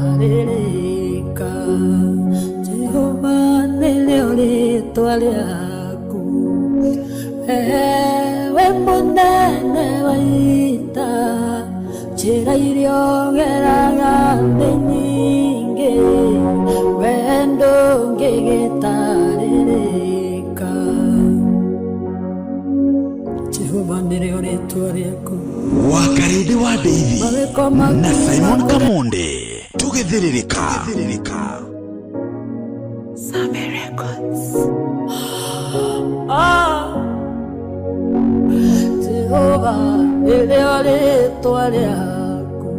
ndũngĩgĩtarĩrĩka. Jehova nĩrĩo rĩtwa rĩaku, ewe mũnene wa ita, njĩra iria ũgeraga nĩ nyingĩ, we ndũngĩgĩtarĩrĩka. Jehova nĩrĩo rĩtwa rĩaku. Wakarĩndĩ wa Ndeithi Mawĩko maku na Simon ma Kamonde tũgĩthĩrĩrĩka. Save Records. Ah, Jehova nĩrĩo rĩtwa rĩaku,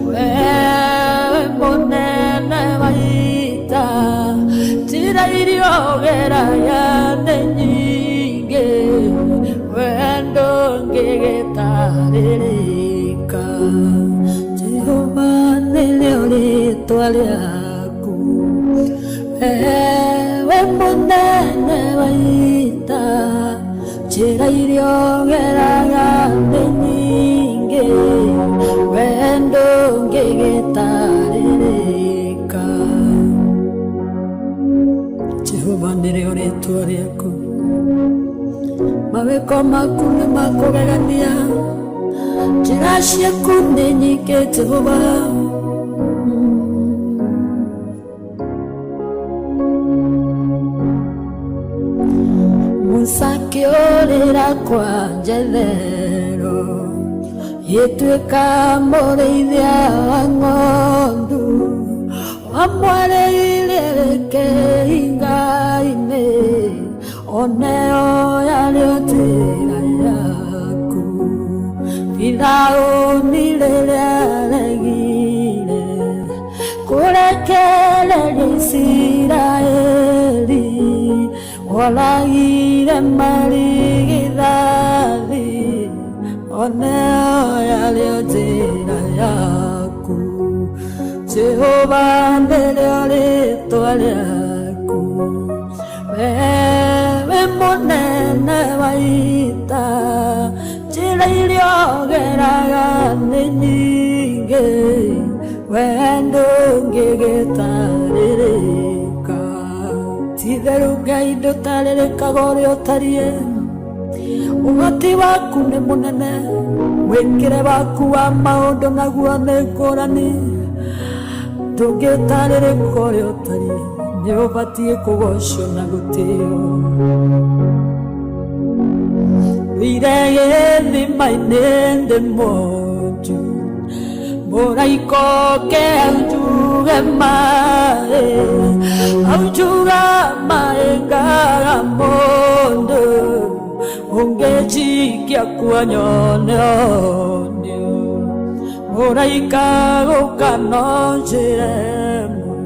wewe mũnene wa ita, njĩra iria ũgeraga nĩ nyingĩ, we ndũngĩgĩtarĩrĩka. Jehova nĩrĩo rĩtwa rĩaku, ewe mũnene wa ita, njĩra iria ũgeraga nĩ nyingĩ, we ndũngĩgĩtarĩrĩka. Jehova nĩrĩo rĩtwa rĩaku, mawĩko maku nĩ makũgegania, njĩra ciaku nĩ nyingĩ Jehova. Musa akĩũrĩra kwa Jethero, gĩtuĩka mũrĩithia wa ng'ondu, wamwarĩirie kĩhinga-inĩ, oneo yarĩo njĩra yaku. Firaũni rĩrĩa aregire kũrekereria Isiraeli, woragire marigithathi, oneo yarĩo njĩra yaku. Jehova nĩrĩo rĩtwa rĩaku, wewe mũnene wa ita, njĩra iria ũgeraga nĩ nyingĩ, we ndũngĩgĩtarĩrĩka. Ti-itherũ Ngai ndũtarĩrĩkaga ũrĩa ũtariĩ, ũhoti waku nĩ mũnene, mwĩkĩre waku wa maũndũ naguo nĩ ngũrani, ndũngĩtarĩrĩka ũrĩa ũtariĩ, nĩ ũbatiĩ kũgocwo na gũtĩo. Ndũire gĩthima-inĩ ndĩ mwonju, mũraika oke aunjuge maĩ, aunjuga maĩ ngaga mũndũ, ũngĩnjikia kuo nyone ũnio. Mũraika gũka no njĩra ĩmwe,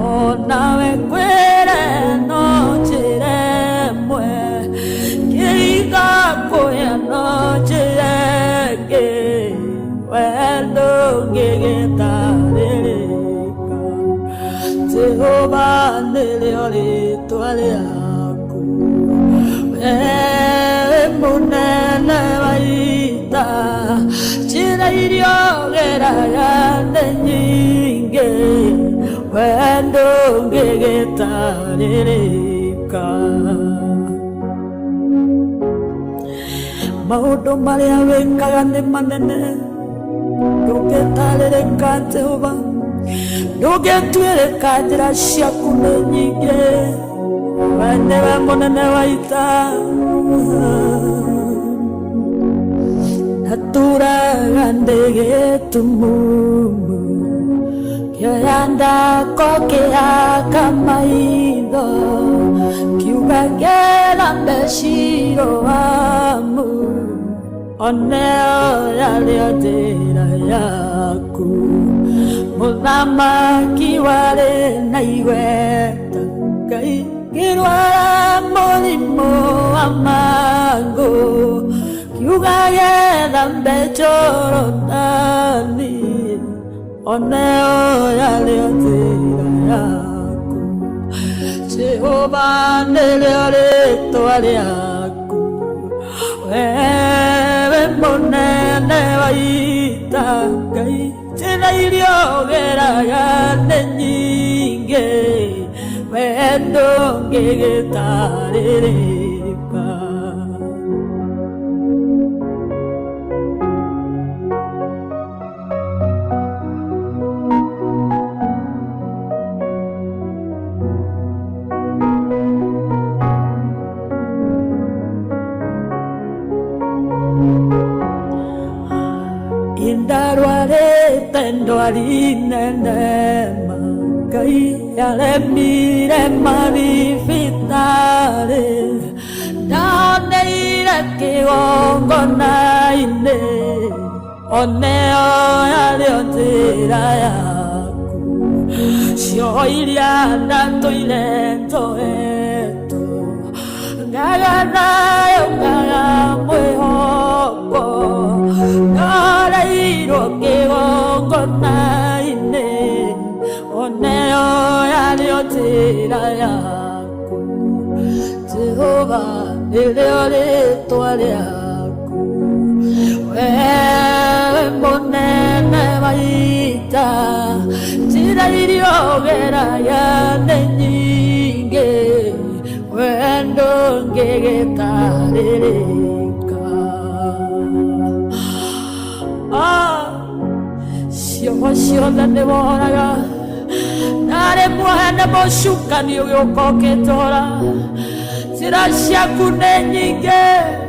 onawe ngwĩre no njĩra ĩmwe, kĩhinga kũrĩa no njĩra ĩngĩ, we ndũngĩgĩtarĩrĩka. Jehova nĩrĩo rĩtwa rĩaku, wewe mũnene wa ita, njĩra iria ũgeraga nĩ nyingĩ, we ndũngĩgĩtarĩrĩka. Maũndũ marĩa wĩkaga nĩ manene, ndũngĩtarĩrĩka Jehova, ndũngĩtuĩrĩka, njĩra ciaku nĩ nyingĩ, we nĩwe mũnene wa ita. Natũraga ndĩ gĩtumumu, kĩoya ndako kĩaka maitho, kiuga ngĩthambe Shiloamu, oneo yarĩo njĩra yaku. Mũthamaki warĩ na igweta, Ngai ngĩrwara mũrimũ wa mangũ, kiuga gethambe Jorodani, oneo yarĩo njĩra yaku. Jehova nĩrĩo rĩtwa rĩaku, wewe mũnene wa ita, Ngai njĩra iria ũgeraga ndũngĩgĩtarĩrĩka. Indarwarĩte ndwari nene ma Ngai aremire mathibitarĩ, ndaoneire kĩgongona-inĩ, oneo yarĩo njĩra yaku. Cioho iria ndatũire njohetwo, ngaga nayo ngaga mwĩhoko, ndaoreirwo kĩgongona-inĩ, oneo yarĩo njĩra yaku. Jehova nĩrĩo rĩtwa rĩaku, wewe mũnene wa ita, njĩra iria ũgeragia nĩ nyingĩ, we ndũngĩgĩtarĩrĩka. Ah, cioho ciothe nĩ woraga, ndarĩ muohe nĩ mũcukani ũgĩũka ũkĩnjohora. Njĩra ciaku nĩ nyingĩ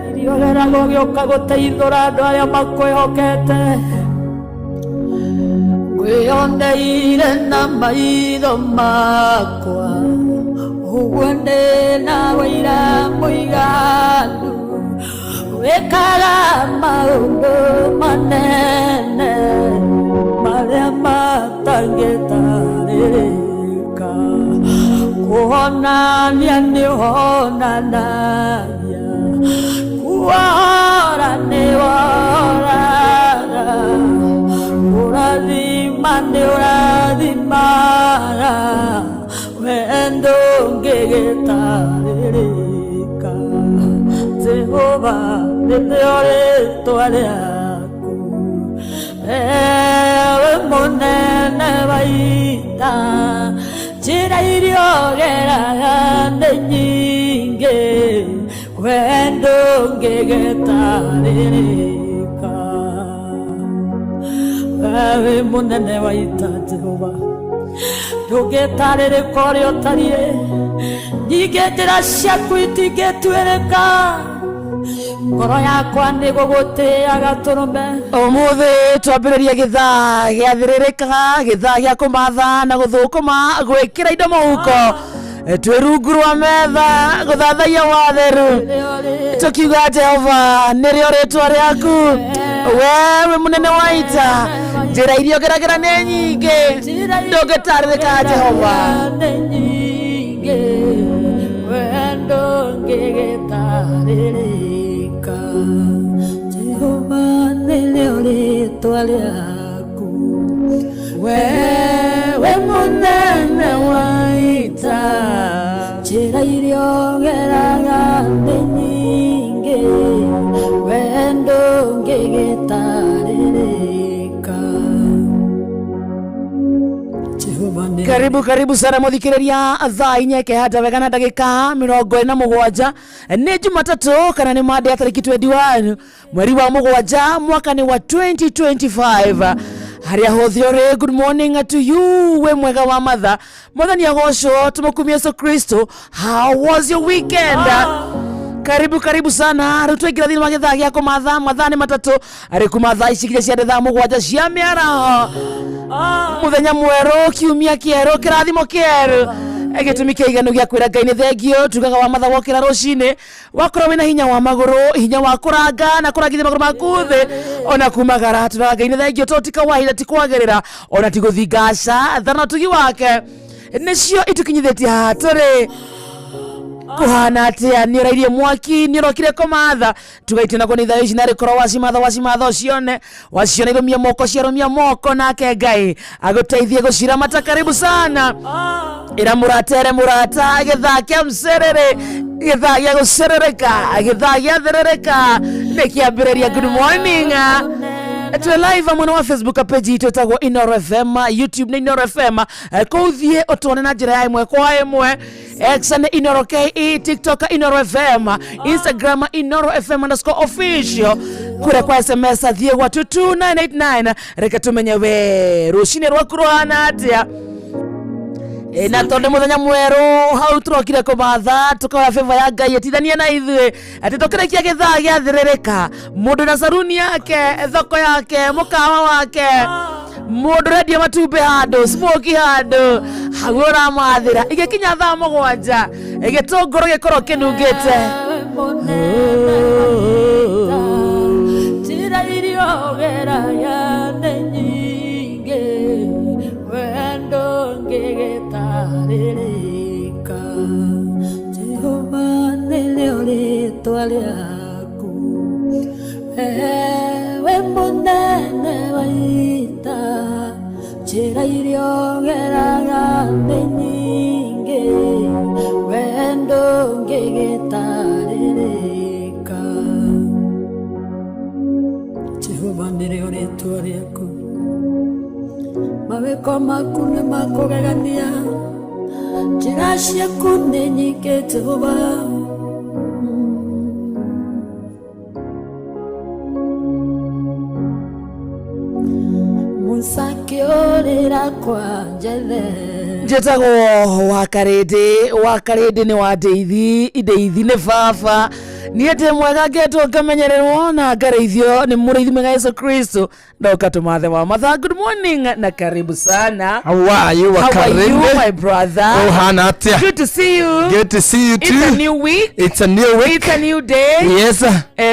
iria ũgeraga ũgĩũka gũteithũra andũ arĩa makwĩhokete. Ngwĩyoneire na maitho makwa, ũguo ndĩ na ũira mũiganu, wĩkaga maũndũ manene marĩa matangĩtarĩrĩka. Kũhonania nĩ ũhonanagia, kuohora nĩ wohoraga, kũrathima nĩ ũrathimaga, we ndũngĩgĩtarĩrĩka. Jehova nĩrĩo rĩtwa rĩaku, wewe mũnene wa ita, njĩra iria ũgeraga nĩ nyingĩ, we ndũngĩgĩtarĩrĩka. Wewe mũnene wa ita Jehova, ndũngĩtarĩrĩka ũrĩa ũtariĩ, ningĩ njĩra ciaku itingĩtuĩrĩka. Ngoro yakwa nĩ gũgũtĩĩa gatũrũme. Ũmũthĩ twambĩrĩria gĩthaa gĩathĩrĩrĩka, gĩthaa gĩa kũmatha na gũthũkũma, gwĩkĩra indo mũhuko, twĩ rungu rwa metha gũthathaiya watheru, tũkiuga Jehova nĩrĩo rĩtwa rĩaku, wewe mũnene wa ita, njĩra iria ũgeragĩra nĩ nyingĩ, ndũngĩtarĩrĩka Jehova. Nĩ nyingĩ, we ndũngĩgĩtarĩrĩka. Jehova nĩrĩo rĩtwa rĩaku, wewe mũnene wa ita, njĩra iria ũgeraga nĩ nyingĩ, we ndũngĩgĩtarĩrĩka. Jehova nĩ Karibu karibu sana muthikiriria, thaa inya ikehanda wega na ndagika 27. Nĩ Jumatatũ kana nĩ Monday ya tarĩki 21 mweri wa mũgwanja mwaka nĩ wa 2025. Harĩa hothe ũrĩ, good morning to you, we mwega wa matha, Mwathani agocwo, tũmũkumie Yesu Kristo. How was your weekend? Karibu karibu sana. Rĩu twaingĩra thĩinĩ wa gĩthaa gĩa kũmatha, mathaa nĩ matatũ arĩ kuma thaa ici nginya cia thaa 7 cia mĩaraho. Mũthenya mwerũ, kiumia kĩerũ, kĩrathimo kĩerũ, gĩtũmi kĩiganu gĩa kwĩra Ngai nĩ thengio. Tugaga wa matha wokĩra rũcinĩ, wakorwo wĩna hinya wa magũrũ, hinya wa kũranga na kũrangithia magũrũ maku thĩ ona kumagara, tugaga Ngai nĩ thengio, tondũ ti kawaida, ti kwagĩrĩra ona ti gũthingaca, tha na ũtugi wake nĩcio itukinyithĩtie haha tũrĩ. Kũhana atĩa? Nĩ ũrairie mwaki, nĩ ũrokire kũmatha, tugaitie nakuo nĩ ithaa ici, narĩ korwo wacimatha wacimatha ũcione, waciona irũmia moko, ciarũmia moko, nake Ngai agũteithie gũciramata. Karibu sana, ĩra mũrata, ere mũrata, gĩthaa kĩa mcerere, gĩthaa gĩa gũcerereka, gĩthaa gĩa therereka nĩ kĩambĩrĩria. Good morning. Twĩ live mwena wa Facebook page itũ ĩtagwo Inoro FM, YouTube nĩ Inoro FM. Kũu thiĩ ũtuone na njĩra ya ĩmwe kwa ĩmwe. X nĩ Inoro KE, TikTok Inoro FM, Instagram Inoro FM underscore official. Kũrĩa kwa SMS thiĩ gwa 22989 reke tũmenye we rũcinĩ rwaku rũhana atĩa. Na tondå må thenya mwerå hau tå rokire kå matha tå koya favor ya Ngai ĩtithanie na ithuĩ atĩ tũkĩrĩkia gĩthaa gĩathĩrĩrĩka mũndũ na saruni yake, thoko yake, mũkawa wake, mũndũ rendia matumbĩ handũ, smoki handũ, hau ũramathĩra igĩkinya thaa 7 gĩtũngũrũ gĩkorwo kĩnungĩte. Njĩra iria ũgeraga nĩ nyingĩ, wendo ũngĩgĩtarĩrĩka. Jehova nĩrĩo rĩtwa rĩaku, ewe mũnene wa ita. Njĩra iria ũgeraga nĩ nyingĩ, wendo ũngĩgĩtarĩrĩka. Jehova nĩrĩo rĩtwa rĩaku, mawĩko maku nĩ makũgegania, njĩra ciaku nĩ nyingĩ Jehova. Musa akĩũrĩra kwa Njethe. Njĩtagwo Wakarĩndĩ. Wakarĩndĩ nĩ wa ndĩithi, ndĩithi nĩ baba. Niĩ ndĩ mwega, ngetwo ngamenyererwo na ngarĩithio nĩ mũrĩithi mwega Yesu Kristo. Ndoka tũmathe wa mathaa. Good morning na karibu sana. How are you, How are you, Wakarinde? my brother? Ũhana atĩa? Good to see you. Good to see you It's a too. new week. It's a new week. It's a new day. Yes.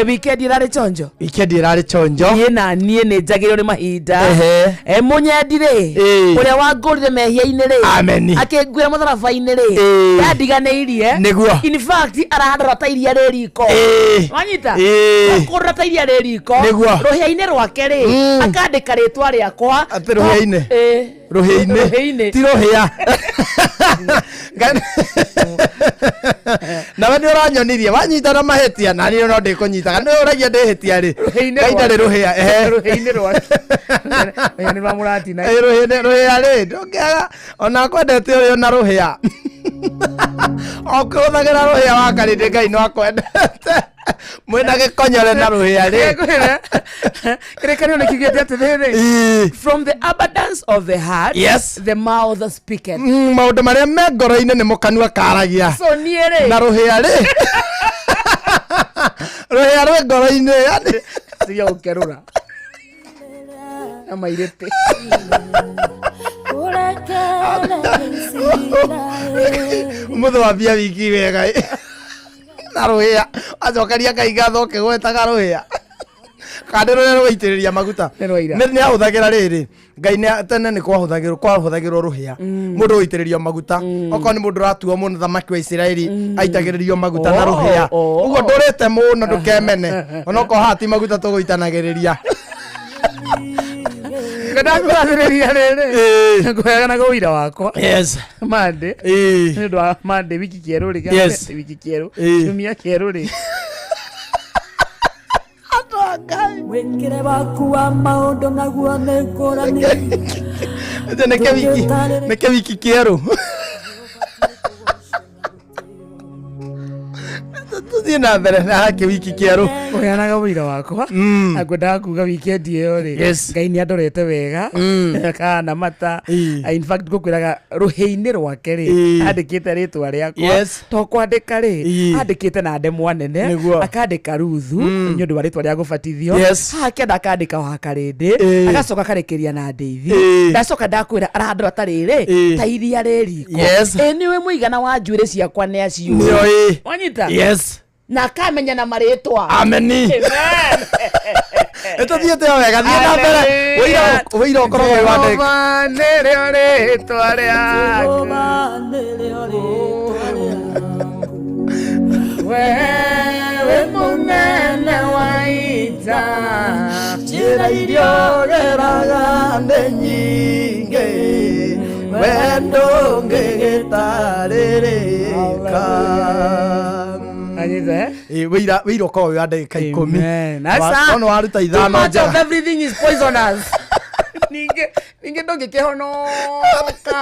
Weekend irarĩ chonjo. Weekend ĩrarĩ chonjo. Niĩ na niĩ nĩ njagĩrĩirwo nĩ mahinda. Ehe. Mũnyendi rĩ, Ĩĩ. ũrĩa wangũrire mehia-inĩ rĩ, Ameni. akĩnguĩra mũtharaba-inĩ rĩ, Ĩĩ. ndandiganĩirie. Nĩguo. In fact arahandũra ta iria rĩ riko. Ĩĩ. Wanyita? Ĩĩ. Kũrũra ta iria rĩ riko. Nĩguo. Rũhĩa-inĩ rwake rĩ, akandĩka rĩtwa rĩakwa. Atĩ rũhĩa-inĩ? Ĩĩ. Rũhĩa-inĩ. Rũhĩa-inĩ. Ti rũhĩa. Nawe nĩ ũranyonirie wanyita na mahĩtia na niĩ no ndĩkũnyitaga nĩ ũragia ndĩhĩtia rĩ. Rũhĩa-inĩ Ngai ndarĩ rwake. rũhĩa. Ehe. Rũhĩa-inĩ rwake. Rũhĩa nĩ rwa mũratina. Ĩ, rũhĩa rĩ ndũngĩaga ona kwendete ũrĩ ona rũhĩa ũkĩhũthagĩra rũhĩa Wakarĩndĩ Ngai no akwendete mwĩna gĩkonyore na rũhĩa rĩ. Ngwĩre, kĩrĩkanĩro nĩ kiugĩte atĩrĩrĩ, Ĩĩ. from the abundance of the heart, Yes. the mouth speaketh. Maũndũ marĩa me ngoro-inĩ nĩmo kanua karagia. So niĩ rĩ, Na rũhĩa rĩ, rũhĩa rwĩ ngoro-inĩ yani. Tiga gũkerũra na mairĩtĩ. Ũrekere Isiraeli. Ũmũthĩ wambia wiki wega ĩ. Na rũhĩa wacokeria Ngai ngatho ũkĩgwetaga rũhĩa kana rũrĩa rũgaitĩrĩria maguta. Nĩ rwa ira. Nĩ ahũthagĩra rĩrĩ Ngai nĩ tene nĩ kwahũthagĩrwo rũhĩa mũndũ gũitĩrĩrio maguta okorwo nĩ mũndũ ũratuo mũthamaki wa Isiraeli aitagĩrĩrio maguta na Oh, rũhĩa oh. ũguo ndũrĩte mũno ndũkemene onokorwo haha ti maguta tũgũitanagĩrĩria. Ndakũrathĩrĩria rĩrĩ, Ĩĩ. ngũheanaga ũira wakwa. Yes. Monday, Ĩĩ. nĩ ũndũ wa Monday wiki kĩerũ rĩ, Yes. wiki kĩerũ, Ĩĩ. kiumia kĩerũ rĩ, Mwĩkĩre waku wa maũndũ naguo nĩ ngũrani. Ĩndĩ nĩ kĩwiki kĩerũ tũthiĩ na mbere na kĩwiki kĩerũ. Ũheanaga ũira wakwa na ngwendaga kuga weekend ĩyo rĩ, Yes. Ngai nĩ andorete wega kana mata. Ĩĩ. In fact ngũkwĩraga rũhĩa-inĩ rwake rĩ, Ĩĩ. andĩkĩte rĩtwa rĩakwa. Yes. To kwandĩka rĩ, Ĩĩ. andĩkĩte na ndemwa nene. Nĩguo. Akandĩka Ruthu nĩ ũndũ wa rĩtwa rĩa gũbatithio. Yes. Haha kĩanda akandĩka Wakarĩndĩ. Ĩĩ. Agacoka akarĩkĩria na ndĩithi. Ĩĩ. Ndacoka ndakwĩra arahandũra ta rĩrĩ, Ĩĩ. ta iria rĩ riko. Yes. Ĩ nĩwe mũigana wa njuĩrĩ ciakwa nĩ aciũĩ. Nĩo ĩ. Wanyita? Yes. Na akamenya na marĩtwa. Ameni. Amen. Ĩtũthiĩte o wega thiĩ na mbere. Wĩira ũkoragwo wĩ wa ndagĩka. Jehova nĩrĩo rĩtwa rĩaku. Jehova nĩrĩo rĩtwa rĩaku. Wewe mũnene wa ita. Njĩra iria ũgeraga nĩ nyingĩ wendo ũngĩgĩtarĩrĩka. Anyita, eh? Ĩ, wĩira wĩira ũkoragwo wĩ wa ndagĩka ikũmi Amen. Wa- Asa. no nĩ waruta Too ithano much of njega everything is poisonous. Ningĩ ningĩ ndũngĩkĩhonoka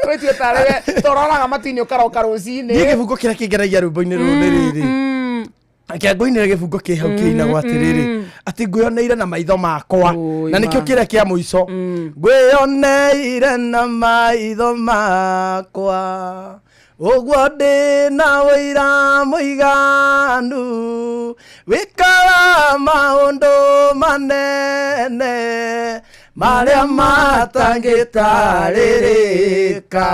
wĩtue tarĩ we tororaga matu-inĩ ũkaroka niĩ rũcinĩ gĩbungo kĩrĩa kĩngenagia rwĩmbo-inĩ rũrũ nĩ rĩrĩ reke ngũinĩre gĩbungo kĩ hau kĩinagwo atĩrĩrĩ atĩ ngwĩoneire na maitho makwa Oi, na nĩkĩo ma. kĩrĩa kĩa mũico ngwĩoneire na maitho makwa ũguo ndĩ na ũira mũiganu wĩkaga maũndũ manene marĩa matangĩtarĩrĩka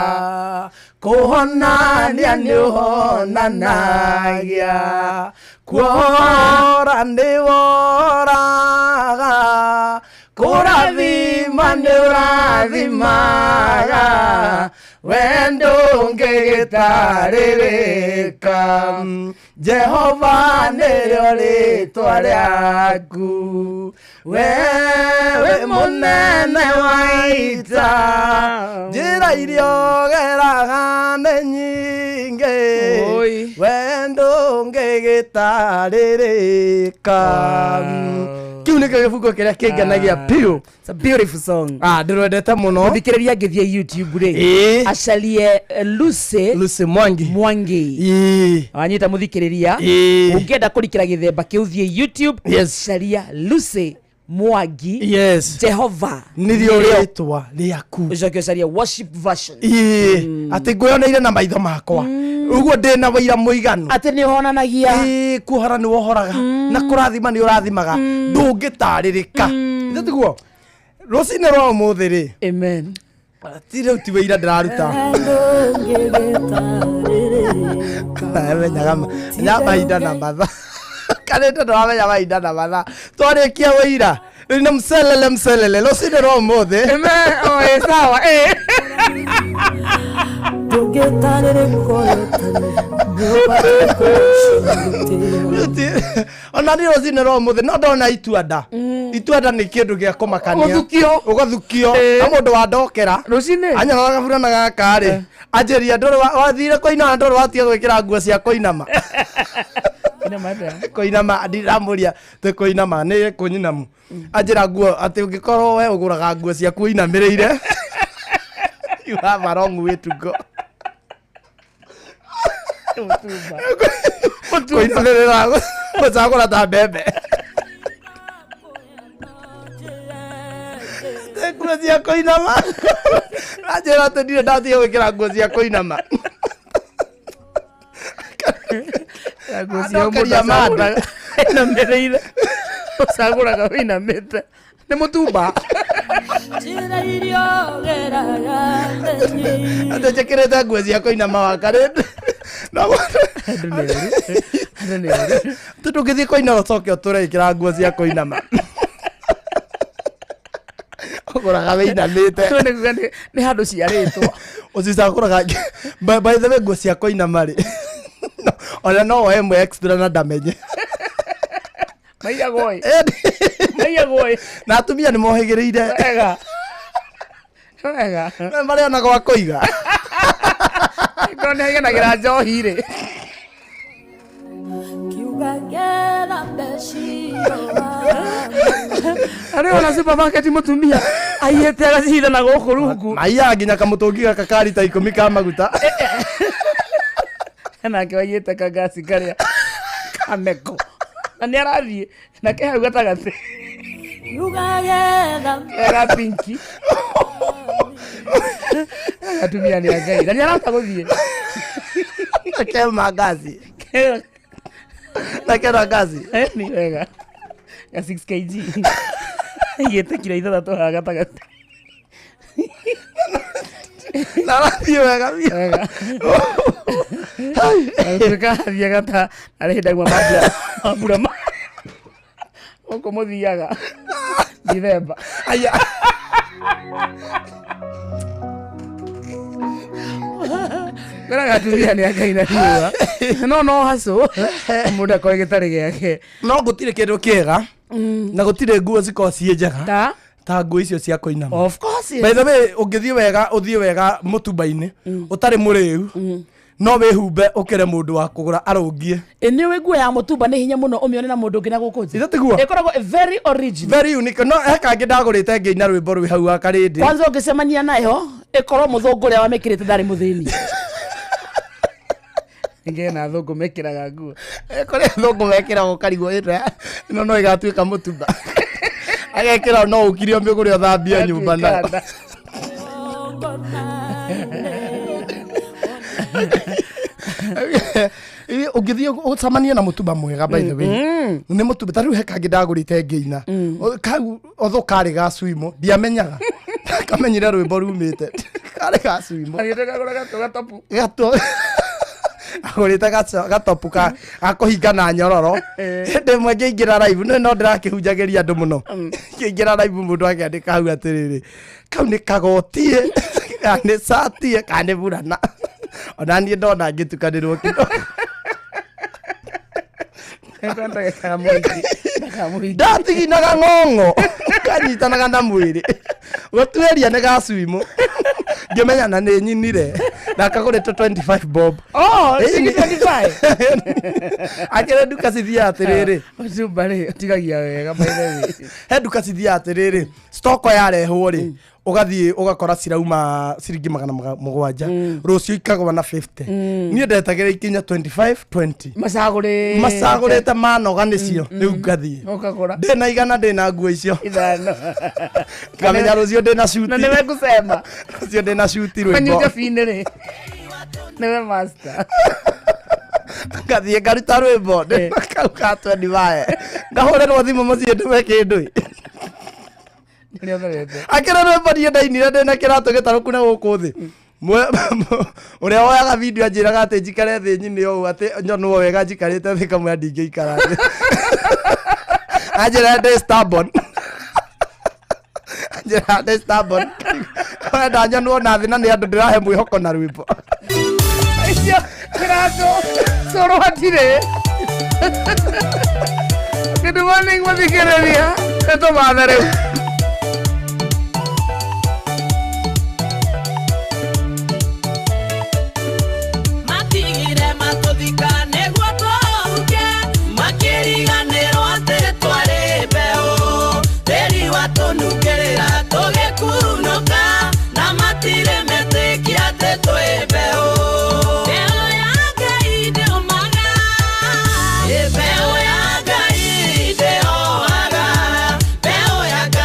kũhonania nĩ ũhonanagia kuohora nĩ woraga kũrathima nĩ ũrathimaga we ndũngĩgĩtarĩrĩka jehova nĩrĩo rĩtwa rĩaku we wĩ mũnene wa ita njĩra iria ũgeraga nĩ nyingĩ Oi. we ndũngĩgĩtarĩrĩka kĩu nĩkĩo gĩbungo kĩrĩa kĩngenagia biũ It's a beautiful song. Ah, ndĩrwendete mũno Mũthikĩrĩria angĩthiĩ YouTube rĩ Ĩĩ. acarie Lucy Lucy Mwangi Mwangi Ĩĩ. wanyita mũthikĩrĩria Ĩĩ. ũngĩenda kũrikĩra gĩthemba kĩu thiĩ YouTube Yes. caria Lucy Mwangi yes Jehova nĩrĩo rĩtwa rĩaku ũcoke ũcarie worship version Ĩĩ, atĩ ngwĩoneire na maitho makwa ũguo ndĩ na wĩira mũiganu atĩ nĩ ũhonanagia Ĩĩ, kuohora nĩ wohoraga na kũrathima nĩ ũrathimaga ndũngĩtarĩrĩka ithe tiguo rũcinĩ rwa ũmũthĩ rĩ amen ti rĩu ti wĩira ndĩraruta menyaga menya mahinda na mathaa karĩte ndũramenya mahinda na mathaa twarĩkia wĩira rĩu nĩ mcelele mcelele rũcinĩ rwa ũmũthĩ amen oh, eh, sawa eh. Ona nĩ rũcinĩ rwa ũmũthĩ no ndona ituanda ituanda nĩ kĩndũ gĩa kũmakania Ũgathukio. ũgathukio Ĩĩ. na mũndũ wandokera rũcinĩ anyoraga gaburana gaka rĩ anjĩria ndũrĩ wathire kũinama ndũrĩ watiga gwĩkĩra nguo cia kũinama Ina matter. kũinama ndiramũria tĩ kũinama nĩ kũnyinamu anjĩra nguo atĩ ũngĩkorwo we ũgũraga nguo ciaku ũinamĩrĩire you have a wrong way to go Mũtumba. kũinamĩrĩra gũcagũra ta mbembe Atĩ nguo cia kũinama anjĩra atĩ ndirĩ ndatiga gwĩkĩra nguo cia kũinama Nguo cia mũndũ Andokeria manda. acagũraga ainamĩrĩire ũcagũraga wĩinamĩte nĩ mũtumba atĩ njĩkĩrĩte nguo cia kũinama wakarĩte Andũ nĩ oru. Andũ nĩ oru. tondũ ũngĩthiĩ kũina ũcoke ũtũre ĩkĩra nguo cia kũinama ũgũraga wĩinamĩte Andũ nĩ kuga nĩ handũ ciarĩtwo ũcicagũraga by by the way nguo cia kũinama rĩ ona no woe ĩmwe extra na ndamenye maiyagwo ĩ maiyagwo ĩ na atumia nĩ mohĩgĩrĩire wega wega marĩa ona gwa kũiga Angĩkorwo nĩ aiganagĩra njohi rĩ arĩ ona supermarket mũtumia aiyĩte agacihitha na gũkũ rungu maiyaga nginya kamũtũngi gaka ka rita ikũmi ka maguta nake waiyĩte kangasi karĩa kameko na nĩ arathiĩ na ke hau gatagatĩ ga pinki atumia nĩ a Ngai na nĩ arahota gũthiĩ kema ngaci na kena ngaci Eh, nĩ wega ga 6 kg aiyĩte kiro ithathatũ haha gatagatĩ na arathiĩ wega biũ wega tuĩka athiaga ta arĩ hĩndĩ auma mambura mambura ma gũkũ mũthiaga Dithemba Aya. kwĩraga atumia nĩ a Ngai na riũa no no hacũ mũndũ akorwo gĩtarĩ gĩake no gũtirĩ kĩndũ kĩega na gũtirĩ nguo cikorwo ciĩ njega ta ta nguo icio cia kũinama of course by the way ũngĩthiĩ wega ũthiĩ wega mũtumba-inĩ ũtarĩ mũrĩu No wĩhumbe ũkĩre mũndũ wa kũgũra arũngie. Nĩ ũĩ nguo ya mũtumba nĩ hinya mũno ũmĩone na mũndũ ũngĩ na gũkũ nja. Ithe tiguo? Ĩkoragwo very original. Very unique. No he kangĩ ndagũrĩte ngĩina rwĩmbo rwĩ hau wa karĩndĩ. Kwanza ũngĩcemania nayo ĩkorwo mũthũngũ ũrĩa wamĩkĩrĩte ndarĩ mũthĩni. Ngena thũngũ mekĩraga nguo. Kũrĩ athũngũ mekĩraga ũkarigwo ĩno no ĩgatuĩka mũtumba. Agekĩra no ũkire ũmĩgũre ũthambie nyũmba nayo. Ũngĩthiĩ ũcemanie na mũtumba mwega, by the way, nĩ mũtumba ta rĩu he kangĩ ndagũrĩte ngĩina. Kau otho karĩ ga swimo, ndiamenyaga, kamenyire rwĩmbo rumĩte karĩ ga swimo. Gato agũrĩte gatopu ka gakũhinga na nyororo. Hĩndĩ ĩmwe ngĩingĩra live, nĩ no ndĩrakĩhunjagĩria andũ mũno, ngĩingĩra live mũndũ akĩandĩka hau atĩrĩrĩ, kau nĩ kagotie kana nĩ catie kana nĩ burana. Ona niĩ ndona ngĩtukanĩrwo kĩdo. Ndatiginaga ng'ong'o kanyitanaga na mwĩrĩ gũtuĩria nĩ gacuimo, ngĩmenya na nĩ nyinire na kagũrĩtwo 25 bob. Oh, 25. Akĩrĩ nduka cithiaga atĩrĩrĩ. Mũtumba rĩ ũtigagia wega, by the way. He nduka cithiaga atĩrĩrĩ, stoko yarehwo rĩ, ũgathiĩ ũgakora cirauma ciringi 700, rũciũ ikagwa na 50. Niĩ ndetagĩra ikinya 25 20. Macagũrĩte. Macagũrĩte manoga nĩcio rĩu ngathiĩ. Ũkagũra. Ndĩna 100, ndĩna nguo icio. 5. Ngamenya rũciũ ndĩna cuti. Na nĩwe ngũcema. Rũciũ ndĩna cuti rwĩmbo. Manyunja binĩ rĩ. Nĩwe master. Ngathiĩ ngaruta rwĩmbo ndĩna kau ka 25, ngahũrĩrwo thimũ mũciĩ ndũme kĩndũ. Akĩrĩ rwĩmbo niĩ ndainire ndĩna kĩratũ gĩtarũku na gũkũ thĩ. Ũrĩa woyaga video anjĩraga atĩ njikare thĩ nyine ũũ, atĩ nyonwo wega njikarĩte thĩ, kamwe ndingĩikara thĩ. Anjĩra ndĩ stubborn. Anjĩra ndĩ stubborn. Wenda nyonwo na thĩ na nĩ andũ ndĩrahe mwĩhoko na rwĩmbo. Icio kĩratũ cũrũ hatirĩ. Good morning mũthikĩrĩria. Nĩtũmathe rĩu. Matigire matũthika nĩguo tũhuke, makĩriganĩrwo atĩ twarĩ mbeũ. Tĩri watũnungĩrĩra tũgĩkunũka, na matirĩ metĩkia atĩ twĩ mbeũ. Mbeũ ya Ngai ndĩũmaga, mbeũ ya Ngai ndĩoaga, mbeũ ya Ngai.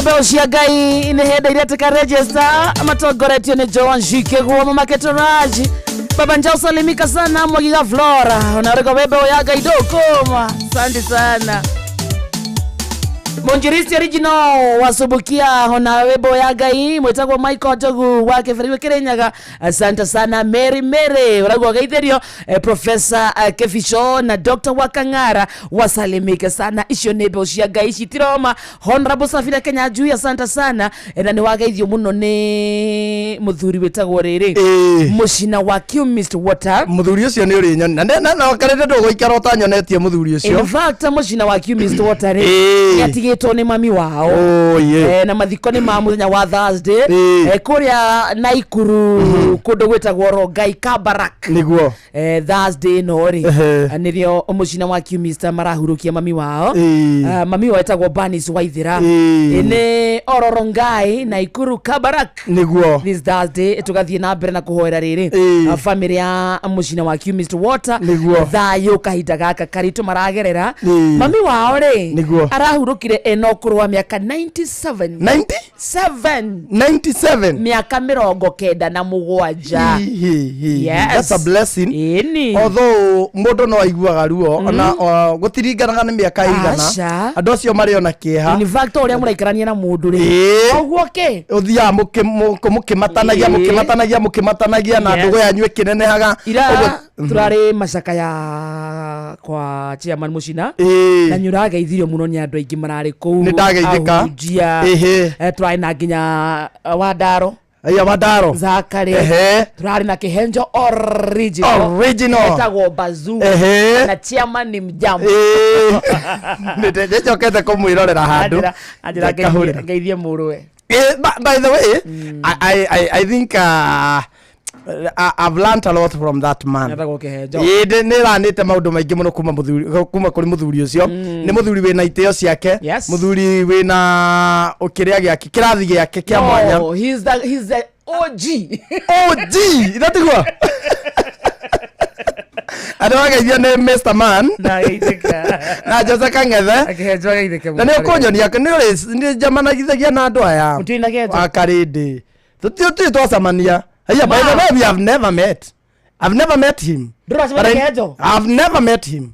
Mbeũ cia Ngai nĩ hĩndĩ iretĩka register matongoretio nĩ Joan Shikĩguo Mama Ketoraji Baba Njau salimika sana Mwagiga Flora unariko we mbeũ ya Ngai ndũkũma asante sana. Munjiristi original wasubukia ona wimbo ya Ngai mwitagwo Michael Njogu wa Kĩbĩrĩgwe Kĩrĩnyaga. Asante sana Mary Mary ũraigua geithĩrio Professor Keficho na Dr. Wakang'ara wasalimike sana. Icio nĩ mbeũ cia Ngai citiroma. Honorable Safina Kenya Njui asante sana na nĩ wageithio mũno nĩ mũthuri wĩtagwo rĩrĩ mũcina wa Chemist Water. Muthuri ucio ni uri nyoni na wakarĩte ndũgũikara ũtanyonetie muthuri In ucio. fact mũcina wa Chemist Water rĩ nĩ atigĩtwo nĩ mami wao. Oh, yeah. Na mathiko nĩ ma mũthenya wa Thursday kũrĩa Naikuru kũndũ gwĩtagwo Rongai Kabarak. Niguo. Thursday no rĩ nĩrĩo mũcina wa Chemist marahurũkia mami wao. Mami wao etagwo Bernice Waithera. Nĩ oro Rongai Naikuru Kabarak Niguo. this Thursday tugathiĩ na mbere na kũhoera rĩrĩ family ya mũcina wa Chemist Water Nĩguo. thayũ kahinda gaka karitũ maragerera. Mami wao rĩ Nĩguo. arahurũkire ena ũkũrũ wa mĩaka 97. 90 7. 97. Mĩaka 97. Hihi. Yes. That's a blessing. Ĩni. Although mũndũ no aiguaga ruo ona gũtiringanaga nĩ mĩaka ĩigana Aca. andũ acio marĩ ona kĩeha. In fact ũrĩa mũraikarania na mũndũ rĩ ũguo kĩ ũthiaga mũkĩmatanagia mũkĩmatanagia mũkĩmatanagia na ndũgũ yanyu ĩkĩnenehaga. Ira Ũguo- turarĩ macaka ya kwa chairman mũcina na nĩ ũrageithirio mũno nĩ andũ aingĩ mararĩ kũu. Nĩ ndageithĩka. Ahunjia. Turarĩ na nginya Wandaro. Aya Wandaro. Zakari. Turarĩ na Kĩhenjo original. Original. Etagwo Bazoo. Na chairman ni mjambo. Nĩnjokete kũmwĩrorera handũ. Anjĩra Ngahũrĩra. ngeithie mũrũwe. By the way, I think I've learnt a lot from that man. Etagwo Kĩhenjo. Ĩĩ, nĩ ranĩte maũndũ maingĩ mũno kuma kũrĩ mũthuri ũcio. Nĩ mũthuri wĩna itĩo ciake. Mũthuri wĩna kĩrĩa gĩake kĩrathi gĩake kĩa mwanya. No, he's the OG. OG ithatiguo andũ mageithio nĩ Mr. Man Ndageithĩka. na Jose Kang'ethe. Kĩhenjo ageithĩke. Na nĩ ũkũnyonia nĩ njamanagia na andũ aya. Mũtirĩ na Kĩhenjo? Akarĩndĩ tũtirĩ twacemania. Haya, by the way, we have never met. I've never met him. Ndũracemania But Kĩhenjo? I've never met him.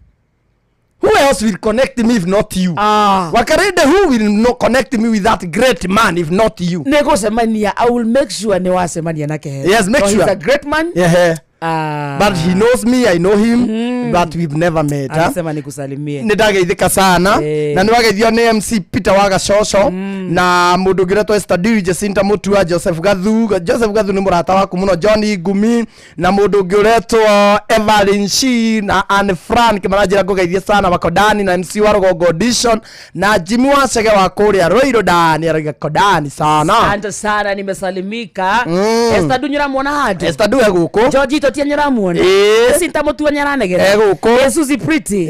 Who else will connect me if not you? Ah. Wakarĩndĩ, who will no connect me with that great man if not you? Nĩ gũcemania. I will make sure nĩ wacemania na Kĩhenjo. Yes, make So sure. he's a great man. Yeah. Ah. But he knows me, I know him, but we've never met, huh? Anasema nikusalimie. Nĩ ndageithĩka sana. Na nĩ wageithio nĩ MC Peter wa Gacoco na mũndũ ũngĩ ũretwo Esther Dewey, Jacinta Mutua, Joseph Gathu. Joseph Gathu nĩ mũrata waku mũno, John Ngumi na mũndũ ũngĩ ũretwo Evelyn Shi na Anne Frank maranjĩra ngũgeithie sana Wakodani na MC wa Rũgongo Audition na Jimmy wa Chege wa kũrĩa Ruiru Ndani arauga Kodani sana. Asante sana, nimesalimika. Esther Dunyu ũramuona handũ? Esther Dewey gũkũ. George Itotia nĩũramuona? Jacinta Mutua nĩaranegera? Gũkũ. Suzy Pretty.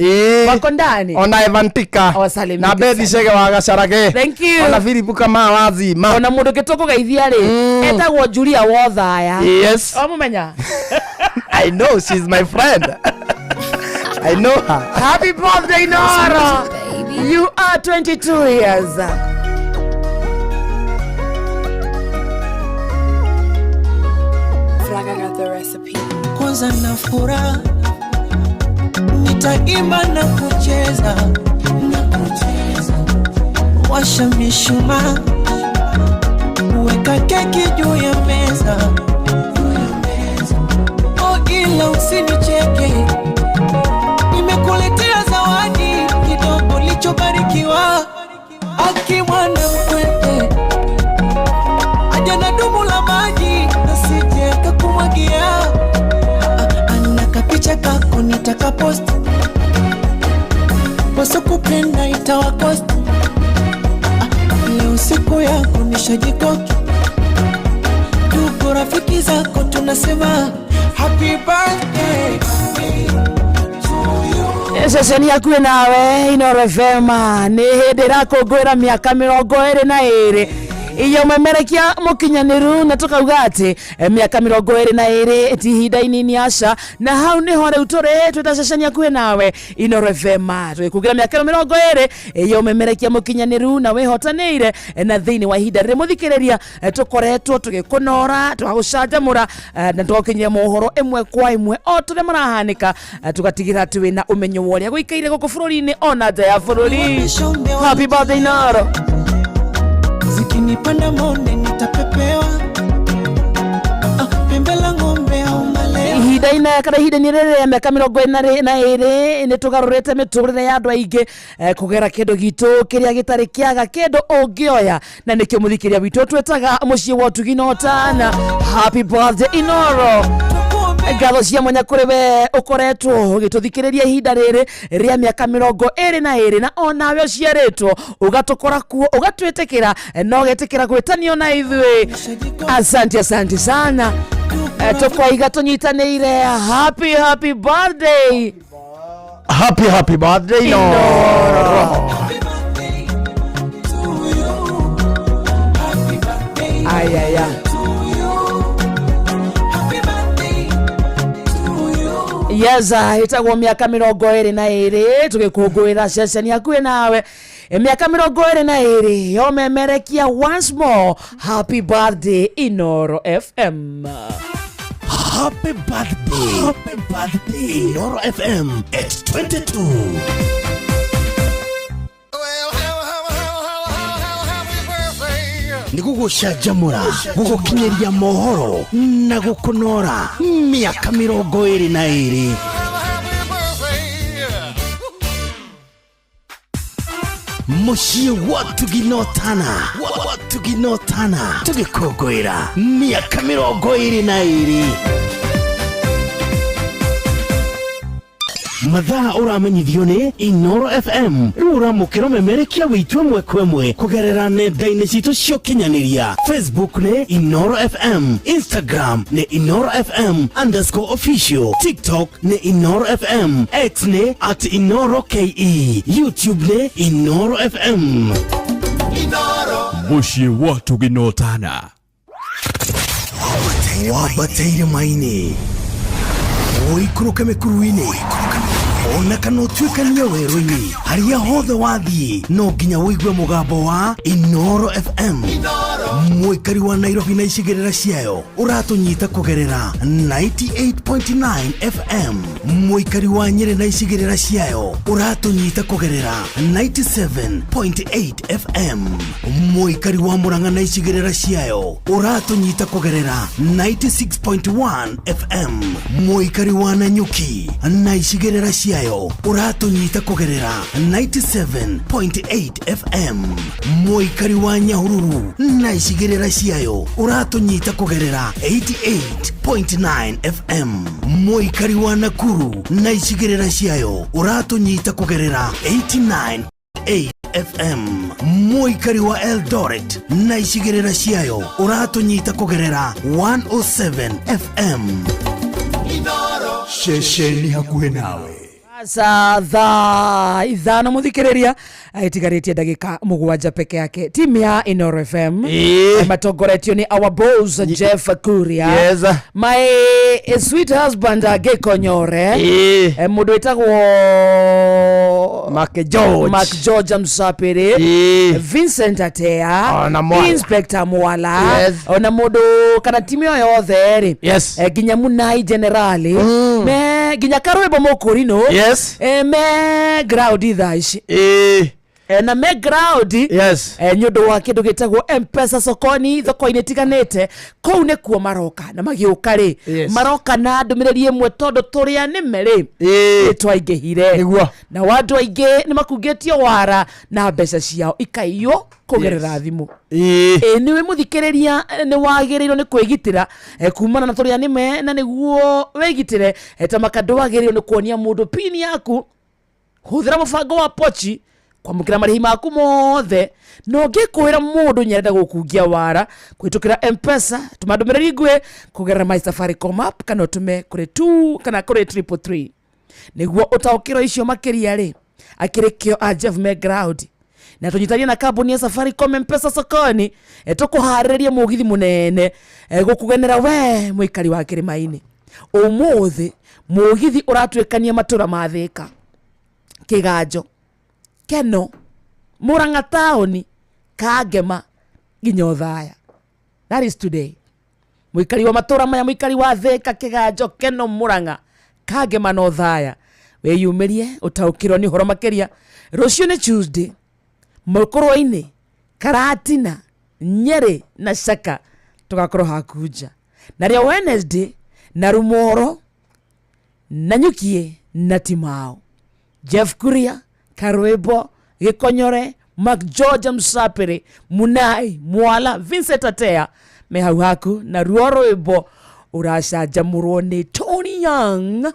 Wako ndani. Ona Evantika Awasalimike na Bethi sana. Chege wa Gacarage. Thank you. Ona Philip Kamau wa Zima. Ona mũndũ ũngĩ tũkũgeithia rĩ etagwo Julia Wothaya. Yes. Ũmũmenya? I know she's my friend. I know her. Happy birthday, Nora. You are 22 years. Flag, I got the recipe. Kwanza na furaha nitaimba na kucheza na kucheza, washa mishumaa, weka keki juu ya meza, juu ya meza. Oh, ila usinicheke, nimekuletea zawadi kidogo lichobarikiwa. Aki mwana mkwete aja na dumu la maji nasije kakumwagia. Ana kapicha kako nitakapost, wasokupenda itawakost. Leo siku yako nishajikoki, ndugu rafiki zako tunasema happy birthday to you. Ceceni yaku nawe Inoro FM nĩ hĩndĩ ĩrakũngũĩra mĩaka 22. Ya ũmemerekia mũkinyanĩru, na tũkauga atĩ mĩaka 22 ti ihinda inini, aca. Na hau nĩho rĩu tũrĩ twĩta ceceni hakuhĩ nawe Inoro FM, tũgĩkũngĩra mĩaka ĩno 20 ya ũmemerekia mũkinyanĩru na wĩhotanĩire. Na thĩinĩ wa ihinda rĩrĩ, mũthikĩrĩria, tũkoretwo tũgĩkũnora, tũgagũcanjamũra, na tũgakinyia mohoro ĩmwe kwa ĩmwe o tũrĩa marahanĩka, tũgatigĩra atĩ wĩna ũmenyo wa ũrĩa gũikaire gũkũ bũrũri-inĩ ona nja ya bũrũri. Happy birthday, Inoro. Zikinipanda monde nitapepewa. Ah, pembe la ng'ombe au malewa. Ihinda-inĩ kana ihinda-inĩ rĩrĩ rĩa mĩaka 42 nĩ tũgarũrĩte mĩtũrĩre ya andũ aingĩ kũgera kĩndũ gitũ kĩrĩa gĩtarĩ kĩaga kĩndũ ũngĩoya, na nĩkĩo, mũthikĩria witũ, twĩtaga mũciĩ wa ũtugi na ũtana. Happy birthday, Inoro. Ngatho cia mwanya kũrĩ we ũkoretwo ũgĩtũthikĩrĩria ihinda rĩrĩ rĩa mĩaka 22, na onawe ũciarĩtwo ũgatũkora kuo, ũgatwĩtĩkĩra na ũgetĩkĩra gwĩtanio na ithuĩ. Asante, asante sana. Tũkwaiga tũnyitanĩire, happy, happy birthday. Happy, happy birthday, Inoro. Happy birthday to you. Happy birthday Ayaya. to you. Happy birthday to you. Yes, ĩtagwo mĩaka 22 tũgĩkũngũĩra ceceni hakuhĩ nawe. Mĩaka 22 yomemerekia. Once more, happy birthday, Inoro FM. Happy birthday. Happy birthday. Inoro FM at 22. Nĩ gũgũcanjamũra, gũgũkinyĩria mohoro na gũkũnora mĩaka 22. Mũciĩ wa tuginotana, wa tuginotana, tũgĩkũngũĩra mĩaka 22. Mathaa ũramenyithio nĩ Inoro FM. Rĩu ũramũkĩra ũmemerekia witũ ĩmwe kwa ĩmwe kũgerera nenda-inĩ citũ cia ũkinyanĩria. Facebook nĩ Inoro FM, Instagram nĩ InoroFM_official, TikTok nĩ Inoro FM, X nĩ @InoroKE, YouTube nĩ Inoro FM. Mũciĩ wa tuginotana. Wambateire maini, ũikũrũke mĩkuru-inĩ, ona kana ũtuĩkanie werũ-inĩ, harĩa hothe wathiĩ no nginya ũigue mũgambo wa Inoro FM. Mũikari wa Nairobi na icigĩrĩra ciayo ũratũnyita kũgerera 98.9 FM. Mũikari wa Nyĩrĩ na icigĩrĩra ciayo ũratũnyita kũgerera 97.8 FM. Mũikari wa Mũrang'a na icigĩrĩra ciayo ũratũnyita kũgerera 96.1 FM. Mũikari wa Nanyuki na icigĩrĩra ciayo ũratũnyita kũgerera 97.8 FM. Mũikari wa Nyahururu na icigĩrĩra ciayo ũratũnyita kũgerera 88.9 FM. Mũikari wa Nakuru na icigĩrĩra ciayo ũratũnyita kũgerera 89.8 FM. Mũikari wa Eldoret na icigĩrĩra ciayo ũratũnyita kũgerera 107 FM. Ceceni hakuhĩ nawe. Sasa thaa 5, mũthikĩrĩria, ĩtigarĩtie ndagĩka 7 peke yake. Timu ya Inoro FM matongoretio nĩ our boss Jeff Kuria, my sweet husband Gĩkonyore, mũndũ wĩtagwo Mark George. Mark George Msapiri, Vincent Atea, Ona Mwala. Inspector Mwala, ona mũndũ kana timu ĩyo yothe rĩ, nginya Munai Generali, me nginya karwĩmbo mũkũrinũ, me ground thaa ici. Na me ground nĩ ũndũ wa kĩndũ gĩtagwo Mpesa Sokoni, thoko-inĩ itiganĩte. Kũu nĩkuo maroka, na magĩũka rĩ, maroka na ndũmĩrĩri ĩmwe, tondũ tũrĩa nĩme rĩ, nĩ twaingĩhire. Na andũ aingĩ nĩ makungĩtio wara na mbeca ciao ikaiywo kũgerera thimũ. Ĩ nĩwe mũthikĩrĩria, nĩ wagĩrĩirwo nĩ kwĩgitĩra kumana na tũrĩa nĩme, na nĩguo wĩgitĩre, ta maka ndwagĩrĩirwo nĩ kuonia mũndũ pin yaku. Hũthĩra mũbango wa Pochi kwamũkĩra marĩhi maku mothe, na ũngĩkwĩra mũndũ nyarenda gũkungia wara kũhĩtũkĩra Mpesa, tũma ndũmĩrĩri nguhĩ kũgerera My Safaricom app, kana ũtũme kũrĩ 2 kana kũrĩ 333 nĩguo ũtaũkĩrwo icio makĩria rĩ. Akĩrĩ kĩo a Jeff me ground. Na tũnyitanie na kambuni ya Safaricom Mpesa sokoni tũkũharĩrĩria mũgithi mũnene gũkũgenera we mũikari wa kĩrĩma-inĩ. Ũmũthĩ mũgithi ũratuĩkania matũra ma Thĩka, Kĩganjo, Keno, Murang'a taũni, Kangema nginya Othaya. That is today. Mũikari wa matũra maya, mũikari wa Thĩka, Kĩganjo, Keno, Murang'a, Kangema na Othaya, wĩyumĩrie ũtaũkĩrwo nĩ ũhoro makĩria. Rũciũ nĩ Tuesday, Mũkũrwe-inĩ, Karatina, Nyeri na Shaka tũgakorwo hakunja. Narĩo Wednesday na Rumoro na Nyukie na Timao, Jeff Kuria, Karwebo, Gĩkonyore, Mark George Msapere, Munai, Mwala, Vincent Atea me hau haku na ruo rwĩmbo ũracanjamũrwo nĩ Tony Young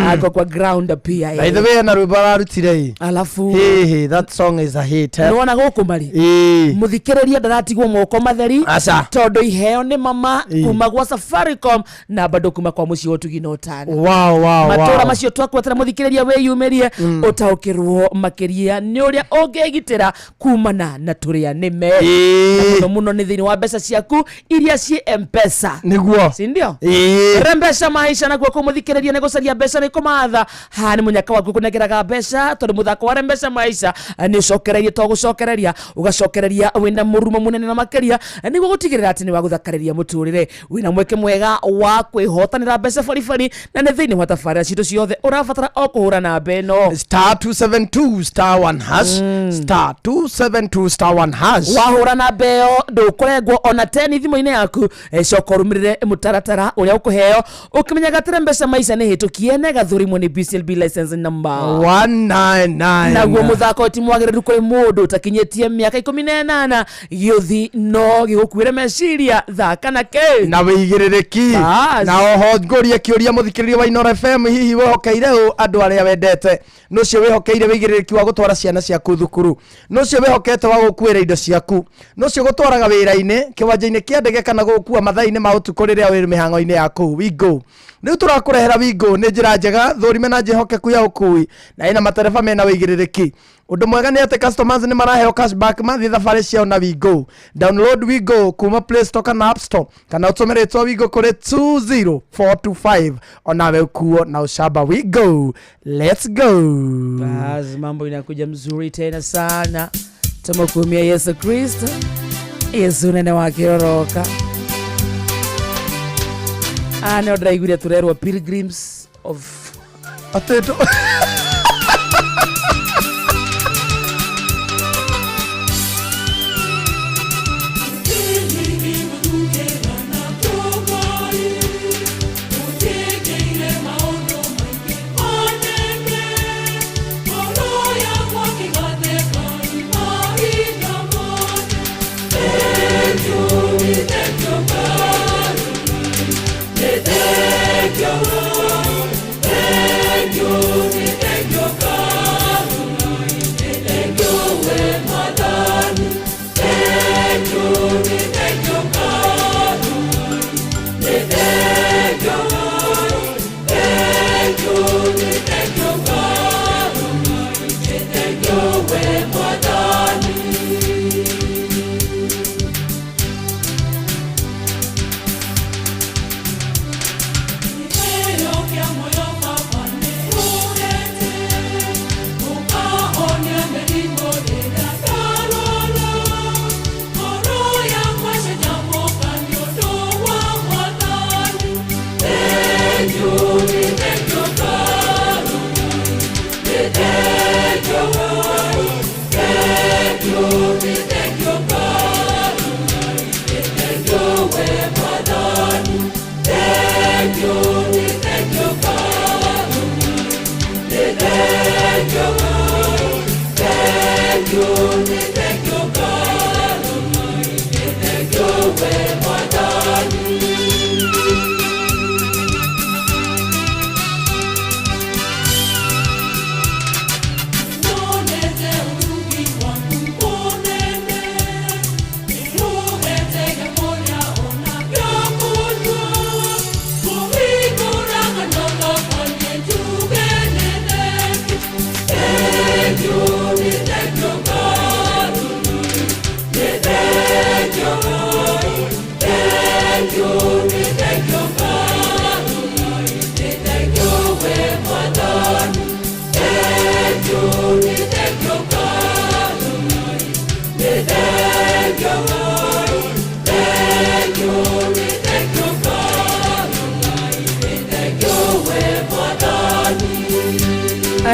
ako kwa ground pia. By the way, na rwĩmbo ararutire ĩ. Alafu Hey, hey, that song is a hit, eh? nĩwona gũkũ mari Ĩĩ. mũthikĩrĩria ndaratigwo moko matheri Aca. tondũ iheo nĩ mama Ĩĩ. kuma gwa Safaricom na bado kuma kwa mũciĩ wa ũtugi na ũtana. Wow, Matũra wow. macio twakwetera mũthikĩrĩria wĩyumĩrie ũtaũkĩrwo makĩria nĩ ũrĩa ũngĩgitĩra kumana na tũrĩa nĩme. Ĩĩ. Na mũno mũno nĩ thĩinĩ wa mbeca ciaku iria ciĩ Mpesa, Nĩguo. sindio? Ĩĩ. Rembesha maisha naguo kũmũthikĩrĩria nĩ gũcaria mbeca nĩ kũmatha haha nĩ mũnyaka waku kũnengeraga mbeca tondũ mũthako wa rembesha maisha nĩ ũcokereirie to gũcokereria ũgacokereria wĩna mũrumo mũnene na makĩria nĩguo gũtigĩrĩra atĩ nĩ wagũthakarĩria mũtũrĩre wĩna mweke mwega wa kwĩhotanĩra mbeca baribari na nĩ thĩinĩ wa tabarĩra citũ ciothe ũrabatara o kũhũra namba ĩno Star 272 star 1 hash, star 272 star 1 hash. Wahũra namba ĩyo ndũkũrengwo ona teni thimũ-inĩ yaku. Coka ũrũmĩrĩre mũtaratara ũrĩa ũkũheo ũkĩmenyaga atĩ mbeca maica nĩ hĩtũkie na ĩgathũrimwo nĩ BCLB license number 199. Naguo mũthako ti mwagĩrĩru kũrĩ mũndũ ũtakinyĩtie mĩaka 18. Gĩũthi no gĩgũkuĩre meciria thaka na kĩ Na wĩigĩrĩrĩki. Bas. Na oho ngũrie kĩũria mũthikĩrĩria wa Inoro FM, hihi wĩhokeire ũ andũ arĩa wendete? Nũcio wĩhokeire wĩigĩrĩrĩki wa gũtwara ciana ciaku thukuru? Nũcio wĩhokete wa gũkuĩra indo ciaku? Nũcio gũtwaraga wĩra-inĩ, kĩwanja-inĩ kĩa ndege, kana gũgũkua mathaa-inĩ ma ũtukũ rĩrĩa wĩ mĩhang'o-inĩ yaku? Wigo rĩu tũrakũrehera Wigo nĩ njĩra njega thũrime na njĩhokeku ya ũkui na ĩna matereba mena wĩigĩrĩrĩki. Ũndũ mwega nĩ atĩ customers nĩ maraheo cashback mathiĩ thabarĩ ciao na Wigo. Download Wigo kuma Play Store kana App Store, kana ũtũme rĩtwa Wigo kũrĩ 20425 onawe ũkuo na ũcamba. Wigo, let's go. Bas, mambo inakuja mzuri tena sana. Tumekumia Yesu Kristo, Yesu nene wakĩroroka. Ah, nĩ ndĩraiguire tũrerwo pilgrims of Atĩ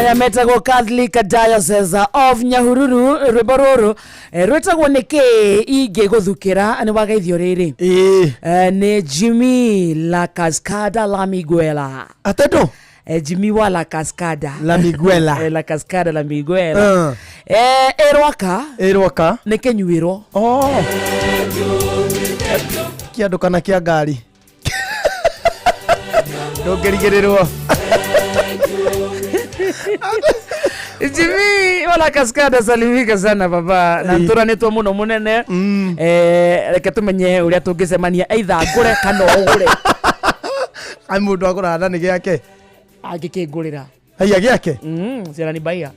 Arĩa metagwo Catholic Diocese of Nyahururu, rwĩmbo rũrũ rwĩtagwo nĩkĩ ingĩgũthukĩra. Nĩ wageithio rĩrĩ. Ĩĩ. Nĩ Jimmy La Cascada La Miguela. Atendo. Jimmy wa La Cascada La Miguela. La Cascada La Miguela. Ĩrwaka. Ĩrwaka. Nĩ kĩnyuĩro. Oh. Kĩa andũ kana kĩa ngari? Ndũngĩrigĩrĩrwo. Jimmy wala Cascada, salimika sana baba na tũranĩtwo mũno mũnene. Reke tũmenye ũrĩa tũngĩcemania, either ngũre kana ũgũre. Ai, mũndũ agũraga na nĩ gĩake. Angĩkĩngũrĩra. Haiya, gĩake. Ciana ni baia.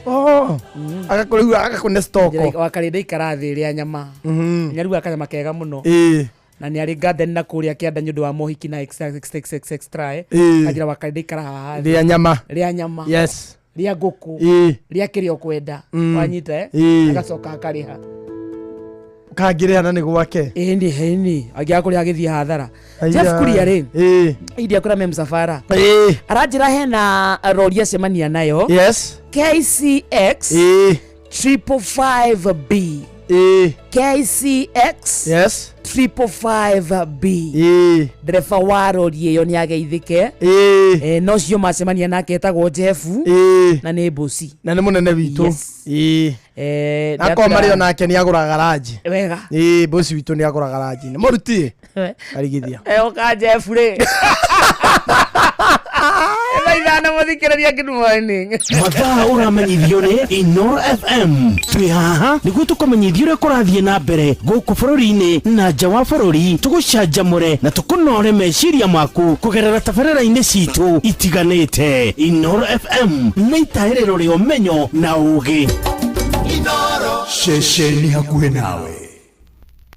Oh. Agakũrĩu agakũne stoko. Wakarĩ ndaikara thĩ rĩa nyama. Nĩarugaga kanyama kega mũno. Na nĩ arĩ garden na kũrĩa kĩanda nĩ ũndũ wa mohiki na xxxx extra. Kanjĩra wakarĩ ndaikara haha thĩ. Rĩa nyama. Rĩa nyama. Yes. Rĩa ngũkũ. Rĩa kĩrĩa ũkwenda. Wanyita, eh? Agacoka akarĩha. Kangĩrĩha na nĩ gwake. Ĩni ĩni, angĩaga kũrĩha agĩthiĩ hathara. Haiya. Jeff Kuria rĩ, india kũrĩa me msafara, aranjĩra hena rori acemania nayo. Yes. KCX 555 B. KCX 555 B. Ndereba wa rori ĩyo nĩ ageithĩke. No cio macemania nake etagwo Jeff na nĩ mboci. Na nĩ mũnene witũ. Yes. Akorwo marĩ onake nĩ agũraga ranji. Wega. Ĩĩ, bosi witũ nĩ agũraga ranji. Nĩ mũruti arigithia. Oka Jeff rĩ. Thaa 5, mũthikĩrĩria, good morning. Mathaa ũramenyithio nĩ Inoro FM. Twĩ haha nĩguo tũkũmenyithia ũrĩa kũrathiĩ na mbere gũkũ bũrũri-inĩ na nja wa bũrũri, tũgũcanjamũre na tũkũnore meciria maku kũgerera tabarĩra-inĩ citũ itiganĩte. Inoro FM nĩ itaĩrĩro rĩa ũmenyo na ũgĩ. Ceceni hakuhĩ nawe.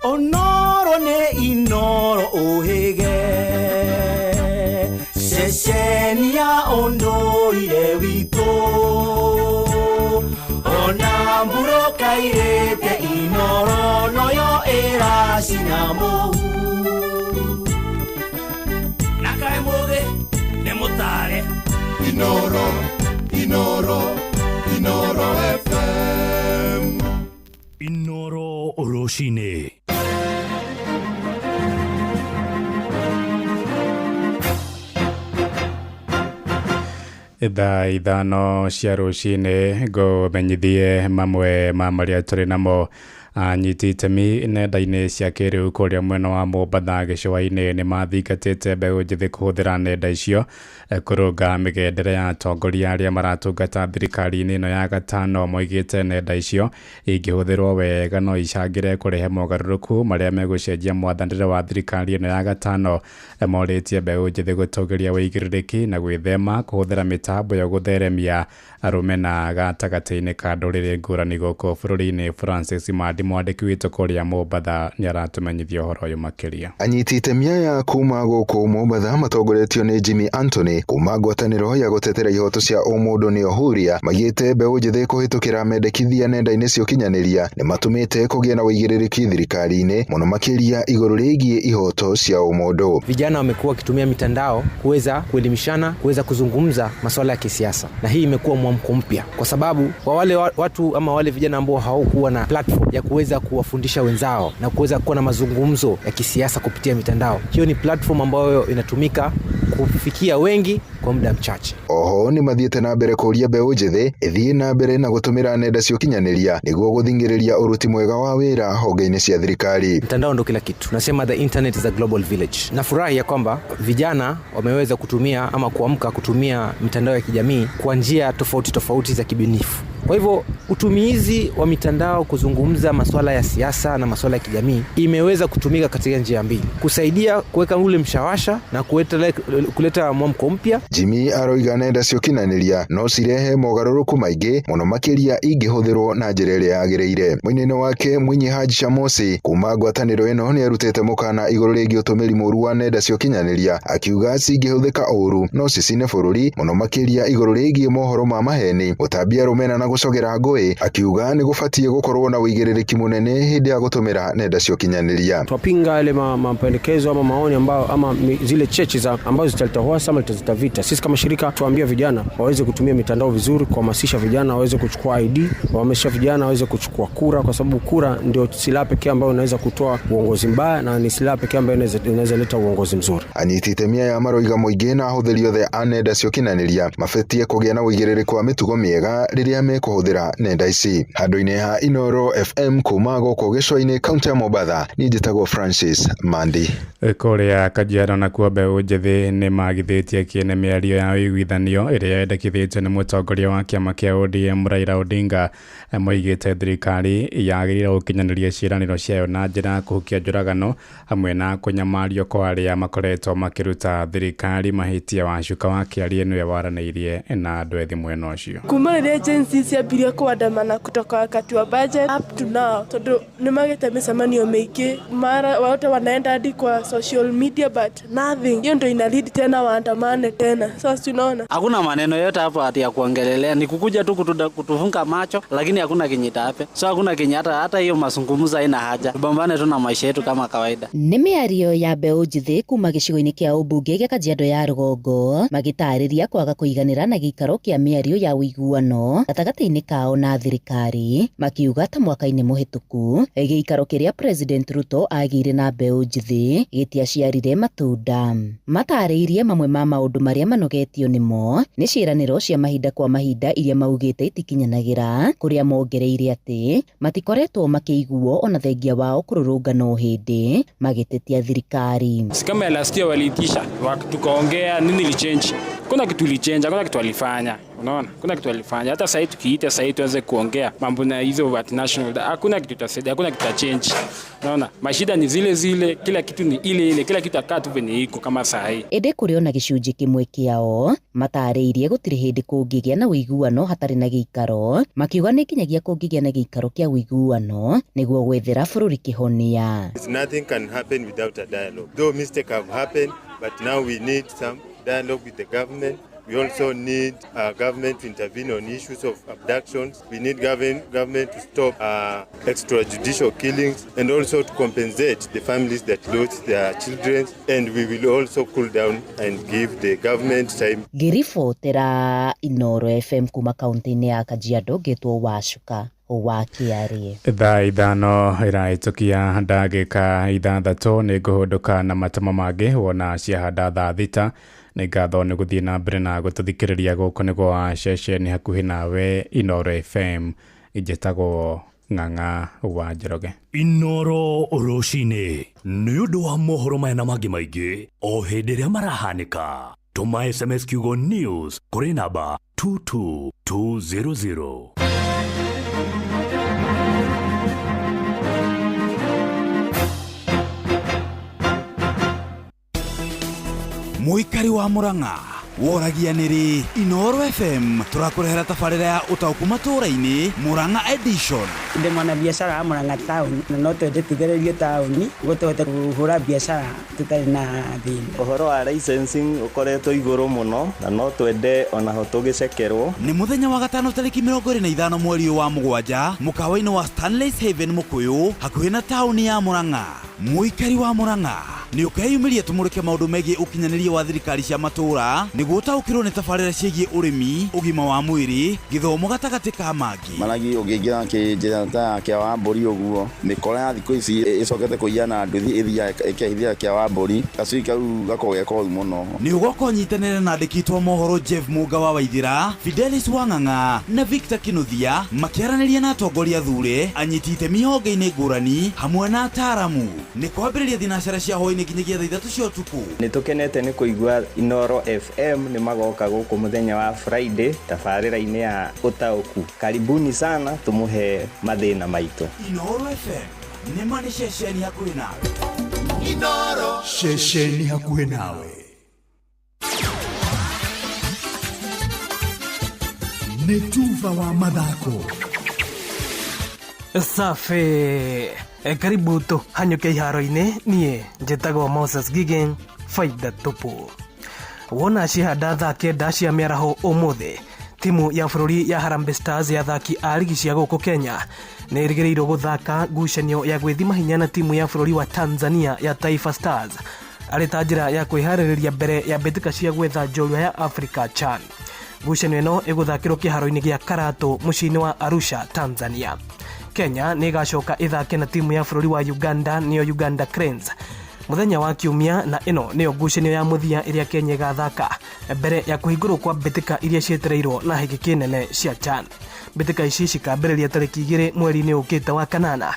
Onoro nĩ Inoro ũhĩge, ceceni ya ũndũire witũ, ona mburũka irĩte Inoro noyo ĩracina mũhu. Na kaĩ mũgĩ nĩ mũtare. Inoro, Inoro, Inoro FM. Inoro rũcinĩ. Thaa 5 cia rũcinĩ, ngũmenyithie mamwe ma marĩa tũrĩ namo. Anyiti itemi nenda-inĩ cia kĩrĩu kũrĩa mwena wa Mombatha gĩcũa-inĩ nĩ mathingatĩte mbeũ njĩthĩ kũhũthĩra nenda icio kũrũnga mĩgendere ya atongoria arĩa maratungata thirikari-inĩ ĩno ya gatano. Moigĩte nenda icio ingĩhũthĩrwo wega no icangĩre kũrehe mogarũrũku marĩa megũcenjia mwathanĩre wa thirikari ĩno ya gatano. Morĩtie mbeũ njĩthĩ gũtũgĩria wĩigĩrĩrĩki na gwĩthema kũhũthĩra mĩtambo ĩyo gũtheremia rũmena gatagatĩ-inĩ ka ndũrĩrĩ ngũrani gũkũ bũrũri-inĩ. Francis Mandi, mwandĩki witũ kũrĩa Mombatha, nĩ aratũmenyithia ũhoro ũyũ makĩria. Anyiti itemi aya kuma gũkũ Mombatha matongoretio nĩ Jimmy Anthony kuma ngwatanĩro ya gũtetera ihoto cia ũmũndũ nĩyo Huria, maigĩte mbeũ njĩthĩ kũhĩtũkĩra mendekithia nenda-inĩ cia ũkinyanĩria nĩ matũmĩte kũgĩe na ũigĩrĩrĩki thirikari-inĩ, mũno makĩria igũrũ rĩgiĩ ihoto cia ũmũndũ. Vijana wamekuwa wakitumia mitandao kuweza kuelimishana, kuweza kuzungumza masuala ya kisiasa, na hii imekuwa mwamko mpya kwa sababu kwa wale watu ama wale vijana ambao hawakuwa na platform ya kuweza kuwafundisha wenzao na kuweza kuwa na mazungumzo ya kisiasa kupitia mitandao, hiyo ni platform ambayo inatumika kufikia wengi kwa muda mchache. Oho nĩ mathiĩte na mbere kũria mbeũ njĩthĩ ĩthiĩ na mbere na gũtũmĩra nenda cia ũkinyanĩria nĩguo gũthing'ĩrĩria ũruti mwega wa wĩra honge-inĩ cia thirikari. Mtandao ndo kila kitu. Tunasema the internet is a global village. Nafurahi ya kwamba vijana wameweza kutumia ama kuamka kutumia mitandao ya kijamii kwa njia tofauti tofauti za kibunifu. Kwa hivyo utumizi wa mitandao kuzungumza masuala ya siasa na masuala ya kijamii imeweza kutumika katika njia mbili: kusaidia kuweka ule mshawasha na kuleta mwamko mpya. Jimmy aroiga nenda cia ũkinyanĩria no cirehe mogarũrũku maingĩ mũno makĩria ingĩhũthĩrwo na njĩra ĩrĩa yagĩrĩire. Mwena-inĩ wake, Mwinyi Haji Shamosi kuma ngwatanĩro ĩno nĩ arutĩte mũkana igũrũ rĩgiĩ ũtũmĩri mũru wa nenda cia ũkinyanĩria, akiuga cingĩhũthĩka ũru no cicine bũrũri, mũno makĩria igũrũ rĩgiĩ mohoro ma maheni, gũtambia rũmena na gũcogera ngũĩ, akiuga nĩ gũbatiĩ gũkorwo na ũigĩrĩrĩki mũnene hĩndĩ ya gũtũmĩra nenda cia ũkinyanĩria. Twapinga yale mapendekezo ama maoni ambao ama zile cheche za ambazo zitaleta uhasama, zitavita. Sisi kama shirika tuambie vijana waweze kutumia mitandao vizuri, kuhamasisha vijana waweze kuchukua ID, kuhamasisha vijana waweze kuchukua kura, kwa sababu kura ndio silaha pekee ambayo inaweza kutoa uongozi mbaya na ni silaha pekee ambayo inaweza leta uongozi mzuri. Anyiti itemi aya maroiga mũingĩ na ahũthĩri othe a nenda cia ũkinyanĩria mabatie kũgĩa na ũigĩrĩrĩku wa mĩtugo mĩega rĩrĩa mekũhũthĩra nenda ici. Handũ-inĩ ha Inooro FM kuma gũkũ gĩcũa-inĩ kaũntĩ ya Mombatha, niĩ njĩtagwo Francis Mandi. Kũrĩa Kajiado nakuo mbeũ njĩthĩ nĩ magithĩtie kĩene mĩario ya ũiguithanio ĩrĩa yendekithĩtio nĩ mũtongoria wa kĩama kĩa ODM Raila Odinga. Moigĩte thirikari yagĩrĩirwo gũkinyanĩria ciĩranĩro ciayo na njĩra ya kũhukia njũragano hamwe na kũnyamario kwa arĩa makoretwo makĩruta thirikari mahĩtia. Wacuka wa Kĩarie nĩwe waranĩirie na andũ ethĩ mwena ũcio. Kuma rĩrĩa Gen Z ciambirie kuandamana kutoka wakati wa budget up to now, tondu nĩmagĩte mĩcemanio mĩingĩ, mara wote wanaenda hadi kwa social media but nothing. Hiyo ndio ina lead tena waandamane tena. Sasa tunaona hakuna maneno yote hapo ati ya kuongelelea, ni kukuja tu kutufunga macho, lakini hakuna kenye itahappen. So hakuna kenye hata hiyo mazungumzo haina haja, tupambane tu na maisha yetu kama kawaida. Nĩ mĩario ya mbeũ njĩthĩ kuma gĩcigo-inĩ kĩa ũmbunge gĩa Kajiado ya rũgongo magĩtarĩria kwaga kũiganĩra na gĩikaro kĩa mĩario ya ũiguano gatagatĩ-inĩ kao na thirikari, makiuga ta mwaka-inĩ mũhĩtũku gĩikaro kĩrĩa President Ruto agĩire na mbeũ njĩthĩ gĩtiaciarire matunda. Matarĩirie mamwe ma maũndũ marĩa manogetio nĩmo nĩ ciĩranĩro cia mahinda kwa mahinda iria maugĩte itikinyanagĩra, kũrĩa mongereire atĩ matikoretwo makĩiguo ona thengia wao kũrũrũngana o hĩndĩ magĩtetia thirikari. Si kama ya last year waliitisha, tukaongea nini ilichange? Kuna kitu ilichange, hakuna kitu walifanya. Unaona? Kuna kitu walifanya. Hata sasa tukiita sasa tuanze kuongea mambo na hizo at national, hakuna kitu itasaidia, hakuna kitu change. Unaona? Mashida ni zile zile, kila kitu ni ile ile, kila kitu akaa tu venye iko kama saa hii. Ĩndĩ kũrĩ ona gĩcunjĩ kĩmwe kĩao matarĩirie gũtirĩ hĩndĩ kũngĩgĩa na ũiguano hatarĩ na gĩikaro, makiuga nĩ nginyagia kũngĩgĩa na gĩikaro kĩa ũiguano nĩguo gwethera bũrũri kĩhonia. Nothing can happen without a dialogue. Though mistakes have happened, but now we need some dialogue with the government. We also need government to intervene on issues of abductions. We need government to stop extrajudicial killings and also to compensate the families that lost their children. And we will also cool down and give the government time. Ngĩribotera Inooro FM kuma kaunti-inĩ ya Kajiado, ngĩtwo Wacuka wa Kĩarie. Thaa 5 ĩrahĩtũkia ndagĩka 6 nĩ ngũhũndũka na matemo mangĩ wona ciahanda thaa 6. Nĩ ngatho nĩ gũthiĩ na mbere na gũtũthikĩrĩria gũkũ nĩguo wa ceceni hakuhĩ nawe Inooro FM. Njĩtagwo Ng'ang'a wa Njoroge. Inooro rũcinĩ nĩ ũndũ wa mohoro maya na mangĩ maingĩ o hĩndĩ ĩrĩa marahanĩka. Tũma SMS kiugo news kũrĩ namba 22200. Mũikari wa Murang'a woragia nĩrĩ Inooro FM tũrakũrehera tabarĩra ya ũtaũku matũũra-inĩ Murang'a edition. Ndĩ mwana biacara wa Murang'a town na no twende tũthererio taũni nĩguo tũhote kũhũra biacara tũtarĩ na thĩna. Ũhoro wa licensing ũkoretwo igũrũ mũno na no twende onaho tũgĩcekerwo. Nĩ mũthenya wa gatano tarĩki 25 mweri ũyũ wa 7 mũkawa-inĩ wa Stanley's Haven Mũkũyũ hakuhĩ na taũni ya Murang'a. Mũikari wa Murang'a nĩ ũkeyumĩria tũmũrĩke maũndũ megiĩ ũkinyanĩria wa thirikari cia matũũra nĩguo ũtaũkĩrwo nĩ tabarĩra ciĩgiĩ ũrĩmi, ũgima wa mwĩrĩ, gĩthomo gatagatĩ ka mangĩ. Maragi ũngĩingĩra kĩnjĩra ta ya kĩa wa mbũri ũguo, mĩkora ya thikũ ici ĩcokete kũiya na nduthi ĩthiaga ĩkehithia kĩa wa mbũri, gacui kau gakoragwo ge koru mũno. Nĩ ũgoka ũnyitanĩre na andĩki twa mohoro Jeff Mũnga wa Waithĩra, Fidelis Wang'ang'a na Victor Kinuthia makĩaranĩria na atongoria thure, anyiti itemi honge-inĩ ngũrani hamwe na ataaramu. Nĩ kwambĩrĩria thinacara cia hwaĩ-inĩ nginyagia thaa 3 cia ũtukũ. Nĩ tũkenete nĩ kũigua Inooro FM nĩ magoka gũkũ mũthenya wa Friday tabarĩra-inĩ ya ũtaũku. Karibuni sana tũmũhe mathĩna maitũ. Inooro FM nĩ ma nĩ ceceni hakuhĩ nawe. Inooro ceceni hakuhĩ nawe. Nĩ tuba wa mathako. Safi. Karibu tu hanyũke iharo-inĩ. Niĩ njĩtagwo Moses Gigen, faida tupu. Wona cihanda thaa 9 cia mĩaraho ũmũthĩ, timu ya bũrũri ya Harambee Stars ya athaki a rigi cia gũkũ Kenya nĩ ĩrĩgĩrĩirwo gũthaka ngucanio ya gwĩthima hinya na timu ya bũrũri wa Tanzania ya Taifa Stars Arĩ ta njĩra ya kwĩharĩrĩria mbere ya mbĩtĩka cia gwetha njorua ya Africa CHAN. Ngucanio ĩno ĩgũthakĩrwo kĩharo-inĩ gĩa Karatu mũciĩ-inĩ wa Arusha, Tanzania. Kenya nĩ ĩgacoka ĩthake na timu ya bũrũri wa Uganda nĩyo Uganda Cranes mũthenya wa kiumia na ĩno nĩyo ngucanio ya mũthia ĩrĩa Kenya ĩgathaka mbere ya kũhingũrwo kwa mbĩtĩka iria cietereirwo na hĩgĩkĩ nene cia CHAN. Mbĩtĩka ici cikambĩrĩria tarĩki 2 mweri-inĩ ũkĩte wa kanana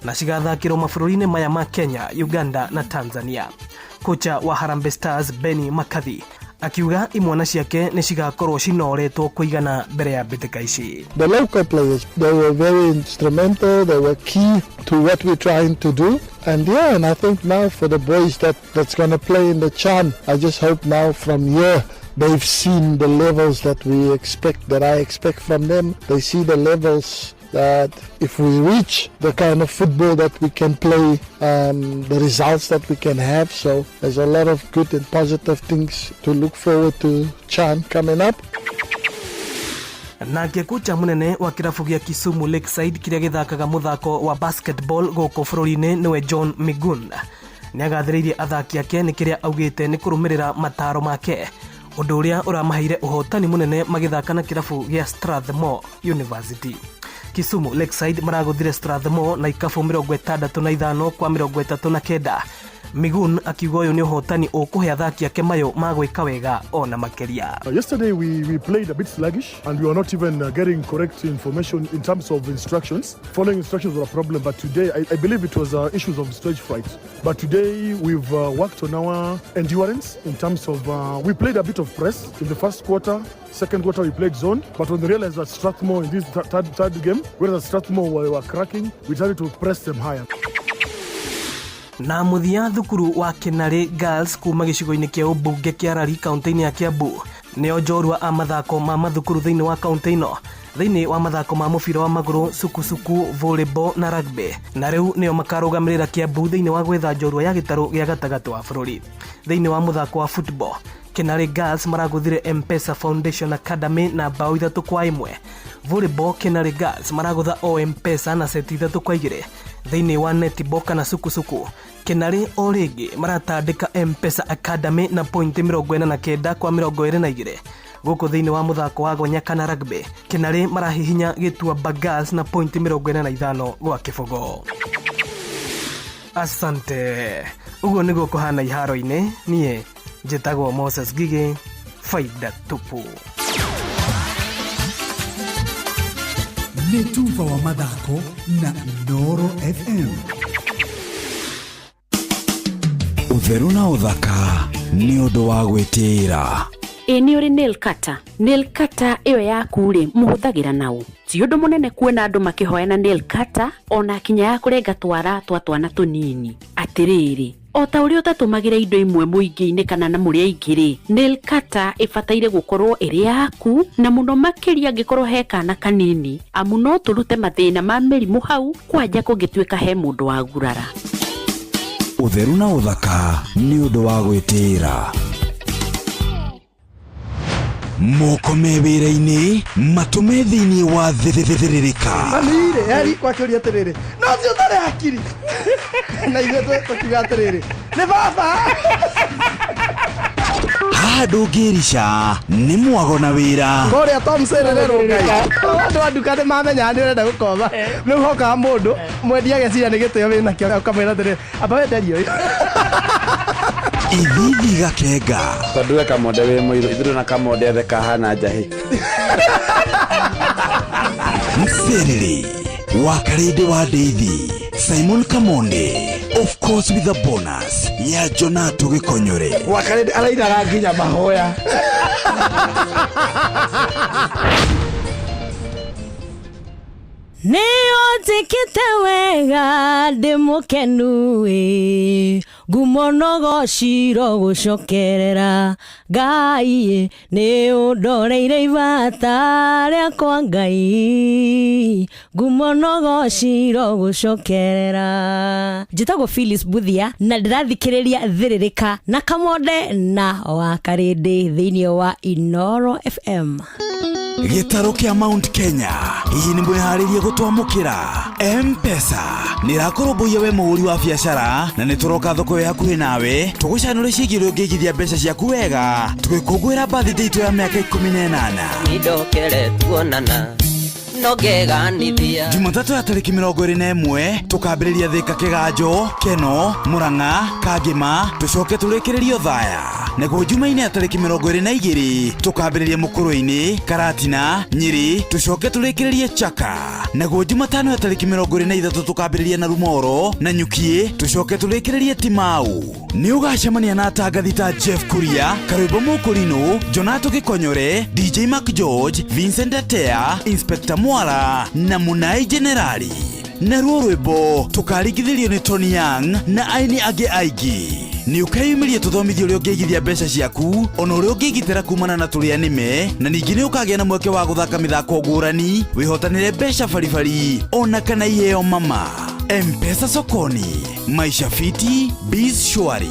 na cigathakĩrwo mabũrũri-inĩ maya ma Kenya, Uganda na Tanzania. Kocha wa Harambee Stars Benni McCarthy akiuga imwana ciake nĩ cigakorwo cinoretwo kũigana mbere ya mbĩtĩka ici. The local players, they were very instrumental, they were key to what we're trying to do. And yeah, and I think now for the boys that's going to play in the CHAN, I just hope now from here they've seen the levels that we expect, that I expect from them. They see the levels that if we reach the kind of football that we can play, the results that we can have. So there's a lot of good and positive things to look forward to CHAN coming up. Nake kocha munene wa kĩrabu gĩa Kisumu Lakeside kĩrĩa gĩthakaga mũthako wa basketball gũkũ bũrũri-inĩ nĩwe John Migun nĩagathĩrĩirie athaki ake nĩ kĩrĩa augĩte nĩ kũrũmĩrĩra mataro make ũndũ ũrĩa ũramaheire ũhotani mũnene magĩthaka na kĩrabu gĩa Strathmore University. Kisumu Lakeside maragũthire Strathmore na ikabu 65 kwa 39. Migun akiuga ũyũ nĩ ũhotani ũkũhe athaki ake mayũ ma gwĩka wega ona makĩria. Yesterday we played a bit sluggish and we were not even getting correct information in terms of instructions. Following instructions were a problem, but today I believe it was issues of stage fright. But today we've worked on our endurance in terms of we played a bit of press in the first quarter. Second quarter we played zone, but when they realized that Strathmore in this third game, whereas Strathmore were cracking, we started to press them higher. Na mũthia thukuru wa Kinarĩ Girls kuma gĩcigo-inĩ kĩa ũmbunge kĩa Rari kaunti-inĩ ya Kiambu nĩo njorua a mathako ma mathukuru thĩinĩ wa kaunti ĩno thĩinĩ wa mathako ma mũbira wa magũrũ, sukusuku, volleyball na rugby, na rĩu nĩo makarũgamĩrĩra Kiambu thĩinĩ wa gwetha njorua ya gĩtarũ gĩa gatagatĩ wa bũrũri. Thĩinĩ wa mũthako wa football, Kinarĩ Girls maragũthire M-Pesa Foundation Academy na bao 3-1. Volleyball, Kinarĩ Girls maragũtha o M-Pesa na seti 3-2. Thĩinĩ wa netball kana sukusuku, Kinarĩ o rĩngĩ maratandĩka M-Pesa Academy na pointi 49 kwa 22. Gũkũ thĩinĩ wa mũthako wa gonya kana rugby, Kinarĩ marahihinya Gĩtuamba Girls na pointi 45 gwa 0. Asante. Ũguo nĩguo kũhana iharo-inĩ. Niĩ njĩtagwo Moses Gige, faida tupu. Nĩ tuba wa mathako na Inooro FM. Ũtheru na ũthaka nĩ ũndũ wa gwĩtĩĩra. Ĩ nĩ ũrĩ nail cutter? Nail cutter ĩyo yaku rĩ, mũhũthagĩra naũ? Ti ũndũ mũnene kuona andũ makĩhoya na nail cutter ona kinya ya kũrenga twara twa twana tũnini. Atĩrĩrĩ, o ta ũrĩa ũtatũmagĩra indo imwe mũingĩ-inĩ kana na mũrĩ aingĩ rĩ, nail cutter ĩbataire gũkorwo ĩrĩ yaku na mũno makĩria angĩkorwo he kana kanini, amu no tũrute mathĩna ma mĩrimũ hau kwanja kũngĩtuĩka he mũndũ wagurara. Ũtheru na ũthaka nĩ ũndũ wa gwĩtĩĩra. Moko me wĩra-inĩ, matũ me thĩinĩ wa thĩrĩrĩka. Mami-rĩ, eri kwakĩũria atĩrĩrĩ, no ũcio ũtarĩ hakiri. Na ithuĩ tũkiuga atĩrĩrĩ, nĩ baba. Haha ndũngĩrica nĩ mwago na wĩra. Kũrĩa Tom Serere Ngai. Andũ a nduka nĩ mamenyaga nĩ ũrenda gũkomba. Rĩu hokaga mũndũ mwendia ageciria nĩ gĩtĩo wĩnakĩo ũkamwĩra atĩrĩrĩ, amba wenderie ũyũ. Ithithi gakenga. Tondũ we kamonde wĩ mũirũ, ithuĩ na kamonde othe kahana njahĩ. Mserere wa Karĩndĩ wa Ndeithi, Simon Kamonde, of course with a bonus ya Jonato Gĩkonyore. Wa Karĩndĩ arainaga nginya mahoya. Nĩ ũnjĩkĩte wega ndĩ mũkenu ĩ, ngumo no gociro gũcokerera Ngai, nĩ ũndoreire ibata rĩakwa Ngai, ngumo no gociro gũcokerera. Njĩtagwo Phyllis Buthia na ndĩrathikĩrĩria Thĩrĩrĩka na Kamonde na wa Karĩndĩ thĩinĩ wa Inooro FM. Gĩtarũ kĩa Mount Kenya hihi nĩ mwĩharĩrie gũtwamũkĩra? M-Pesa nĩ ĩrakũrũmbũiya we mũhũri wa biacara, na nĩ tũroka thoko ĩ hakuhĩ nawe tũgũcanũre ciĩgiĩ ũrĩa ũngĩigithia mbeca ciaku wega tũgĩkũngũĩra birthday itũ ya mĩaka 18. Nindokere tuonana no ngeganithia. Jumatatũ ya tarĩki 21 tũkambĩrĩria Thĩka, Kĩganjo, Keno, Mũrang'a, Kangĩma, tũcoke tũrĩkĩrĩrie Othaya. Naguo Jumaine ya tarĩki 22 tũkambĩrĩria Mũkũrwe-inĩ, Karatina, Nyĩrĩ, tũcoke tũrĩkĩrĩrie Chaka. Naguo Jumatano ya tarĩki 23 tũkambĩrĩria na Rumoro na Nyukiĩ, tũcoke tũrĩkĩrĩrie Timau. Nĩ ũgacemania na atangathi ta Jeff Kuria, Karwĩmbo Mũkũrinũ, Jonato Gĩkonyore, DJ Mark George, Vincent Atea, Inspector Mwara na Mũnai Generali. Naruo rwĩmbo tũkaringithĩrio nĩ Tony Young na aini angĩ aingĩ. Nĩ ũkeyumĩria tũthomithio ũrĩa ũngĩigithia mbeca ciaku, ona ũrĩa ũngĩgitĩra kumana na tũrĩa nĩme, na ningĩ nĩ ũkagĩa na mweke wa gũthaka mĩthako ngũrani, wĩhotanĩre mbeca baribari ona kana iheo mama. M-Pesa sokoni, maisha fiti, biz shwari.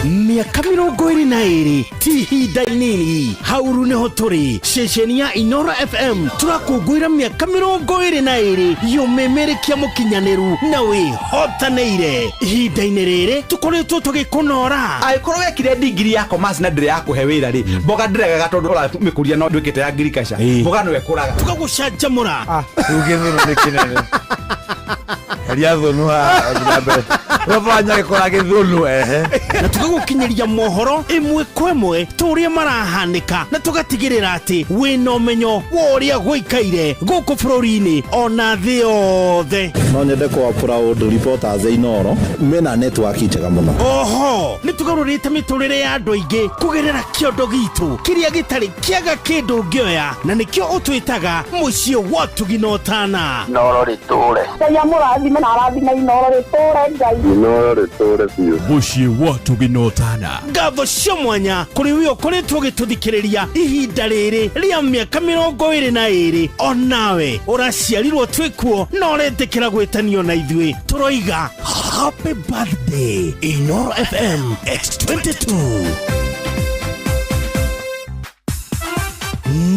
Mĩaka 22 ti ihinda inini. Hauru nĩho tũrĩ ceceni ya Inoro FM, tũrakũngũĩra mĩaka 22 yũmĩmĩrĩkia mũkinyanĩru na wĩhotanĩire. Ihinda-inĩ rĩrĩ tũkoretwo tũgĩkũnora. Angĩkorwo wekire ndigiri ya commerce na ndĩrĩ ya kũhe wĩra rĩ, mboga ndĩregaga tondũ ũramĩkũria no ndwĩkĩte ya ngirigaca, mboga no ĩkũraga. Tũgagũcanjamũra. Rĩu gĩthũnũ nĩ kĩnene. Heria thũnũ haha ũthiĩ na mbere. Ũrabanya gĩkũra gĩthũnũ ehe. Na tũgagũkinyĩria mohoro ĩmwe kwa ĩmwe ta ũrĩa marahanĩka, na tũgatigĩrĩra atĩ wĩna ũmenyo wa ũrĩa gũikaire gũkũ bũrũri-inĩ ona thĩ yothe. No nyende kwa proud reporters a Inoro mena network njega mũno. Oho nĩ tũgarũrĩte mĩtũrĩre ya andũ aingĩ kũgerera kĩondo gitũ kĩrĩa gĩtarĩ kĩaga kĩndũ ũngĩoya, na nĩkĩo ũtwĩtaga mũciĩ wa ũtugi na ũtana. Inoro rĩtũre. Ngai amũrathime na arathime Inoro rĩtũre Ngai. Inoro rĩtũre biũ. Mũciĩ wa ũtugi na ũtana. Ngatho cia mwanya kũrĩ we ũkoretwo ũgĩtũthikĩrĩria ihinda rĩrĩ rĩa mĩaka 22. Onawe ũraciarirwo twĩkuo na ũretĩkĩra gwĩtanio na ithuĩ, tũroiga happy birthday Inoro FM X22.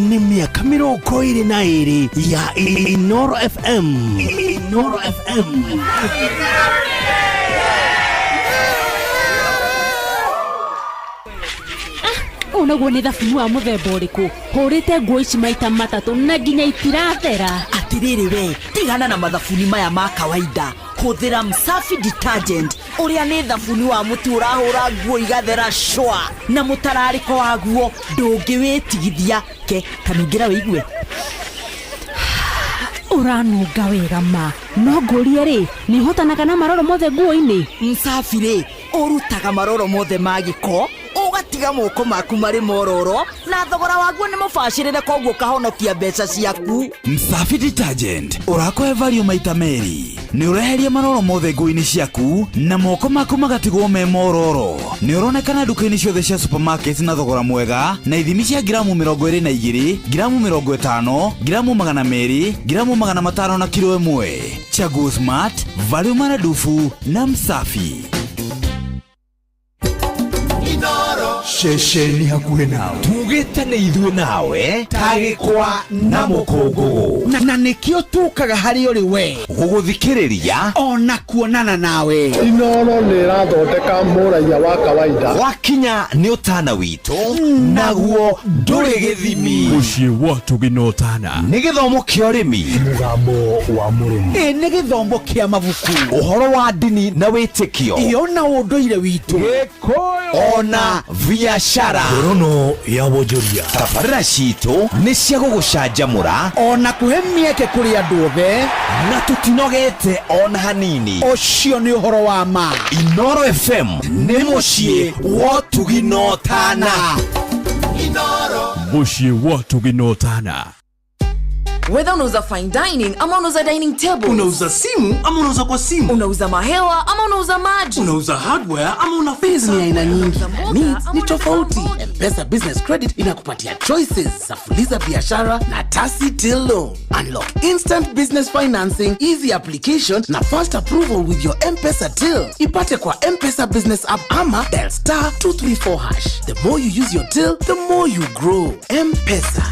Nĩ mĩaka 22 ya Inoro FM. Inoro FM. Ũũ naguo nĩ thabuni wa mũthemba ũrĩkũ hũrĩte nguo ici maita matatũ na nginya itirathera? Atirĩrĩ we, tigana na mathabuni maya ma kawaida, hũthĩra Msafi Detergent, ũrĩa nĩ thabuni wa mũtu ũrahũra nguo igathera shwa, na mũtararĩko waguo ndũngĩwĩtigithia. Ke kanungĩra wĩigue. Ũranunga wega ma. No ngũrie rĩ, nĩ ũhotanaga na maroro mothe nguo-inĩ? Msafi rĩ, ũrutaga maroro mothe ma gĩko, ũgatiga moko maku marĩ mororo, na thogora waguo nĩ mũbacĩrĩre, koguo ũkahonokia mbeca ciaku. Msafi Detergent ũrakũhe value maita merĩ. Nĩ ũreheria maroro mothe nguo-inĩ ciaku na moko maku magatigwo me mororo. Nĩ ũronekana nduka-inĩ ciothe cia supermarket na thogora mwega, na ithimi cia ngiramu 22, ngiramu 50, ngiramu 200, ngiramu 500 na kiro 1. Chaguo smart, value maradufu na Msafi. Ceceni hakuhĩ nawe, tugĩte nĩ ithuĩ nawe ta gĩkwa na mũkũngũgũ, na nĩkĩo tũkaga harĩ ũrĩ we gũgũthikĩrĩria ona kuonana nawe. Inoro nĩ ĩrathondeka mũraiya wa kawaida. Gwakinya nĩ ũtana witũ, naguo ndũrĩ gĩthimi. Mũciĩ wa ũtugi na ũtana. Nĩ gĩthomo kĩa ũrĩmi, mũgambo wa mũrĩmi, ĩ nĩ gĩthomo kĩa mabuku, ũhoro wa ndini na wĩtĩkio, iyo na ũndũire witũ, ona biacara. Ngorono ya wonjoria. Tabarĩra citũ nĩ cia gũgũcanjamũra ona kũhe mĩeke kũrĩ andũ othe, na tũtinogete ona hanini. Ũcio nĩ ũhoro wa ma. Inoro FM nĩ mũciĩ wa ũtugi na ũtana. Mũciĩ wa ũtugi na ũtana. Whether unauza fine dining ama unauza dining table, Unauza simu ama unauza kwa simu, unauza mahewa ama unauza maji, unauza hardware ama una Biz ni aina nyingi na needs ni tofauti. M-Pesa Business Credit inakupatia choices za fuliza biashara na Tasi Till Loan. Unlock instant business financing, easy application na fast approval with your M-Pesa Till. Ipate kwa M-Pesa Business App ama dial star 234 hash. The more you use your till, the more you grow. M-Pesa.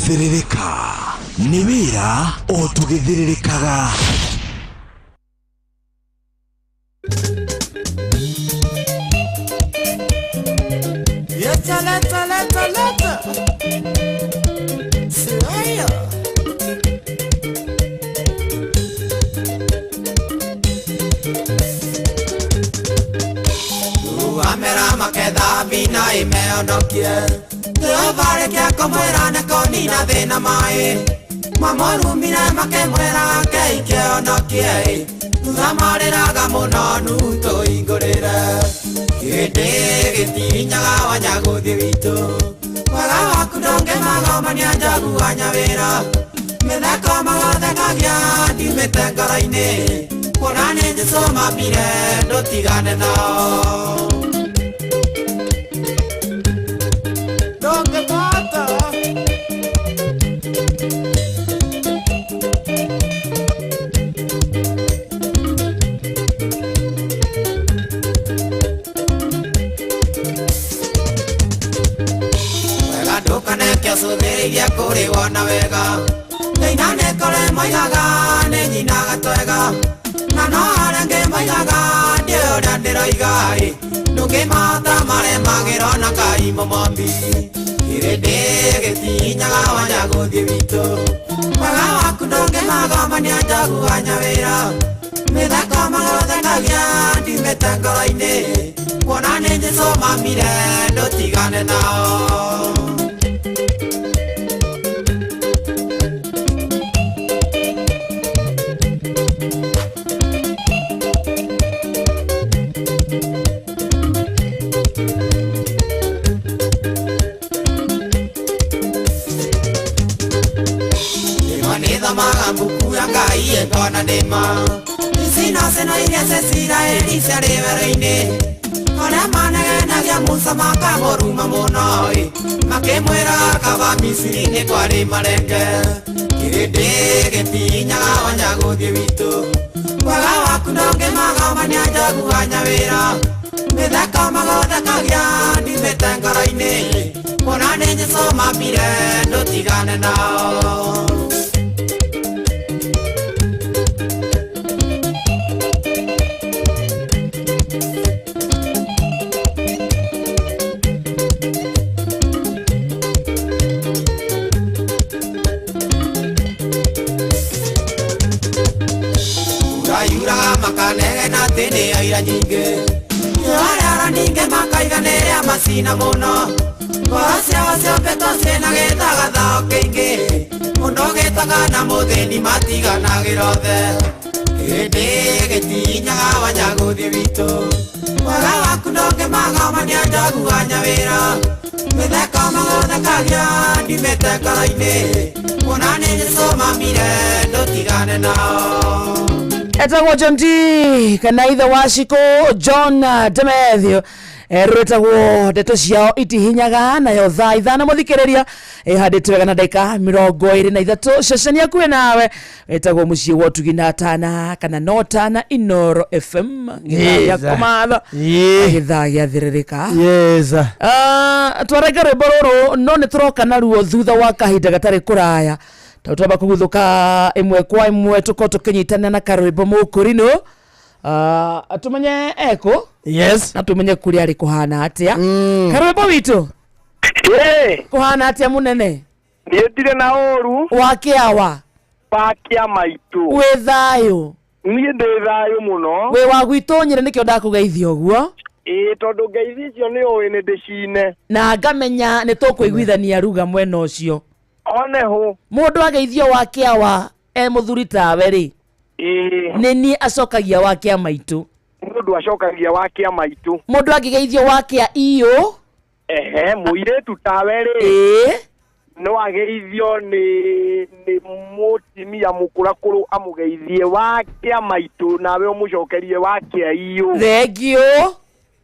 Thĩrĩrĩka nĩ wĩra o tũgĩthĩrĩrĩkaga. Leta, leta, leta, leta. Slayer. Amera maketha mina imeonokie Jehova reke kũmwĩra nĩ kũnina thĩna maĩ Mamũrumire makĩmwĩra keikĩonokie Thutha marĩraga mũno nutũhingũrĩre Kĩndĩ gĩtinyaga wanyagũthi witũ Wega waku ndũngĩmagomania njogu wa nyawĩra Mĩtheko magathekagia ndimĩte ngoro-inĩ Kuona nĩ Jesũ mambire ndũtigane nao Ndũngĩbata. Wega ndũkaneke ũcũthĩrĩrie kũrĩ wona wega Thĩina nĩ kũrĩ moigaga nĩ nyinaga twega Na no arĩa angĩ moigaga ndiũĩ ũrĩa ndĩroiga ĩ Ndũngĩmahota maremagĩrwo na Ngai mũmombi Kĩrĩndĩ gĩtinyaga wanya gũthiĩ witũ Wega waku ndũngĩmagomania njogu wa nyawĩra Mĩtheko magathekagia ndimĩte ngoro-inĩ Kuona nĩ Jesũ mamire ndũtigane nao Rĩmwe nĩthomaga mbuku ya Ngai ĩngona nĩma Icino cino iria cia Isiraeli ciarĩ werũ-inĩ Arĩa manegenagia Musa makamũruma mũno ĩ Makĩmwĩra kaba Misiri nĩ kwarĩ marenge Kĩrĩndĩ gĩtinyaga wanya gũthiĩ witũ Wega waku ndũngĩmagomania njogu wa nyawĩra Mĩtheko magathekagia ndimĩte ngoro-inĩ Kuona nĩ Jesũ mambire ndũtigane nao Yuraga makanegena atĩ nĩ aira nyingĩ Arĩa ningĩ makaiga nĩ rĩa macina mũno Ngoro ciao ciombĩtwo ciĩna gĩthagathao kĩingĩ Mũndũ gĩtonga na mũthĩni matiganagĩra othe Kĩrĩndĩ gĩtinyaga wanya gũthiĩ witũ Wega waku ndũngĩmagomania njogu wa nyawĩra Mĩtheko magathekagia ndimĩte ngoro-inĩ Kuona nĩ Jesũ mamire ndũtigane nao Etagwo John D kana ithe wa Shiko John Demethio rwĩtagwo ndeto ciao itihinyaga nayo thaa ithano mũthikĩrĩria ĩhandĩte wega na ndagĩka 23 ceceni akuĩ nawe ĩtagwo mũciĩ wa ũtugi na tana kana no tana Inoro FM gĩthaa gĩa Yes. kũmatha Ĩĩ. gĩthaa gĩathĩrĩrĩka Yes. Twarenga rwĩmbo rũrũ no nĩ tũroka naruo thutha wa kahinda gatarĩ kũraya tondũ twamba kũguthũka ĩmwe kwa ĩmwe tũkorwo tũkĩnyitana na karwĩmbo mũkũrinũ tũmenye ekũ yes na tũmenye kũrĩa arĩ kũhana atĩa karwĩmbo witũ kũhana atĩa mũnene niĩ ndirĩ na ũru wa kĩawa wa kĩa maitũ wĩ thayũ niĩ ndĩ thayũ mũno wĩ wa gwitũ nyĩrĩ nĩkĩo ndakũgeithia ũguo ĩĩ tondũ ngeithi icio nĩ ũĩ nĩ ndĩcine na ngamenya nĩ tũkũiguithania ruga mwena ũcio one hũ mũndũ ageithio wa kĩawa e mũthuri tawe rĩ ĩĩ nĩ niĩ acokagia wa kĩa maitũ mũndũ acokagia wa kĩa maitũ mũndũ angĩgeithio wa kĩa iyũ ehe mũirĩtu tawe rĩ ĩĩ No ageithio nĩ mũtumia mũkũrakũrũ amũgeithie wakĩa maitũ nawe ũmũcokerie wakĩa iyũ. Thank you.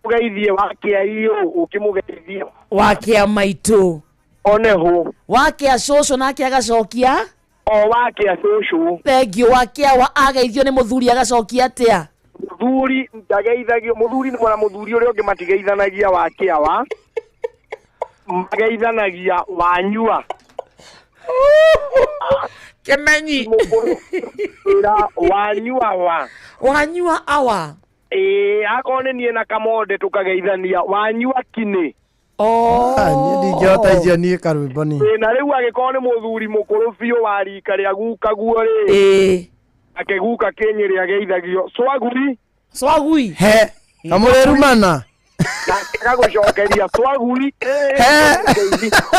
Ũgeithie wakĩa iyũ ũkĩmũgeithia wakĩa maitũ one hũ wakĩa cũcũ nake agacokia o wakĩa cũcũ. Thank you. Wakĩa wa ageithio nĩ mũthuri agacokia atĩa? Mũthuri ndageithagio, mũthuri na mũthuri ũrĩa ũngĩ matigeithanagia wakĩa wa, mageithanagia wanyua. Kĩmenyi. Ĩra wanyua wa. Wanyua awa. Ĩĩ, akorwo nĩ niĩ na Kamonde tũkageithania wanyua kinĩ. Oh. Niĩ ndingĩhota icio niĩ karwĩmbo niĩ. Ĩĩ, na rĩu angĩkorwo nĩ mũthuri mũkũrũ biũ wa rika rĩa guka guo rĩ. Ĩĩ. Ake guka kĩnyĩrĩ ageithagio swagui. Swagui. He kamũrĩrumana. Agagũcokeria swagui.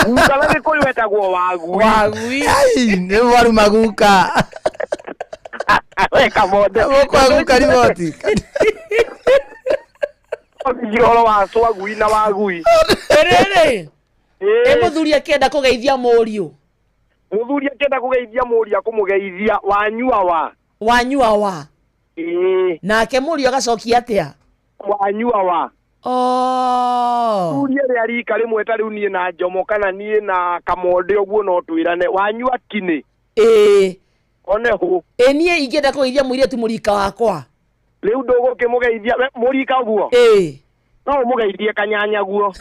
Guka na Gĩkũyũ etagwo wagui. Wagui. Ai, nĩ mwaruma guka. We Kamonde. Gũkwa guka riboti. Ũhoro wa swagui na wagui. Rĩrĩ. Ĩ mũthuri akĩenda kũgeithia mũriũ. Mũthuri akĩenda kũgeithia mũriũ akũmũgeithia wanyua wa. Wanyua wa. Ĩĩ. Nake mũriũ agacokia atĩa? Wanyua wa. Oh. Mũthuri ĩrĩa rika rĩmwe ta rĩu niĩ na Njomo kana niĩ na Kamonde ũguo no twĩrane wanyua kinĩ. Ĩĩ. One hũ. Ĩ niĩ ingĩenda kũgeithia mũirĩtu mũrika wakwa. Rĩu ndũgũkĩmũgeithia we mũrika ũguo? Ĩĩ. No ũmũgeithie kanyanya guo.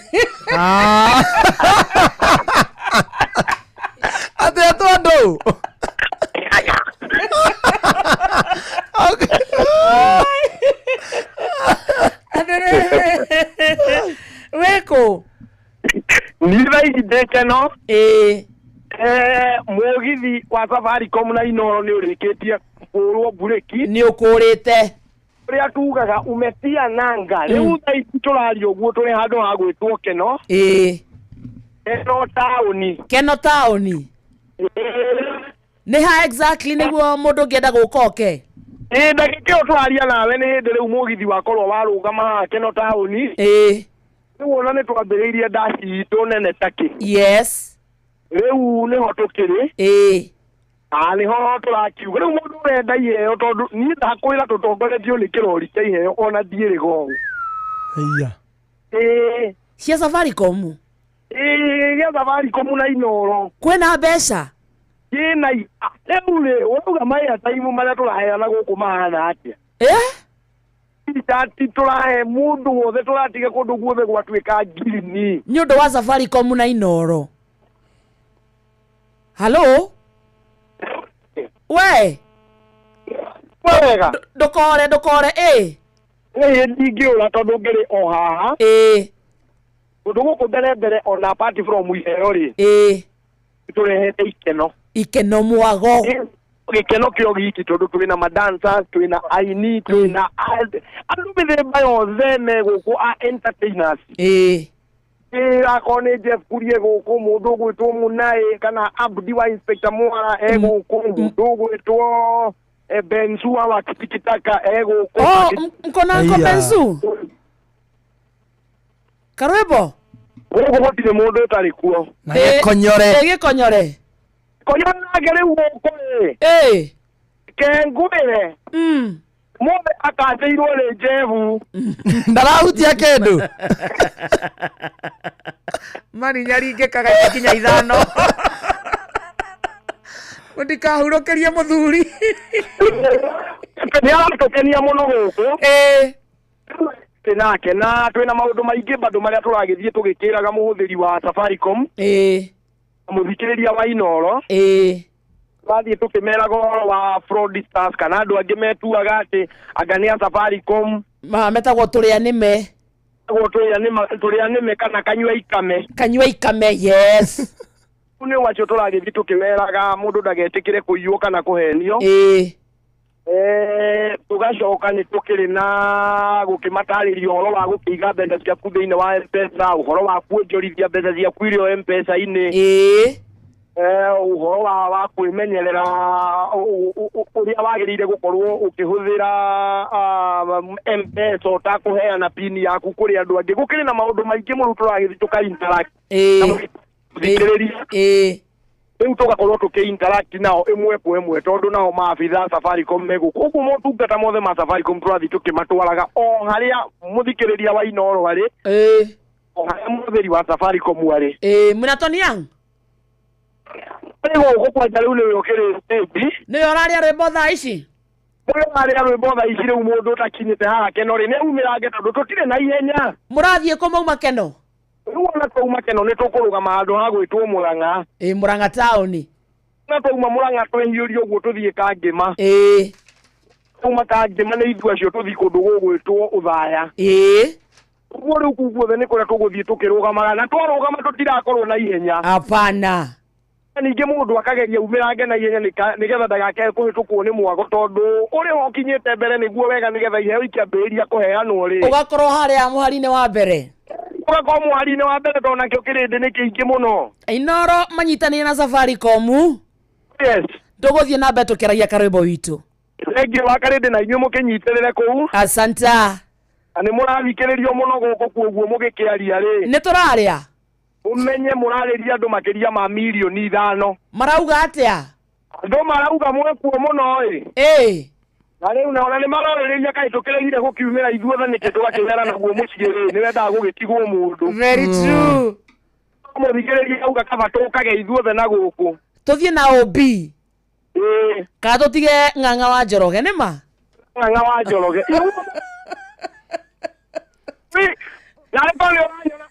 Atĩa tondũ? Wĩkũ? Niĩ thaa ici ndĩ Keno. Ĩĩ. Mũgithi wa Safaricom na Inooro nĩ ũrĩkĩtie kũhũrwo mburĩki. Nĩ ũkũrĩte. Ũrĩa tugaga umetia nanga. Rĩu thaa ici tũraria ũguo tũrĩ handũ ha gwĩtwo Keno. Ĩĩ. Keno taũni. Keno taũni. Nĩ ha exactly nĩguo mũndũ ũngĩenda gũka oke? Ĩĩ, ndagĩka ĩyo tũraria nawe nĩ hĩndĩ rĩu mũgithi wakorwo warũgama haha Keno taũni. Ĩĩ. Rĩu ona nĩ twambĩrĩirie ndaci itũ nene takĩ. Yes. Rĩu nĩho tũkĩrĩ. Ĩĩ. Ah, nĩho tũrakiuga. Rĩu mũndũ ũrenda iheo tondũ niĩ ndakwĩra tũtongoretio nĩ kĩrori kĩa iheo ona ndiĩrĩga ũũ. Iya. Ĩĩ. Cia Safaricom? Ĩĩ, gĩa Safaricom na Inooro. Kwĩna mbeca? Kĩna rĩu rĩ, ũrauga ma airtime marĩa tũraheana gũkũ mahana atĩa? Eh? Tati tũrahe mũndũ wothe tũratiga kũndũ guothe gwatuĩka ngirini. Nĩ ũndũ wa Safaricom na Inooro. Halo? We? Wega. Ndũkore, ndũkore, ĩ. Ĩĩ ndingĩũra tondũ ngĩrĩ o haha. Ĩĩ. Kũndũ gũkũ mbere mbere ona apart from iheo rĩ. Ĩĩ. Tũrehete ikeno. Ikeno mwago. Gĩkeno kĩo giki tondũ twĩna madancers, twĩna aini, twĩna andũ mĩthemba yothe me gũkũ a entertainers. Ĩĩ. Ĩĩ, akorwo nĩ Jeff Kurie gũkũ, mũndũ ũgwĩtwo Mũnaĩ kana Abdi wa Inspector Mwara e gũkũ, mũndũ ũgwĩtwo Benzua wa Kitikitaka e gũkũ. Oh, mkona Uncle Benzu? Karwĩmbo? Gũkũ gũtirĩ mũndũ ũtarĩ kuo. Na gĩkonyore. Ĩ gĩkonyore. Konyore nake rĩu gũkũ rĩ. Ĩĩ. Kengwĩre. Mũthĩ akatĩirwo nĩ Jehu. Ndarahutia kĩndũ. Marinya ringĩkaga nginya ithano. Mũndikahurũkĩrie mũthuri. Nĩ aratũkenia mũno gũkũ. Ĩĩ. Nake na twĩna maũndũ maingĩ bado marĩa tũragĩthiĩ tũgĩkĩraga mũhũthĩri wa Safaricom. Ĩĩ. Mũthikĩrĩria wa Inooro. Ĩĩ. Twathiĩ tũkĩmeraga ũhoro wa fraudsters kana andũ angĩ metuaga atĩ anga nĩ a Safaricom. Ma metagwo tũrĩa nĩme. Metagwo tũrĩa nĩme kana kanyua ikame. Kanyua ikame, yes. Rĩu nĩ wacio tũragĩthiĩ tũkĩmeraga mũndũ ndagetĩkĩre kũiywo kana kũhenio. Ĩĩ. Tũgacoka nĩ tũkĩrĩ na gũkĩmatarĩria ũhoro wa gũkĩiga mbeca ciaku thĩinĩ wa M-Pesa, ũhoro wa kuonjorithia mbeca ciaku irio M-Pesa-inĩ. Ĩĩ. Ũhoro wa kwĩmenyerera ũrĩa wagĩrĩire gũkorwo ũkĩhũthĩra M-Pesa ũtakũheana pin yaku kũrĩ andũ angĩ. Gũkĩrĩ na maũndũ maingĩ mũno tũragĩthiĩ tũka interact. Ĩĩ. Thikĩrĩria. Ĩĩ. Rĩu tũgakorwo tũkĩ interact nao ĩmwe kwa ĩmwe tondũ nao maabitha Safaricom me gũkũ. Ũguo motungata mothe ma Safaricom tũrathiĩ tũkĩmatwaraga o harĩa mũthikĩrĩria wa Inooro arĩ. Ĩĩ. O harĩa mũhũthĩri wa Safaricom arĩ. Ĩĩ, mwĩna Tony Young? Arĩ gũkũ kwanja rĩu nĩwe ũkĩrĩ stage. Nĩwe ũrarĩa rwĩmbo thaa ici? Nĩwe ũrarĩa rwĩmbo thaa ici rĩu mũndũ ũtakinyĩte haha Keno rĩ, nĩaumĩrange tondũ tũtirĩ na ihenya. Mũrathiĩ kũ mauma Keno? Rĩu ona twauma Keno nĩ tũkũrũgama handũ ha gwĩtwo Mũrang'a. Ĩĩ, Mũrang'a taũni. Na twauma Mũrang'a twehiũria ũguo tũthiĩ Kangĩma. Ĩĩ. Twauma Kangĩma nĩ ithuĩ acio tũthiĩ kũndũ gũgwĩtwo Ũthaya. Ĩĩ. Ũguo rĩu kũu guothe nĩ kũrĩa tũgũthiĩ tũkĩrũgamaga na twarũgama tũtirakorwo na ihenya. Hapana. Ningĩ mũndũ akageria umĩrange na ihenya nĩgetha ndagake kũhĩtũkwo nĩ mwago tondũ ũrĩa ũkinyĩte mbere nĩguo wega nĩgetha iheo ikĩambĩrĩria kũheanwo rĩ. Ũgakorwo harĩa mũhari-inĩ wa mbere. Ũgakorwo mũhari-inĩ wa mbere tondũ nakĩo kĩrĩndĩ nĩ kĩingĩ mũno. Inooro manyitanĩire na Safaricom. Yes. Tũgũthiĩ na mbere tũkĩaragia karwĩmbo witũ. Thengiũ wa karĩndĩ na inyuĩ mũkĩnyitĩrĩre kũu. Asanta. Na nĩ mũrathikĩrĩrio mũno gũkũ kuoguo mũgĩkĩaria rĩ. Nĩ tũrarĩa. Ũmenye mũrarĩria andũ makĩria ma mirioni 5. Marauga atĩa? Andũ marauga mwĩkuo mũno ĩ. Ĩĩ. Na rĩu na ona nĩ marorĩrĩria kaĩ tũkĩregire gũkiumĩra ithuothe nĩkĩ tũgakĩmera naguo mũciĩ rĩ, nĩ wendaga gũgĩtigwo mũndũ. Very true. Mũthikĩrĩria auga kaba tũkage ithuothe na gũkũ. Tũthiĩ na OB. Ĩĩ. Kana tũtige Ng'ang'a wa Njoroge nĩ ma? Ng'ang'a wa Njoroge. Narĩ korwo nĩ ũranyona.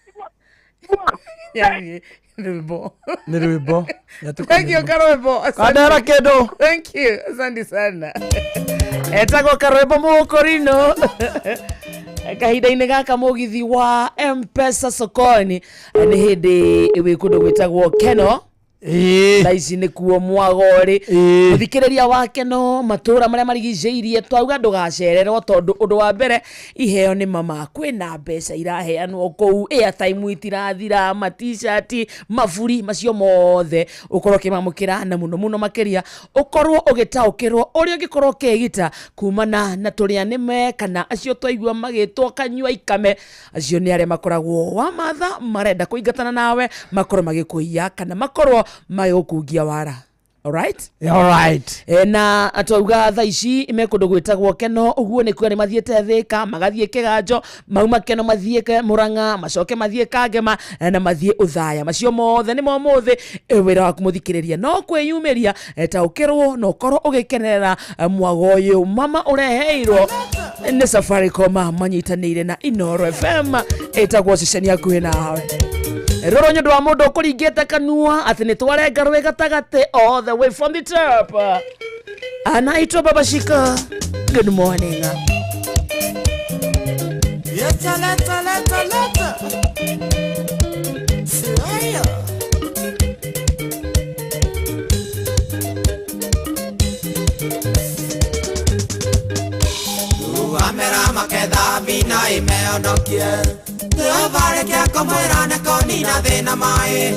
Yani, rwĩmbo. Nĩ rwĩmbo. Thank you karwĩmbo. Kandera kĩndũ. Thank you. Asante sana. Etagwo karwĩmbo mũkũrino. Kahinda-inĩ gaka mũgithi wa M-Pesa sokoni nĩ hĩndĩ wĩ kũndũ gwĩtagwo Keno. Thaa ici nĩkuo mwagorĩ. Mũthikĩrĩria wa Keno matũra marĩa marigicĩirie twauga ndũgacererwo tondũ ũndũ wa mbere iheo nĩ mama kwĩna mbeca iraheanwo kũu airtime itirathira ma t-shirt maburi macio mothe ũkorwo ũkĩmamũkĩra na mũno mũno makĩria ũkorwo ũgĩtaũkĩrwo ũrĩa ũngĩkorwo ũkĩgita kumana na tũrĩa nĩme kana acio twaigua magĩtwo kanyua ikame acio nĩ arĩa makoragwo wa matha marenda kũingatana nawe makorwo magĩkũiya kana makorwo magĩgũkungia wara. Alright? Alright. Na twauga thaa ici me kũndũ gwĩtagwo Keno ũguo nĩ kuga nĩ mathiĩte Thĩka magathiĩ Kĩganjo mauma Keno mathiĩ Mũrang'a macoke mathiĩ Kangema na mathiĩ Ũthaya macio mothe nĩ momũthĩ wĩra waku mũthikĩrĩria no kwĩyumĩria taũkĩrwo na ũkorwo ũgĩkenerera mwago ũyũ mama ũreheirwo nĩ Safaricom manyitanĩire na Inooro FM ĩtagwo ceceni hakuhĩ nawe. Rũrũ nĩ ũndũ wa mũndũ ũkũringĩte kanua atĩ nĩ twarenga rwĩ gatagatĩ all the way from the top. Anaitwa Baba Shika. Good morning. Leta, leta, leta, leta. Slaya. Amera maketha mina imeonokie. Jehova reke akomwĩra nĩkonina thĩna maĩ.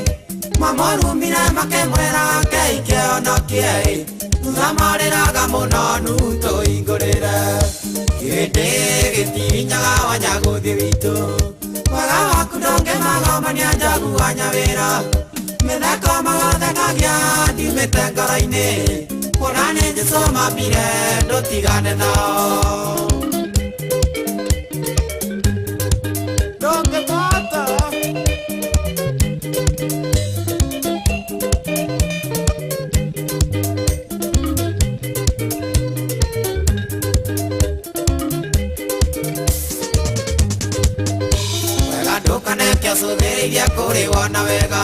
Mamorumire makĩmwĩra keikĩonokie. Thutha marĩraga mũno nutũhingũrĩre. Kĩndĩ gĩtinyaga wanyagũthi witũ. Wega waku ndũngĩmagomania njogu wa nyawĩra. Mĩtheko magathekagia ndiumĩte ngoro-inĩ. Kuona nĩ Jesũ mambire ndũtigane nao. Suthĩrĩria kũrĩ wona wega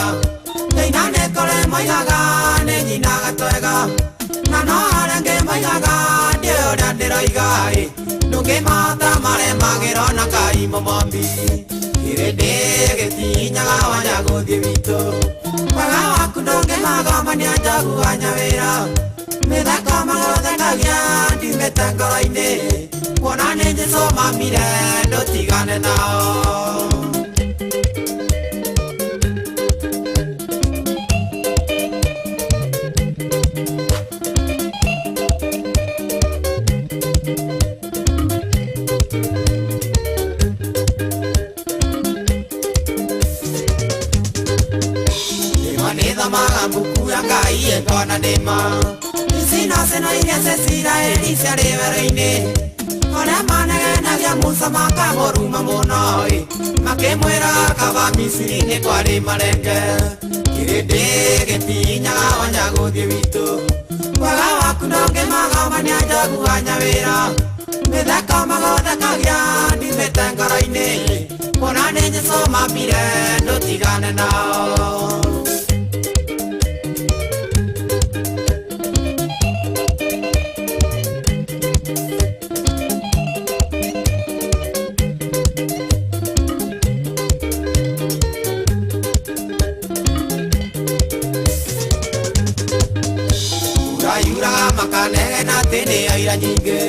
thĩina nĩ kũrĩ moigaga nĩ nyinaga twega na no arĩa angĩ moigaga ndĩ ũrĩa ndĩroiga ĩ ndũngĩmahota maremagĩrwo na Ngai mũmombi kĩrĩndĩ gĩtinyaga wanyagũthiĩ witũ wega waku ndũngĩmagomania njogu wa nyawĩra mĩtheko magũthekagia ndiumĩte ngoro-inĩ kuona nĩ Jesũ mamire ndũtigane nao. nĩthomaga mbuku ya Ngai ĩngona nĩma Icinacino iria cia Isiraeli ciarĩ werũ-inĩ Arĩa manegenagia Musa makamũruma mũno Makĩmwĩra kaba Misiri nĩ kwarĩ marenge Kĩrĩndĩ gĩtinyaga wanya gũthiĩ witũ Wega waku ndũngĩmagomania njogu wa Nyawĩra Mĩtheko magũthekagia ndimĩte ngoro-inĩ Kuona nĩ Jesũ mambire ndũtigane nao Makanegena atĩ nĩ aira nyingĩ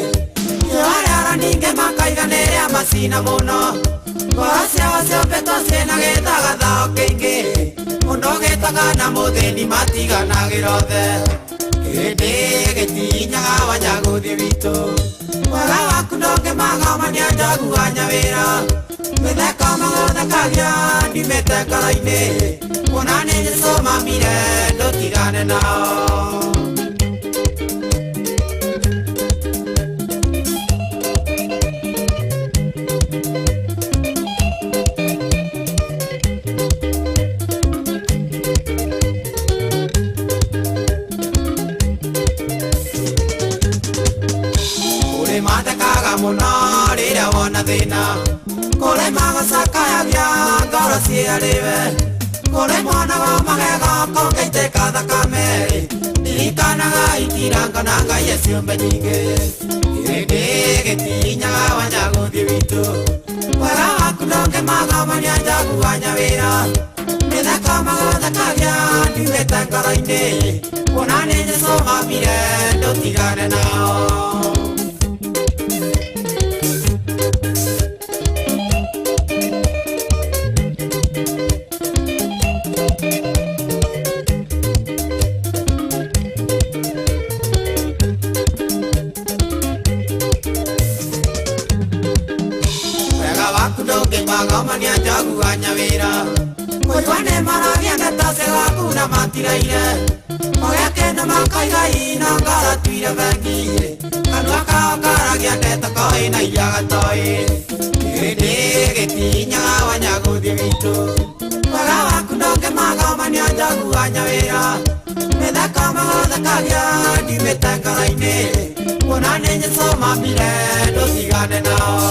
Arĩa ningĩ makaiga nĩ rĩa macina mũno Ngoro ciao ciombĩtwo ciĩna gĩthagathao kĩingĩ Mũndũ gĩtonga na mũthĩni matiganagĩra othe Kĩrĩndĩ gĩtinyaga wanya gũthiĩ witũ Wega waku ndũngĩmagomania njogu wa Nyawĩra Mĩtheko magũthekagia ndimĩte ngoro-inĩ Kuona nĩ Jesũ mamire ndũtigane nao Mũno rĩrĩa wona thĩna Kũrĩ magũcakayagia ngoro ciarĩwe Kũrĩ monaga magego kũngĩitĩka thakame Ririkanaga itiranga na Ngai e ciũmbe nyingĩ Kĩrĩndĩ gĩtinyaga wanya gũthiĩ witũ Wega waku ndũngĩmagomania njogu wa Nyawĩra Mĩtheko magũthekagia ndumĩte ngoro-inĩ Kuona nĩ Jesũ mambire ndũtigane nao Magomania njogu wa Nyawĩra Kũigua nĩ maragia ndeto ciaku na matiraire Ũrĩa kĩndũ makoiga ino ngoro tuire bengi Kanua kao karagia ndeto koĩ na iria gatoĩ Kĩrĩndĩ gĩtinyaga wanya gũthiĩ witũ Wega waku ndũngĩmagomania njogu wa Nyawĩra Mĩtheko magũthekagia ndumĩte ngoro-inĩ Kuona nĩ Jesũ mambire ndũtigane nao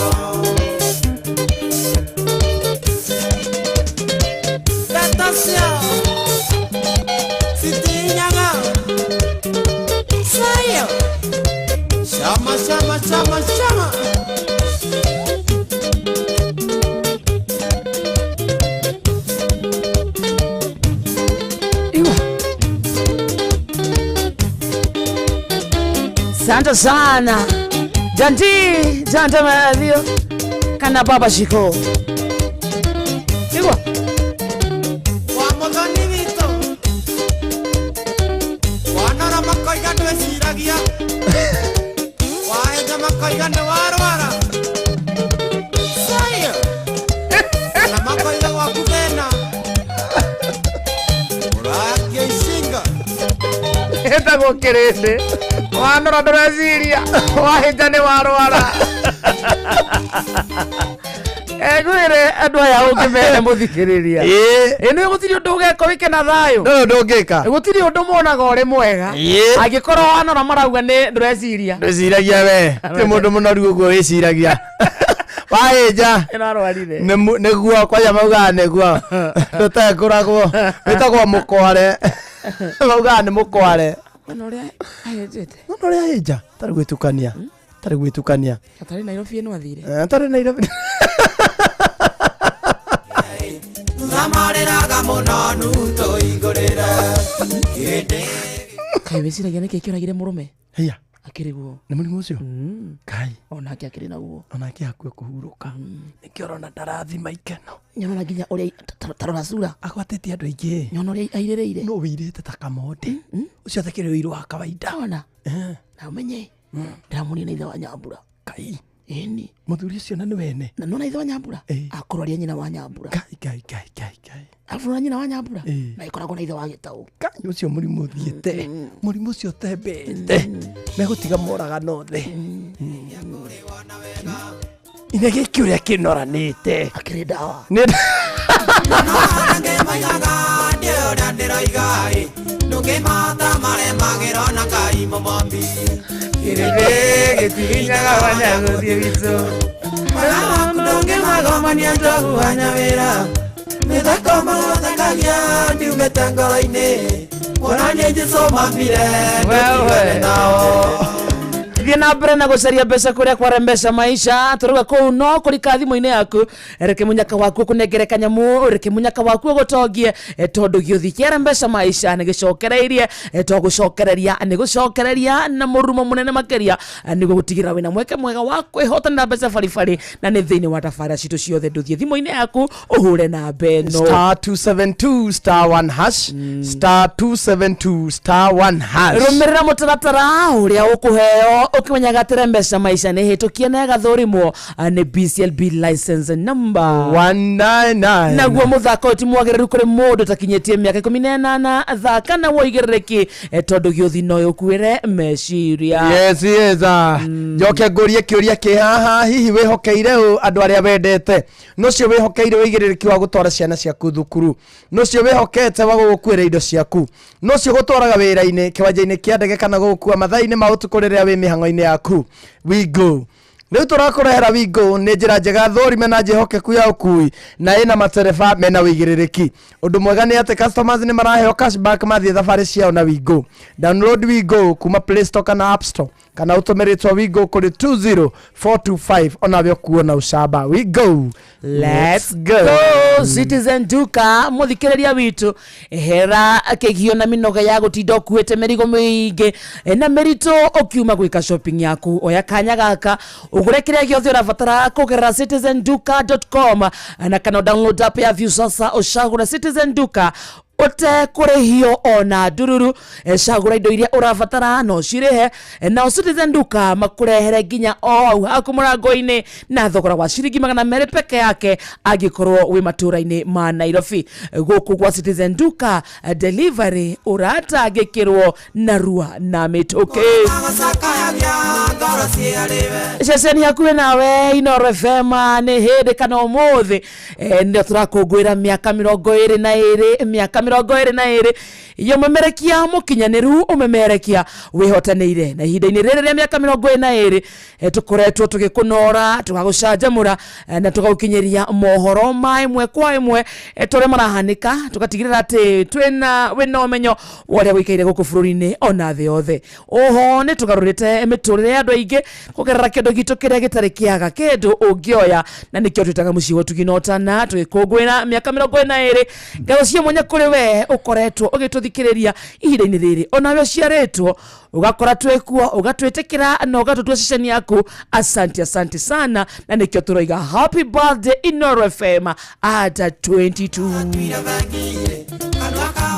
Shama, shama, shama, shama. Iwa. Santa sana. Janti, janta maradhio. Kana baba shiko. Iwa. Wa muthoni witũ. Wanora makoiga ndwĩciragia. Makoiga nĩ warwara Sayo Na makoiga gwaku thĩna Ũrakia icinga Ĩtagwo kĩrĩndĩ Wanora ndũreciria Wahĩnja nĩ warwara Egwĩre andũ aya ũngĩmere mũthikĩrĩria Ĩ nĩ gũtirĩ ũndũ ũgeka wĩke na thayũ No ndũngĩka Gũtirĩ ũndũ monaga ũrĩ mwega Angĩkorwo wanora marauga nĩ ndũreciria Ndwĩciragia we Ti mũndũ mũnoru ũguo wĩciragia Wahĩnja Nĩarwarire Nĩguo kwanja maugaga nĩguo Ndũtekũragwo Wĩtagwo mũkware Maugaga nĩ mũkware Wona ũrĩa ahĩnjĩte Wona ũrĩa ahĩnja Tarĩ gwĩtukania Tarĩ gwĩtukania Atarĩ Nairobi ĩno athire Atarĩ Nairobi Thamarĩraga mũno nutũhingũrĩre Kĩrĩndĩ Kaĩ wĩciragia nĩkĩ kĩoragire mũrũme Hia Akĩrĩ guo Nĩ mũrimũ ũcio Kai Onake akĩrĩ naguo Onake hakuhĩ kũhurũka Nĩkĩo ũrona ndarathima ikeno Nyona nginya ũrĩa tarora sura Agwatĩtie andũ aingĩ Nyona ũrĩa airĩrĩire No wĩirĩte ta kamonde Ũcio atakĩrĩ ũiru wa kawaida Ona Na ũmenye Ndĩramuonire na ithe wa Nyambura Kai Ĩni Mũthuri ũcio na nĩ wene Na nona ithe wa Nyambura Akorwo arĩ nyina wa Nyambura Kai kai kai kai kai Arabu na nyina wa Nyambura na ĩkoragwo na ithe wa Gĩtaũ. Kai ũcio mũrimũ ũthiĩte, mũrimũ ũcio ũtembete, megũtiga moragano othe. Ine gĩkĩ ũrĩa kĩnoranĩte. Akĩrĩ ndawa. Nĩ Gĩtiginyaga wanyagũthiĩ witũ ndũngĩmagomania njogu wa nyawĩra mĩthako magũthekagia ndiumĩte ngoro-inĩ kuonania Jesũ mambire ndũtigane nao. Thiĩ na mbere na gũcaria mbeca kũrĩa kwara mbeca maisha tũrauga kũu no kũrika thimũ-inĩ yaku, reke mũnyaka waku ũkũnengere kanyamũ, reke mũnyaka waku ũgũtongie, tondũ gĩũthi kĩara mbeca maisha nĩ gĩcokereirie, to gũcokereria nĩ gũcokereria na mũrumo mũnene makĩria, nĩguo gũtigĩrĩra wĩna mweke mwega wa kwĩhotanĩra mbeca baribari, na nĩ thĩinĩ wa tabarĩra citũ ciothe. Ndũthiĩ thimũ-inĩ yaku ũhũre namba ĩno. Star 272 star 1 hash, star 272 star 1 hash. Rũmĩrĩra mũtaratara ũrĩa ũkũheo ũkĩmenyaga atĩrĩ mbeca maica nĩ hĩtũkie na ĩgathũrimwo nĩ BCLB license number 199. Naguo mũthako ũyũ ti mwagĩrĩru kũrĩ mũndũ ũtakinyĩtie mĩaka 18. Thaka na woigĩrĩrĩki, tondũ gĩũthi no ũkuĩre meciria. Yes, ah. Njoke ngũrie kĩũria kĩ haha, hihi wĩhokeire ũ andũ arĩa wendete? Nũcio wĩhokeire ũigĩrĩrĩki wa gũtwara ciana ciaku thukuru? Nũcio wĩhokete wa gũgũkuĩra indo ciaku? Nũcio gũtwaraga wĩra-inĩ, kĩwanja-inĩ kĩa ndege, kana gũgũkua mathaa-inĩ ma ũtukũ rĩrĩa wĩ mĩhang'o-inĩ yaku? We go rĩu tũrakũrehera Wigo nĩ njĩra njega thũrime na njĩhokeku ya ũkui, na ĩna matereba mena ũigĩrĩrĩki. Ũndũ mwega nĩ atĩ customers nĩ maraheo cashback mathiĩ thabarĩ ciao na Wigo. Download Wigo kuma Play Store kana App Store, kana ũtũme rĩtwa Wigo kũrĩ 20425, onawe ũkuo na ũcamba. Wigo. Let's go. Citizen Duka, mũthikĩrĩria witũ, hera kĩgio na mĩnoga ya gũtinda ũkuĩte mĩrigo mĩingĩ na mĩritũ ũkiuma gwĩka shopping yaku. Oya kanya gaka ũgũre kĩrĩa gĩothe ũrabatara kũgerera citizenduka.com, na kana download app ya Viusasa ũcagũre Citizen Duka ũtekũrĩhio ona ndururu. Cagũra indo iria ũrabatara no cirĩhe, nao Citizen Duka makũrehere nginya o hau haku mũrango-inĩ na thogora wa ciringi 200 peke yake angĩkorwo wĩ matũra-inĩ ma Nairobi. Gũkũ gwa Citizen Duka, delivery ũratangĩkĩrwo narua na mĩtũkĩ. Ceceni hakuhĩ nawe Inooro FM, nĩ hĩndĩ kana ũmũthĩ nĩo tũrakũngũĩra mĩaka 22, mĩaka 22 ya ũmemerekia mũkinyanĩru, ũmemerekia wĩhotanĩire. Na ihinda-inĩ rĩrĩ rĩa mĩaka 22, tũkoretwo tũgĩkũnora, tũgagũcanjamũra, na tũgagũkinyĩria mohoro ma ĩmwe kwa ĩmwe, ta ũrĩa marahanĩka, tũgatigĩrĩra atĩ twĩna wĩna ũmenyo wa ũrĩa gũikaire gũkũ bũrũri-inĩ ona thĩ yothe. Oho nĩ tũgarũrĩte mĩtũrĩre ya andũ aingĩ kũgerera kĩndũ gitũ kĩrĩa gĩtarĩ kĩaga kĩndũ ũngĩoya, na nĩkĩo twĩtaga mũciĩ wa ũtugi na ũtana, tũgĩkũngũĩra mĩaka 22. Ngatho cia mwanya kũrĩ we ũkoretwo ũgĩtũthikĩrĩria ihinda-inĩ rĩrĩ, onawe ũciarĩtwo ũgakora twĩkuo, ũgatwĩtĩkĩra na ũgatũtua ceceni yaku. Asante, asante sana, na nĩkĩo tũroiga happy birthday Inooro FM at 22.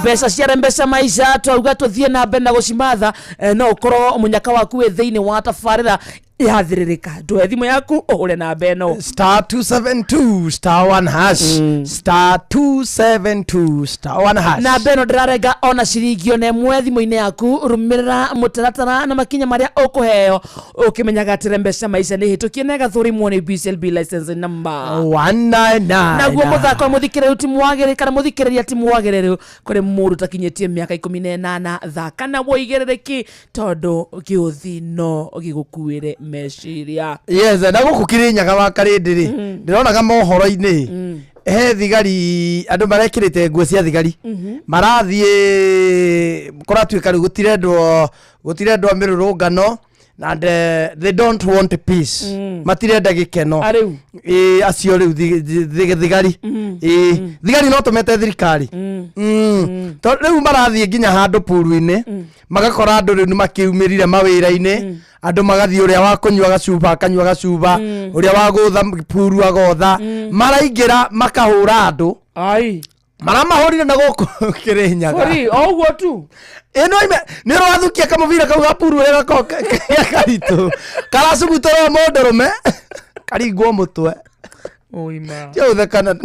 Mbeca ciare mbeca maica twauga tũthiĩ na mbere na gũcimatha, no ũkorwo mũnyaka waku wĩ thĩinĩ wa tabarĩra yathĩrĩrĩka. Ndũhe thimũ yaku ũhũre namba ĩno. Star 272 star 1 hash, star 272 star 1 hash. Namba ĩno ndĩrarenga ona ciringi ona ĩmwe thimũ-inĩ yaku. Rũmĩrĩra mũtaratara na makinya marĩa ũkũheo ũkĩmenyaga atĩrĩ mbeca maica nĩ hĩtũkie na ĩgathũrimwo nĩ BCLB license number 199. Naguo mũthako wa mũthikĩrĩru ti mwagĩrĩru kana mũthikĩrĩria ti mwagĩrĩru kũrĩ mũndũ ũtakinyĩtie mĩaka 18. Thaka na woigĩrĩrĩki, tondũ gĩũthi no gĩgũkuĩre meciria. Yes, na gũkũ Kĩrĩnyaga wa Karĩndĩ rĩ, ndĩronaga mohoro-inĩ he thigari, andũ marekĩrĩte nguo cia thigari, marathiĩ kũratuĩka rĩu gũtirendwo mĩrũrũngano, and they don't want peace, matirenda gĩkeno. Arĩu. Ĩ, acio rĩu thigari. Ĩ, thigari no tũmete thirikari. Tondũ rĩu marathiĩ nginya handũ puru-inĩ, magakora andũ rĩu nĩ makĩumĩrire mawĩra-inĩ, andũ magathiĩ, ũrĩa wa kũnyua gacuba akanyua gacuba, ũrĩa wa gũtha puru agotha, maraingĩra makahũra andũ. Ai. Maramahũrire na gũkũ Kĩrĩnyaga. Sorry, o ũguo tu. Ĩno ime nĩ ũrathukia kamũbira kau ga puru ũrĩa gakoragwo karitũ karacugutũrwo mũndũrũme karingwo mũtwe. Ũima. Tiũthekana.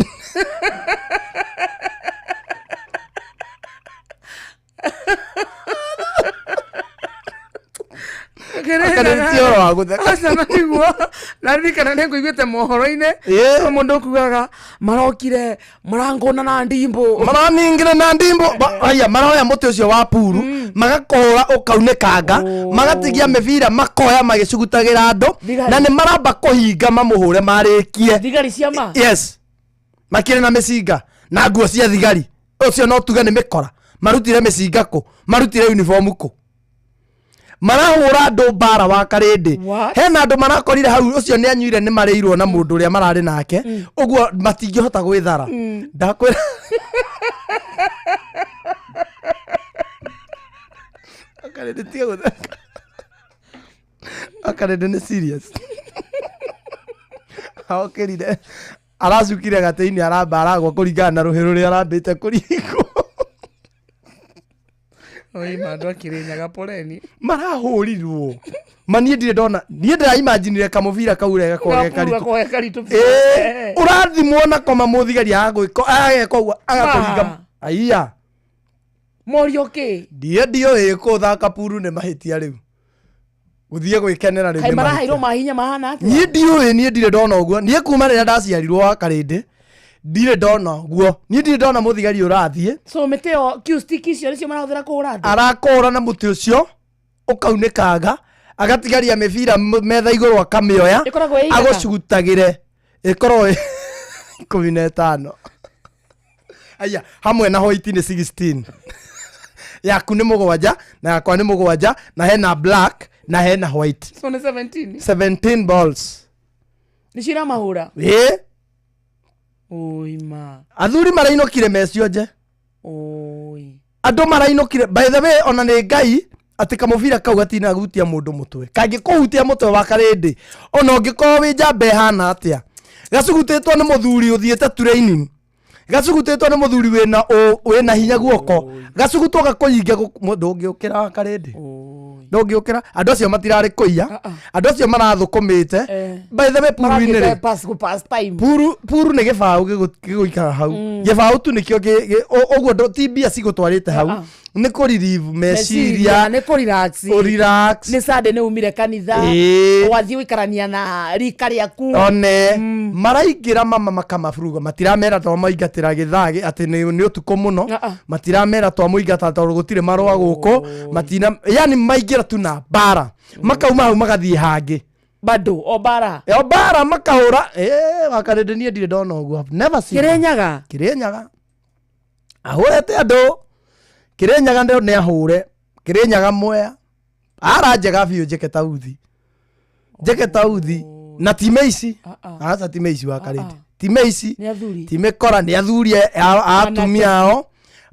Wakarĩndĩ ti ũhoro wa gũtheka. Aca na nĩguo naririkana nĩ ngũiguĩte mohoro-inĩ Ĩĩ. mũndũ ũkugaga marokire marangũna na ndimbo maraningire na ndimbo aya maroya mũtĩ ũcio wa puru magakũhũra ũkaunĩkanga magatigia mĩbira makoya magĩcugutagĩra andũ Thigari. na nĩ maramba kũhinga mamũhũre marĩkie thigari cia ma yes makĩrĩ na mĩcinga na nguo cia thigari ũcio no tuge nĩ mĩkora marutire mĩcinga kũ marutire uniform kũ marahũra andũ mbara wa karĩndĩ What? hena andũ marakorire hau ũcio nĩ anyuire nĩ marĩirwo na mũndũ ũrĩa mararĩ nake ũguo matingĩhota gwĩthara ndakwĩra Wakarĩndĩ tiga gũtheka Wakarĩndĩ nĩ serious okĩrire aracukire gatĩ-inĩ aramba aragwa kũringana na rũhĩ rũrĩa arambĩte kũringwo oima andũ akĩrĩnyaga poleni marahũrirwo ma niĩ ndirĩ ndona niĩ ndĩraimanjinire kamũbira kau ũrĩa gakoragwo ge karitũ gakoragwo ge karitũ Ĩĩ, ũrathimwo na koma mũthigari agagwĩka ageka ũguo agakũringa Ma. aiya morio kĩ ndiĩ ndiũĩ kũthaka puru nĩ mahĩtia rĩu gũthiĩ gwĩkenera rĩu kaĩ nĩ maraheirwo mahĩtia. mahinya mahana atĩa niĩ ndiũĩ niĩ ndirĩ ndona ũguo niĩ kuma rĩrĩa ndaciarirwo wa karĩndĩ ndirĩ ndona ũguo niĩ ndirĩ ndona mũthigari ũrathiĩ so mĩtĩ ĩyo cue stick icio nĩcio marahũthĩra kũhũra andũ arakũra na mũtĩ ũcio ũkaunĩkanga agatigaria mĩbira metha igũrũ akamĩoya Ĩkoragwo ĩ igana? agũcugutagĩre ĩkorwo ĩ 15 aya hamwe na white nĩ 16 yaku nĩ mũgwanja na yakwa nĩ mũgwanja na hena black na hena white so nĩ 17 17 balls nĩcio iramahũra ĩ oima athuri marainũkire mecionje oi andå marainũkire by the way ona nĩ ngai atĩ kamũbira kau gatinahutia mũndũ mũtwe kangĩkũhutia mũtwe wa karĩndĩ ona ũngĩkorwo wĩ njamba ĩhana atĩa gacugutĩtwo nĩ mũthuri ũthiĩte training gacugutĩtwo nĩ mũthuri wĩna wĩna hinya guoko gacugutwo gakũringe ndũngĩũkĩra wa karĩndĩ ndũngĩũkĩra andũ acio matirarĩ kũiya andũ acio marathũkũmĩte by the way puru-inĩ rĩ Marakĩte pass gũ pass time puru puru nĩ gĩbaũ gĩgũikara hau gĩbaũ tu nĩkĩo ũguo ti mbia cigũtwarĩte hau nĩ kũ relieve meciria nĩ kũ relax kũ relax nĩ Sunday nĩ umire kanitha Ĩĩ. wathiĩ gũikarania na rika rĩaku one maraingĩra mama makamaburuga matiramera twamaingatĩra gĩthaa atĩ nĩ ũtukũ mũno matiramera twamũingata tondũ gũtirĩ marũa gũkũ matina yani maingĩra tu na mbara makauma hau magathiĩ hangĩ bado o bara o bara makahũra wakarĩndĩ niĩ ndirĩ ndona ũguo I've never seen Kĩrĩnyaga? Kĩrĩnyaga ahũrĩte andũ Kĩrĩnyaga ndĩ nĩ ahũre Kĩrĩnyaga mwea ara njega biũ njĩke ta uthi njĩke ta uthi na ti meici aca ti meici wa karĩndĩ ti meici nĩ athuri ti mĩkora nĩ athuri a atumia ao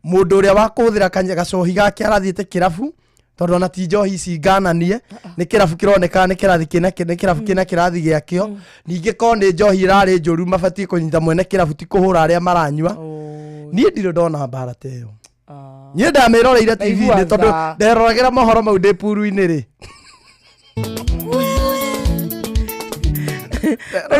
mũndũ ũrĩa wa kũhũthĩra gacohi gake arathiĩte kĩrabu tondũ ona ti njohi ici ngananie nĩ kĩrabu kĩroneka nĩ kĩrathi kĩna nĩ kĩrabu kĩna kĩrathi gĩakĩo ningĩ korwo nĩ njohi ĩrarĩ njũru mabatiĩ kũnyita mwene kĩrabu ti kũhũra arĩa maranyua niĩ ndirĩ ndona mbara ta ĩyo niĩ ndamĩroreire tv-inĩ tondũ Ndaigua tha. nderoragĩra mohoro mau ndĩ puru-inĩ rĩ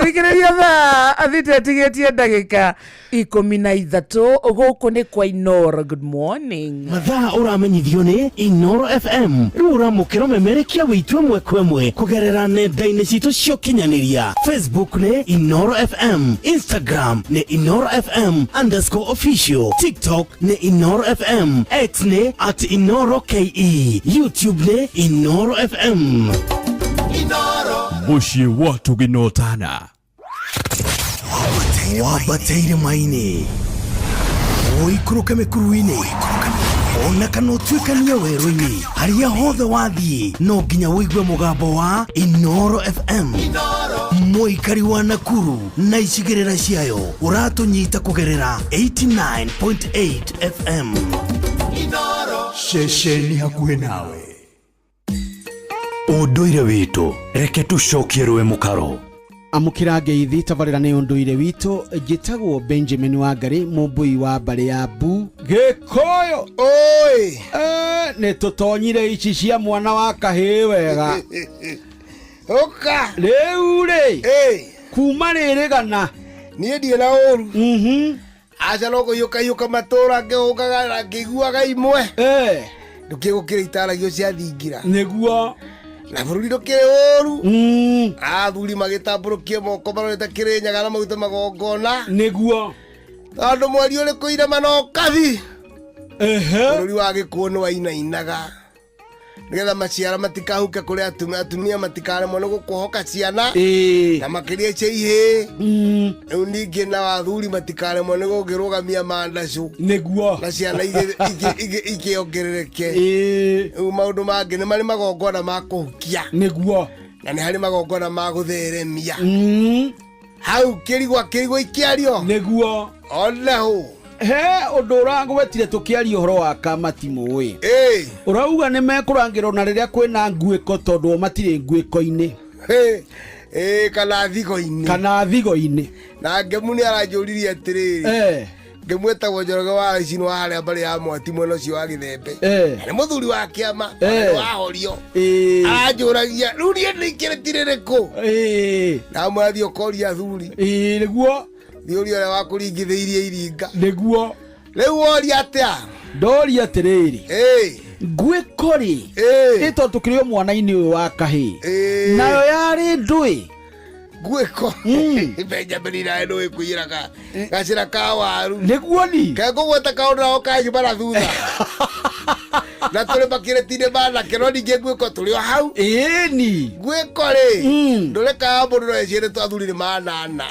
thikĩrĩria thaa athite atigĩtie ndagĩka 13 gũkũ nĩ kwa Inoro good morning Mathaa ũramenyithio nĩ Inoro FM rĩu ũramũkĩra ũmemerekia wĩitũ ĩmwe kwa ĩmwe kũgerera nenda-inĩ citũ cia ũkinyanĩria Facebook nĩ Inoro FM Instagram nĩ Inoro FM underscore official TikTok nĩ Inoro FM X nĩ at Inoro KE YouTube nĩ Inoro FM Mũciĩ wa tũginotana wambateire maini ũikũrũke mĩkuru-inĩ ona kana ũtuĩkanie werũ-inĩ harĩa hothe wathiĩ no nginya ũigue mũgambo wa Inoro FM mũikari wa Nakuru na icigĩrĩra ciayo ũratũnyita kũgerera 89.8 FM ceceni hakuhĩ nawe ũndũire witũ reke tũcokie rũĩ mũkaro amũkĩra ngeithi tabarĩra nĩ ũndũire witũ njĩtagwo Benjamin Wangari mũmbũi wa mbarĩ ya bu gĩkũyũ oi nĩ tũtonyire ici cia mwana wa kahĩĩ wega ũka rĩu rĩ kuma rĩrĩ gana niĩ ndirĩ na ũru aca no kũiyũkaiyũka matũra ngĩũkaga na ngĩiguaga imwe ndũkĩgũkĩra itaragio cia thingira nĩguo Na bũrũri ndũkĩrĩ ũru. Athuri magĩtambũrũkie moko marorete Kĩrĩnyaga na maguta magongona. Nĩguo. Tondũ mweri ũrĩ kũirema no kathi. Bũrũri wa Gĩkũyũ nĩ wainainaga. Nĩgetha maciara matikahuke kũrĩ atumia, atumia matikaremwo nĩ gũkũhoka ciana. Na makĩria cia ihĩĩ. Rĩu ningĩ nao athuri matikaremwo nĩ gũkĩrũgamia mandacũ. Nĩguo. Na ciana ikĩongerereke. Rĩu maũndũ mangĩ nĩ marĩ magongona ma kũhukia. Nĩguo. Na nĩ harĩ magongona ma gũtheremia. Hau kĩrigwa kĩrigwo ikĩario. Nĩguo. Ona hũ. He ũndũ ũragwetire tũkĩaria ũhoro wa kamatimũ ĩ. Ũrauga nĩ mekũrangĩrwo na rĩrĩa kwĩna nguĩko tondũ o matirĩ nguĩko-inĩ. Ĩ kana thigo-inĩ. Kana thigo-inĩ. Na Ngemu nĩ aranjũririe atĩrĩrĩ. Ngemu etagwo Njoroge wa Aici wa harĩa mbarĩ ya Mwati mwena ũcio wa Gĩthembe. Na nĩ mũthuri wa kĩama, na nĩ wahorio. Aranjũragia, rĩu niĩ ndĩikĩrĩti rĩrĩkũ? Ndamwĩra thiĩ ũkorie athuri. Nĩguo. Thiĩ ũrie ũrĩa wakũringithĩirie iringa. Nĩguo. Rĩu woria atĩa? Ndoria atĩrĩrĩ. Nguĩko rĩ. Ĩ tondũ tũkĩrĩ o mwana-inĩ ũyũ wa kahĩĩ. Nayo yarĩ ndũĩ. Nguĩko. Benjamin nawe nĩũĩ kũiyĩra gacĩra ka waru. Nĩguo ni. Kengũgweta kaũndũ nako kanyu mara thutha. Na tũrĩ makĩrĩti-inĩ manake no ningĩ nguĩko tũrĩ o hau. Ĩni. Nguĩko rĩ. Ndũrekaga mũndũ no ecirie tũ athuri nĩ manana.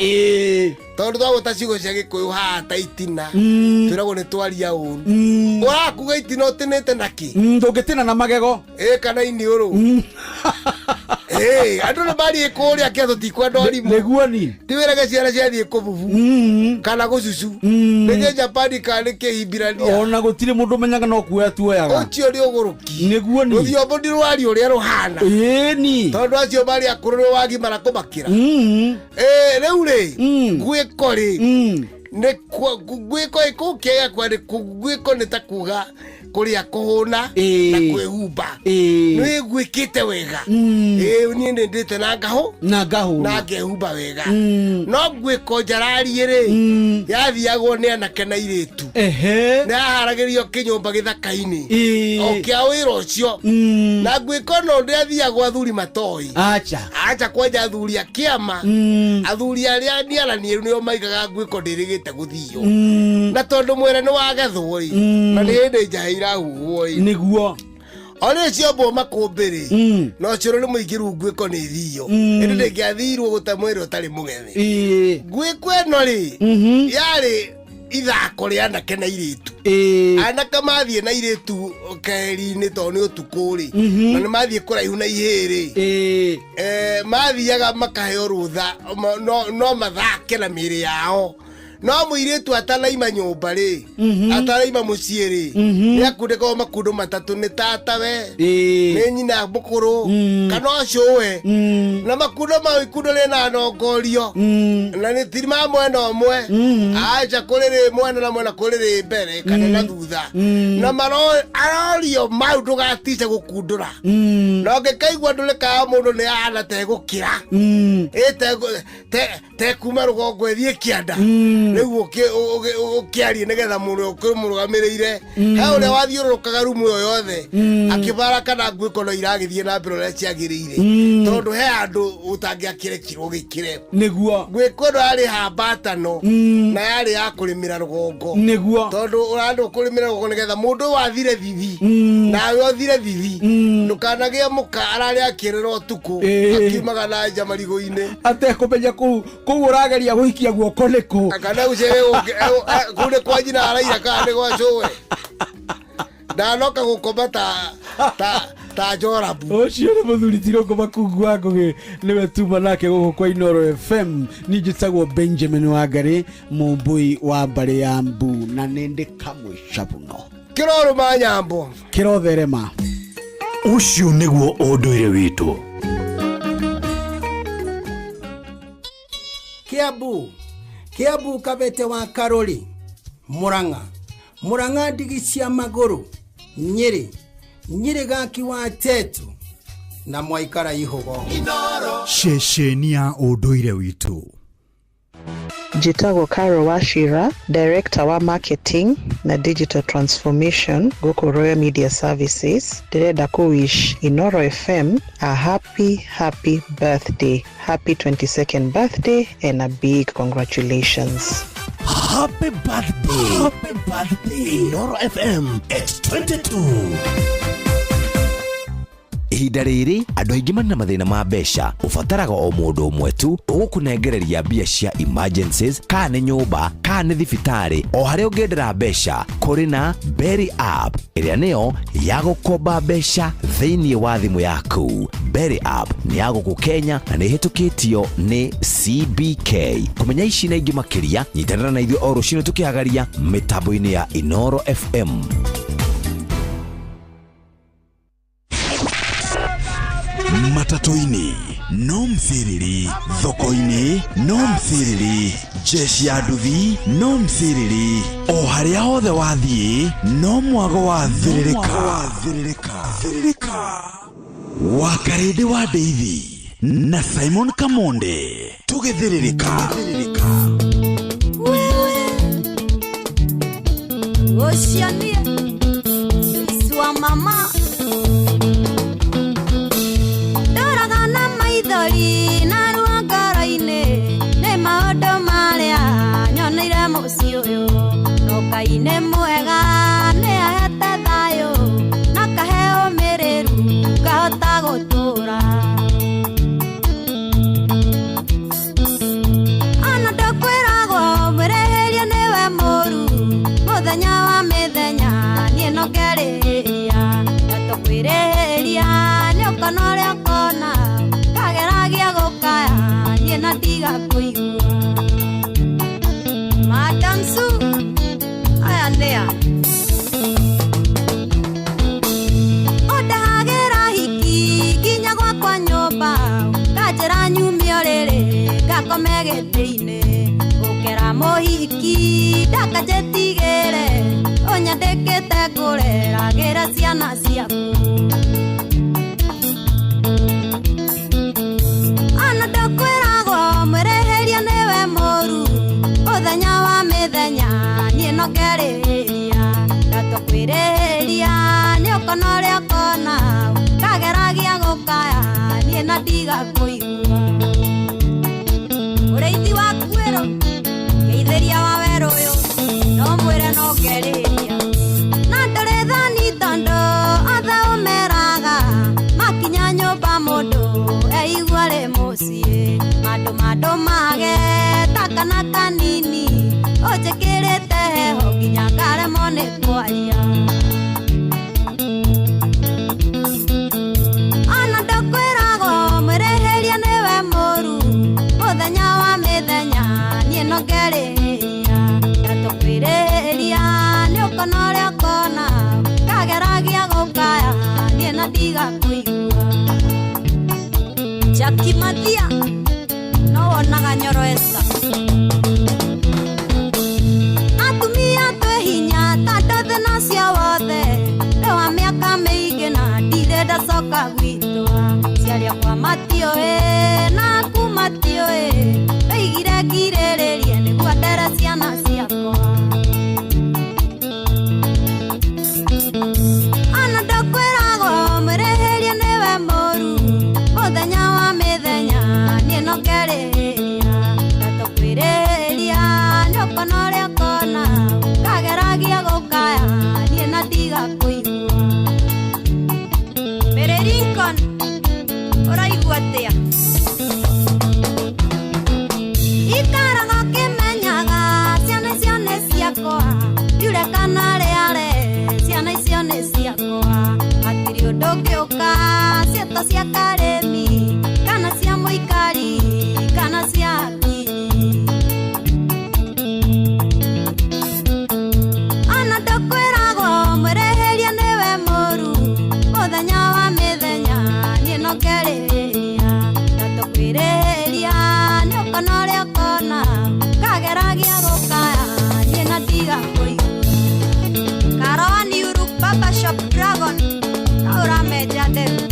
Tondũ twagweta ciugo cia Gĩkũyũ haha ta itina. Twĩragwo nĩ twaria ũru. Ũrakuga itina ũtinĩte nakĩ? Ndũngĩtina na magego. Ĩ kana iniũrũ. Ĩ andũ nĩ mariĩ kũrĩa kĩa tũtikwenda ũrimũ. Nĩguo ni. Ti wĩrage ciana ciathiĩ kũbubu. Kana gũcucu. Nĩ Japani kana nĩ Kĩhibirania. Ona gũtirĩ mũndũ ũmenyaga no kuoya tuoyaga. Ũcio nĩ ũgũrũki. Nĩguo ni. Rũthiomo ndi rwaria ũrĩa rũhana. Ĩni. Tondũ acio marĩ akũrũ nĩ wagimara kũmakĩra. Ĩ rĩu rĩ. Nguĩko rĩ. Nĩ nguĩko ĩkũkĩaga kwa nĩ nguĩko nĩ ta kuga kũrĩa kũhũna na kwĩhumba. Nĩ gwĩkĩte wega. Ĩ niĩ nĩ ndĩte na ngahũ. Na ngahũna. Na ngehumba wega. No nguĩko njarariĩ rĩ. Yathiagwo nĩ anake na airĩtu. Nĩ yaharagĩrio kĩnyũmba gĩthaka-inĩ. O kĩa wĩra ũcio. Na nguĩko no ndĩathiagwo athuri matoĩ. Acha. Acha kwanja athuri a kĩama. Athuri arĩa niaranieru nĩo maigaga nguĩko ndĩrĩgĩte gũthio. Na tondũ mwere nĩ wagethwo ĩ. Na nĩ hĩndĩ njahe irahuhwo ĩ. Nĩguo. Ona ciombwo makũmbĩ rĩ. No cũrũ nĩ mũingĩru nguĩko nĩ thio. Ĩndĩ ndĩngĩathirwo gũte mwĩrĩ ũtarĩ mũgethe. Nguĩko ĩno rĩ. Yarĩ ithako rĩa anake na airĩtu. Anake mathiĩ na airĩtu keheri-inĩ tondũ nĩ ũtukũ rĩ. Na nĩ mathiĩ kũraihu na ihĩĩ rĩ. Mathiaga makaheo rũtha no mathake na mĩĩrĩ yao. No mũirĩtu atanaima nyũmba rĩ, atanaima mũciĩ rĩ, nĩ akundĩkagwo makundo matatũ nĩ tatawe, nĩ nyina mũkũrũ, kana ũcũwe. Na makundo mau ikundo rĩna nongorio. Na nĩ ti ma mwena ũmwe. Aca kũrĩ rĩ mwena na mwena kũrĩ rĩ mbere kana na thutha. Na arorio mau ndũgatice gũkundũra. Na ũngĩkaigua ndũrĩkaga mũndũ nĩ ahana tegũkĩra. Ĩ te kuma rũgongo ĩthiĩ kĩanda. Rĩu ũkĩarie nĩgetha mũndũ ũkĩmũrũgamĩrĩire. He ũrĩa wathiũrũrũkaga rumu ĩyo yothe. Akĩbara kana nguĩko no iragĩthiĩ na mbere ũrĩa ciagĩrĩire. Tondũ he handũ ũtangĩakĩrekirwo gĩkĩre. Nĩguo. Nguĩko ĩno yarĩ hambatano. Na yarĩ ya kũrĩmĩra rũgongo. Nĩguo. Tondũ ũrandũ kũrĩmĩra rũgongo nĩgetha mũndũ ũyũ athire thithi. Nawe ũthire thithi. Ndũkanagĩe mũka ararĩ akĩrĩra ũtukũ. Akiumaga na nja marigũ-inĩ. Atekũmenya kũu ũrageria gũikia guoko nĩkũ. Kana ũcere kũu nĩ kwa nyina araira kana nĩ gwa cũwe. Ndanoka gũkoma ta Jorabu. Ũcio nĩ mũthuri ti Rũngũ Makungu wa Ngũgĩ, nĩwe tuma nake gũkũ kwa Inooro FM. Niĩ njĩtagwo Benjamin Wangari, mũmbũi wa mbarĩ ya Mbu, na nĩ ndĩ kamwe cabuno. Kĩrorũma nyambo. Kĩrotherema. Ũcio nĩguo ũndũire witũ. Kiambu, Kiambu Kabete wa Karori, Murang'a, Murang'a ndigi cia magũrũ, Nyĩrĩ, Nyĩrĩ gaki wa Tetu na Mwaikara Ihũgo. Ceceni ya ũndũire witũ. Njĩtagwo Carol Wachira, Director wa Marketing na Digital Transformation gũkũ Royal Media Services. Ndĩrenda kũ wish Inoro FM a happy happy birthday. Happy 22nd birthday and a big congratulations. Happy birthday. Happy birthday. Inoro FM at 22. Ihinda rĩrĩ andũ aingĩ marĩ na mathĩna ma mbeca. Ũbataraga o mũndũ ũmwe tu ũgũkũnengereria mbia cia emergencies, kana nĩ nyũmba kana nĩ thibitarĩ, o harĩa ũngĩendera mbeca. Kũrĩ na Berry App ĩrĩa nĩyo ya gũkomba mbeca thĩinĩ wa thimũ yaku. Berry App nĩ ya gũkũ Kenya na nĩ ĩhĩtũkĩtio nĩ CBK. Kũmenya ici na ingĩ makĩria, nyitanĩra na ithuĩ o rũcinĩ tũkĩhagaria mĩtambo-inĩ ya Inoro FM. Matatũ-inĩ no mthiriri, thoko-inĩ no mthiriri, jeshi ya nduthi no mthiriri, o harĩa hothe wathiĩ no mwago wa thĩrĩrĩka. Wakarĩndĩ wa Ndeithi na Simon Kamonde tũgĩthĩrĩrĩka. Oceania, swa mama Ndoraga na maithori na ruo ngoro-inĩ nĩ maũndũ marĩa nyoneire mũciĩ ũyũ. No Ngai nĩ mwega nĩ ahete thayũ na kahe ũmĩrĩru ngahota gũtũũra. Ona ndakwĩragwo mwĩrĩhĩria nĩwe mũru mũthenya wa mĩthenya niĩ no ngerĩhĩria ndatũkwĩrĩhĩria nĩ ũkona ũrĩa ũkona kageragia gũkaya niĩ na ndiga kũigua. Madam Sue, aya nĩa ũndehagĩra hiki nginya gwakwa nyũmba nganjĩra nyume ũrĩrĩ ngakome gĩtĩ-inĩ ũkera mũhiki ndakanjĩtigĩre ũnyandĩkĩte ngũreragĩra ciana ciaku. Ona ndakwĩragwo mwĩrĩhĩria nĩwe mũru mũthenya wa mĩthenya niĩ no ngerĩhĩria ndatũkwĩrĩhĩria nĩ ũkona ũrĩa ũkona kageragia gũkaya niĩ na ndiga kũigua. Ũrĩithi wa kwĩrũ ngeithĩria wa werũ ũyũ no mwĩre no ngerĩhĩria na ndũrĩ thani tondũ othe ũmeraga makinya nyũmba mũndũ eigua rĩ mũciĩ mandũ mandũ mage ta kana kanini ũnjĩkĩrĩte heho nginya ngaremwo nĩ kwaria. Ona ndakwĩragwo mwĩrĩhĩria nĩwe mũru mũthenya wa mĩthenya niĩ no ngerĩhĩria ndatũkwĩrĩhĩria nĩ ũkona ũrĩa ũkona kageragia gũkaya niĩ na ndiga kũigua. Jackie Mathia no wonaga Nyoro Esther. Atumia twĩ hinya ta ndothe na cia wothe nĩ wa mĩaka mĩingĩ na ndirĩ ndacoka gwitũ ciaria kwa matiũĩ na aku matiũĩ ndoigire ngirĩrĩrie nĩguo ndere ciana ciakwa. Ona ndakwĩragwo mwĩrĩhĩria nĩwe mũru mũthenya wa mĩthenya niĩ no ngerĩhĩria ndatũkwĩrĩhĩria nĩ ũkona ũrĩa ũkona kageragia gũkaya niĩ na ndiga kũigua. Mary Lincoln ũraigua atĩa? Ikaraga ũkĩmenyaga ciana icio nĩ ciakwa ndiure kana rĩare ciana icio nĩ ciakwa hatirĩ ũndũ ũngĩũka ciĩto cia karĩmi kana cia mũikari kana cia akinyi. Ona ndakwĩragwo mwĩrĩhĩria nĩwe mũru mũthenya wa mĩthenya niĩ no ngerĩhĩria ndatũkwĩrĩhĩria nĩ ũkona ũrĩa ũkona kageragia gũkaya niĩ na ndiga kũigua. Karoa New Look Barber Shop Dragon ta ũramenja nderu.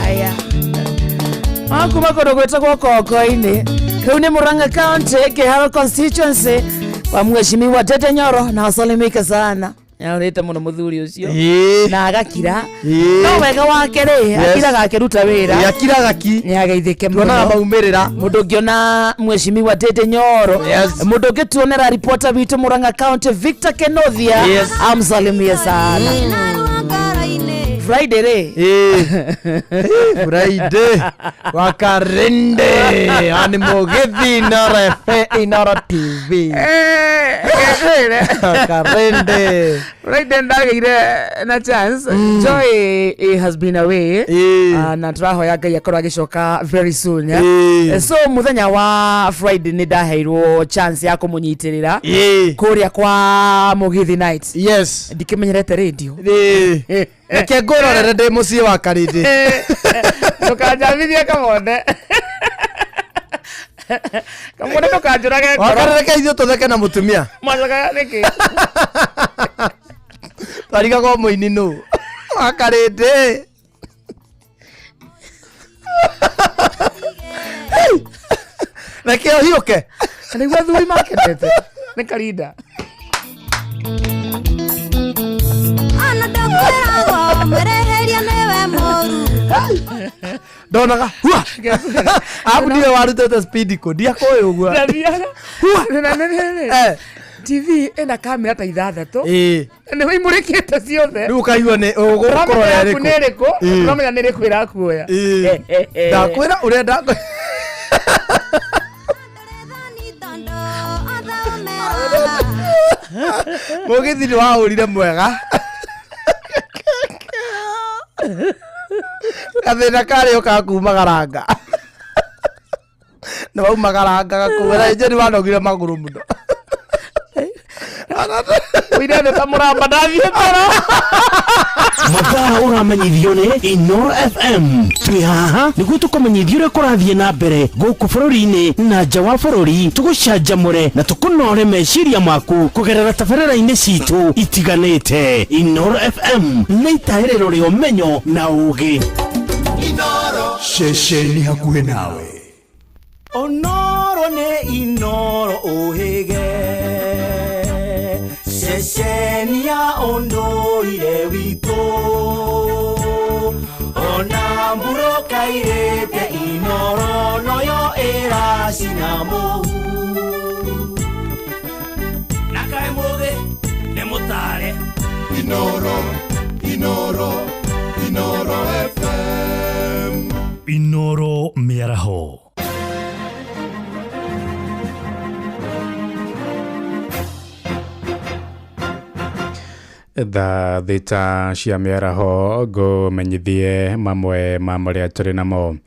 Aya akuma kũndũ gwĩtagwo Kongo-inĩ kĩu nĩ Murang'a County, Kĩharo constituency, kwa mheshimiwa Tete Nyoro, na wasalimike sana. Nĩarorĩte mũno mũthuri ũcio na agakira, no wega wake rĩ, akiraga akĩruta wĩra. Ĩĩ, akiraga ki. Nĩ ageithĩke. Tuonaga maumĩrĩra. Mũndũ ũngĩona mheshimiwa Tete Nyoro, mũndũ ũngĩtuonera ripota witũ Murang'a County Victor Kenothia, amsalimie sana. Friday rĩ. Friday wakarinde ani mugithi Inoro FM, Inoro TV. Wakarinde. Friday ndagĩire na chance. Joy has been away. Na tũrahoya Ngai akorwo agĩcoka very soon, yeah? So mũthenya wa Friday nĩ ndaheirwo chance ya kũmũnyitĩrĩra kũrĩa kwa Mũgithi Night. Ndikĩmenyerete radio. Reke ngũrorere ndĩ mũciĩ wa Karindi. Ndũkanjambithie Kamonde. Kamonde, ndũkanjũrage ngoro. Wakarĩ, reke ithuĩ tũtheke na mũtumia. Mwacokaga nĩkĩ? Twarigagwo mũini nũ Wakarindi. Reke ũhiũke. Nĩguo athuri makenete nĩ karinda. Ona ndakwĩragwo mwĩrĩhĩria nĩwe mũru. Ndonaga hua abu ndiwe warutĩte speed kũ ndiakũĩ ũguo. Ndathiaga na nĩ TV ĩna kamera ta 6 nĩ imũrĩkĩte ciothe. Rĩu ũkaigua nĩ ũgũkorwo Ũramenya yaku ĩrĩkũ. nĩ ĩrĩkũ. Ũramenya nĩ ĩrĩkũ ĩrakuoya. Ndakwĩra ũrĩa ndakwĩra. Mũgithi nĩ wahũrire mwega. Gathĩna karĩ o ka kumagaranga nĩ waumagarangaga kũu na nje nĩ wanogire magũrũ mũno. Ũire thĩ ta mũramba ndathiĩ toro. Mathaa ũramenyithio nĩ Inoro FM. Twĩ haha nĩguo tũkũmenyithia ũrĩa kũrathiĩ na mbere gũkũ bũrũri-inĩ na nja wa bũrũri, tũgũcanjamũre na tũkũnore meciria maku kũgerera tabarĩra-inĩ citũ itiganĩte. Inoro FM nĩ itaĩrĩro rĩa ũmenyo na ũgĩ. Ceceni hakuhĩ nawe. Onoro nĩ Inoro ũhĩge ceceni ya ũndũire witũ ona mbura kairĩte Inoro noyo ĩracina mũhu na kaĩ mũthĩ nĩ mũtare. Inoro, Inoro, Inoro FM. Inoro mĩaraho. Thaa 6 cia mĩaraho ngũmenyithie mamwe ma marĩa tũrĩ namo.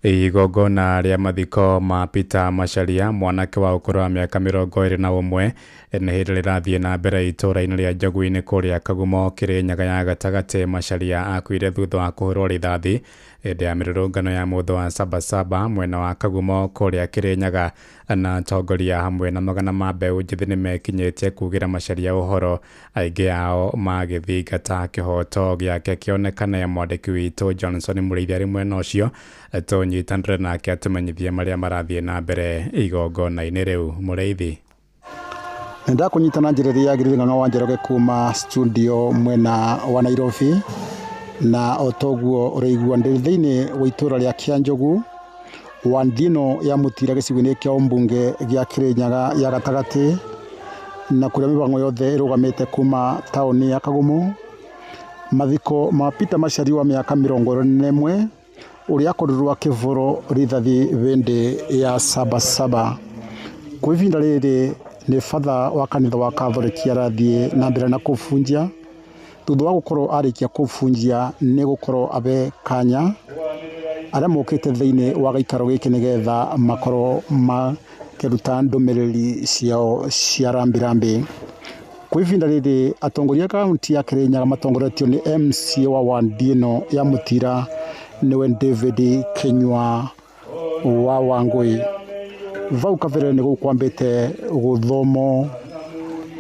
Igongona rĩa mathiko ma Peter Macharia, mwanake wa ũkũrũ wa mĩaka 21, nĩ hĩndĩ rĩrathiĩ na mbere itũũra-inĩ rĩa Njogu-inĩ kũrĩa Kagumo, Kĩrĩnyaga ya gatagatĩ. Macharia akuire thutha wa kũhũrwo rithathi hĩndĩ ya mĩrũrũngano ya mũthũ wa Sabasaba mwena wa Kagumo kũrĩa Kĩrĩnyaga, na atongoria hamwe na magana ma mbeũ njĩthĩ nĩmekinyĩtie kugĩra Macharia ũhoro, aingĩ ao magĩthingata kĩhoto gĩake kĩonekane. Mwandĩki witũ Johnson Mũrĩithi arĩ mwena ũcio, tũnyitanĩre nake atũmenyithie marĩa marathiĩ na mbere igongona-inĩ rĩu. Mũrĩithi. Ndakũnyita na njĩra ĩrĩa yagĩrĩire. Ng'ang'a wa Njoroge kuma studio mwena wa Nairobi, na o toguo ũraigua ndĩ thĩinĩ wa itũra rĩa Kĩanjogu wa ndino ya Mũtira, gĩcigo-inĩ kĩa ũmbunge gĩa Kĩrĩnyaga ya gatagatĩ, na kũrĩa mĩbango yothe ĩrũgamĩte kuma taũni ya Kagumo. Mathiko ma Peter Macharia wa mĩaka 21, ũrĩa akorirwo akĩbũrwo rithathi bĩndĩ ya Sabasaba. Kwa ihinda rĩrĩ nĩ batha wa kanitha wa Katholiki arathiĩ na mbere na kũbunjia. Thutha wa gũkorwo arĩkia kũbunjia, nĩ gũkorwo abe kanya arĩa mokĩte thĩinĩ wa gĩikaro gĩkĩ nĩgetha makorwo makĩruta ndũmĩrĩri ciao cia rambirambi. Kwa ihinda rĩrĩ atongoria a kaunti ya Kĩrĩnyaga matongoretio nĩ MCA wa wandi ĩno ya Mũtira, nĩwe David Kinyua wa Wangũi. Vau kabere nĩ gũkwambĩte gũthomo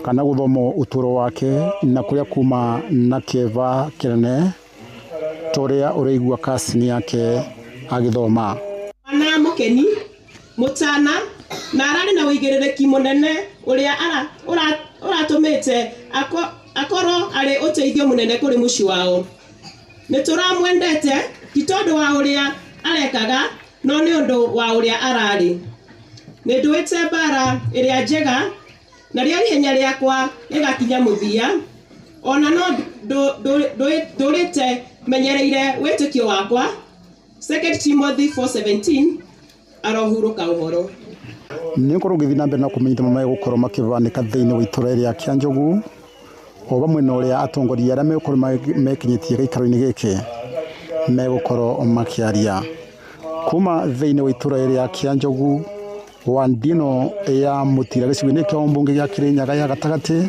kana gũthomo ũtũro wake na kũrĩa kuma na kĩeva kĩnene. Ta ũrĩa ũraigua kasini yake agĩthoma. Mwana mũkeni, mũtana na ararĩ na ũigĩrĩrĩki mũnene ũrĩa ũratũmĩte akorwo arĩ ũteithio mũnene kũrĩ mũciĩ wao. Nĩ tũramwendete ti tondũ wa ũrĩa arekaga no nĩ ũndũ wa ũrĩa ararĩ. Nĩ ndũĩte mbara ĩrĩa njega na rĩo ihenya rĩakwa rĩgakinya mũthia, ona no ndũrĩte menyereire wĩtĩkio wakwa. 2 Timothy 4:17 arohurũka ũhoro. Nĩ ũkorwo ũgĩthiĩ na mbere na kũmenyithia marĩa megũkorwo makĩhanĩka thĩinĩ wa itũra rĩa Kĩanjogu, o vamwe na ũrĩa atongoria arĩa megũkorwo mekinyĩtie gĩikaro-inĩ gĩkĩ megũkorwo makĩaria. Kuma thĩinĩ wa itũra rĩa Kĩanjogu wa ndino ya Mũtira gĩcigo-inĩ kĩa ũmbunge gĩa Kĩrĩnyaga ya gatagatĩ,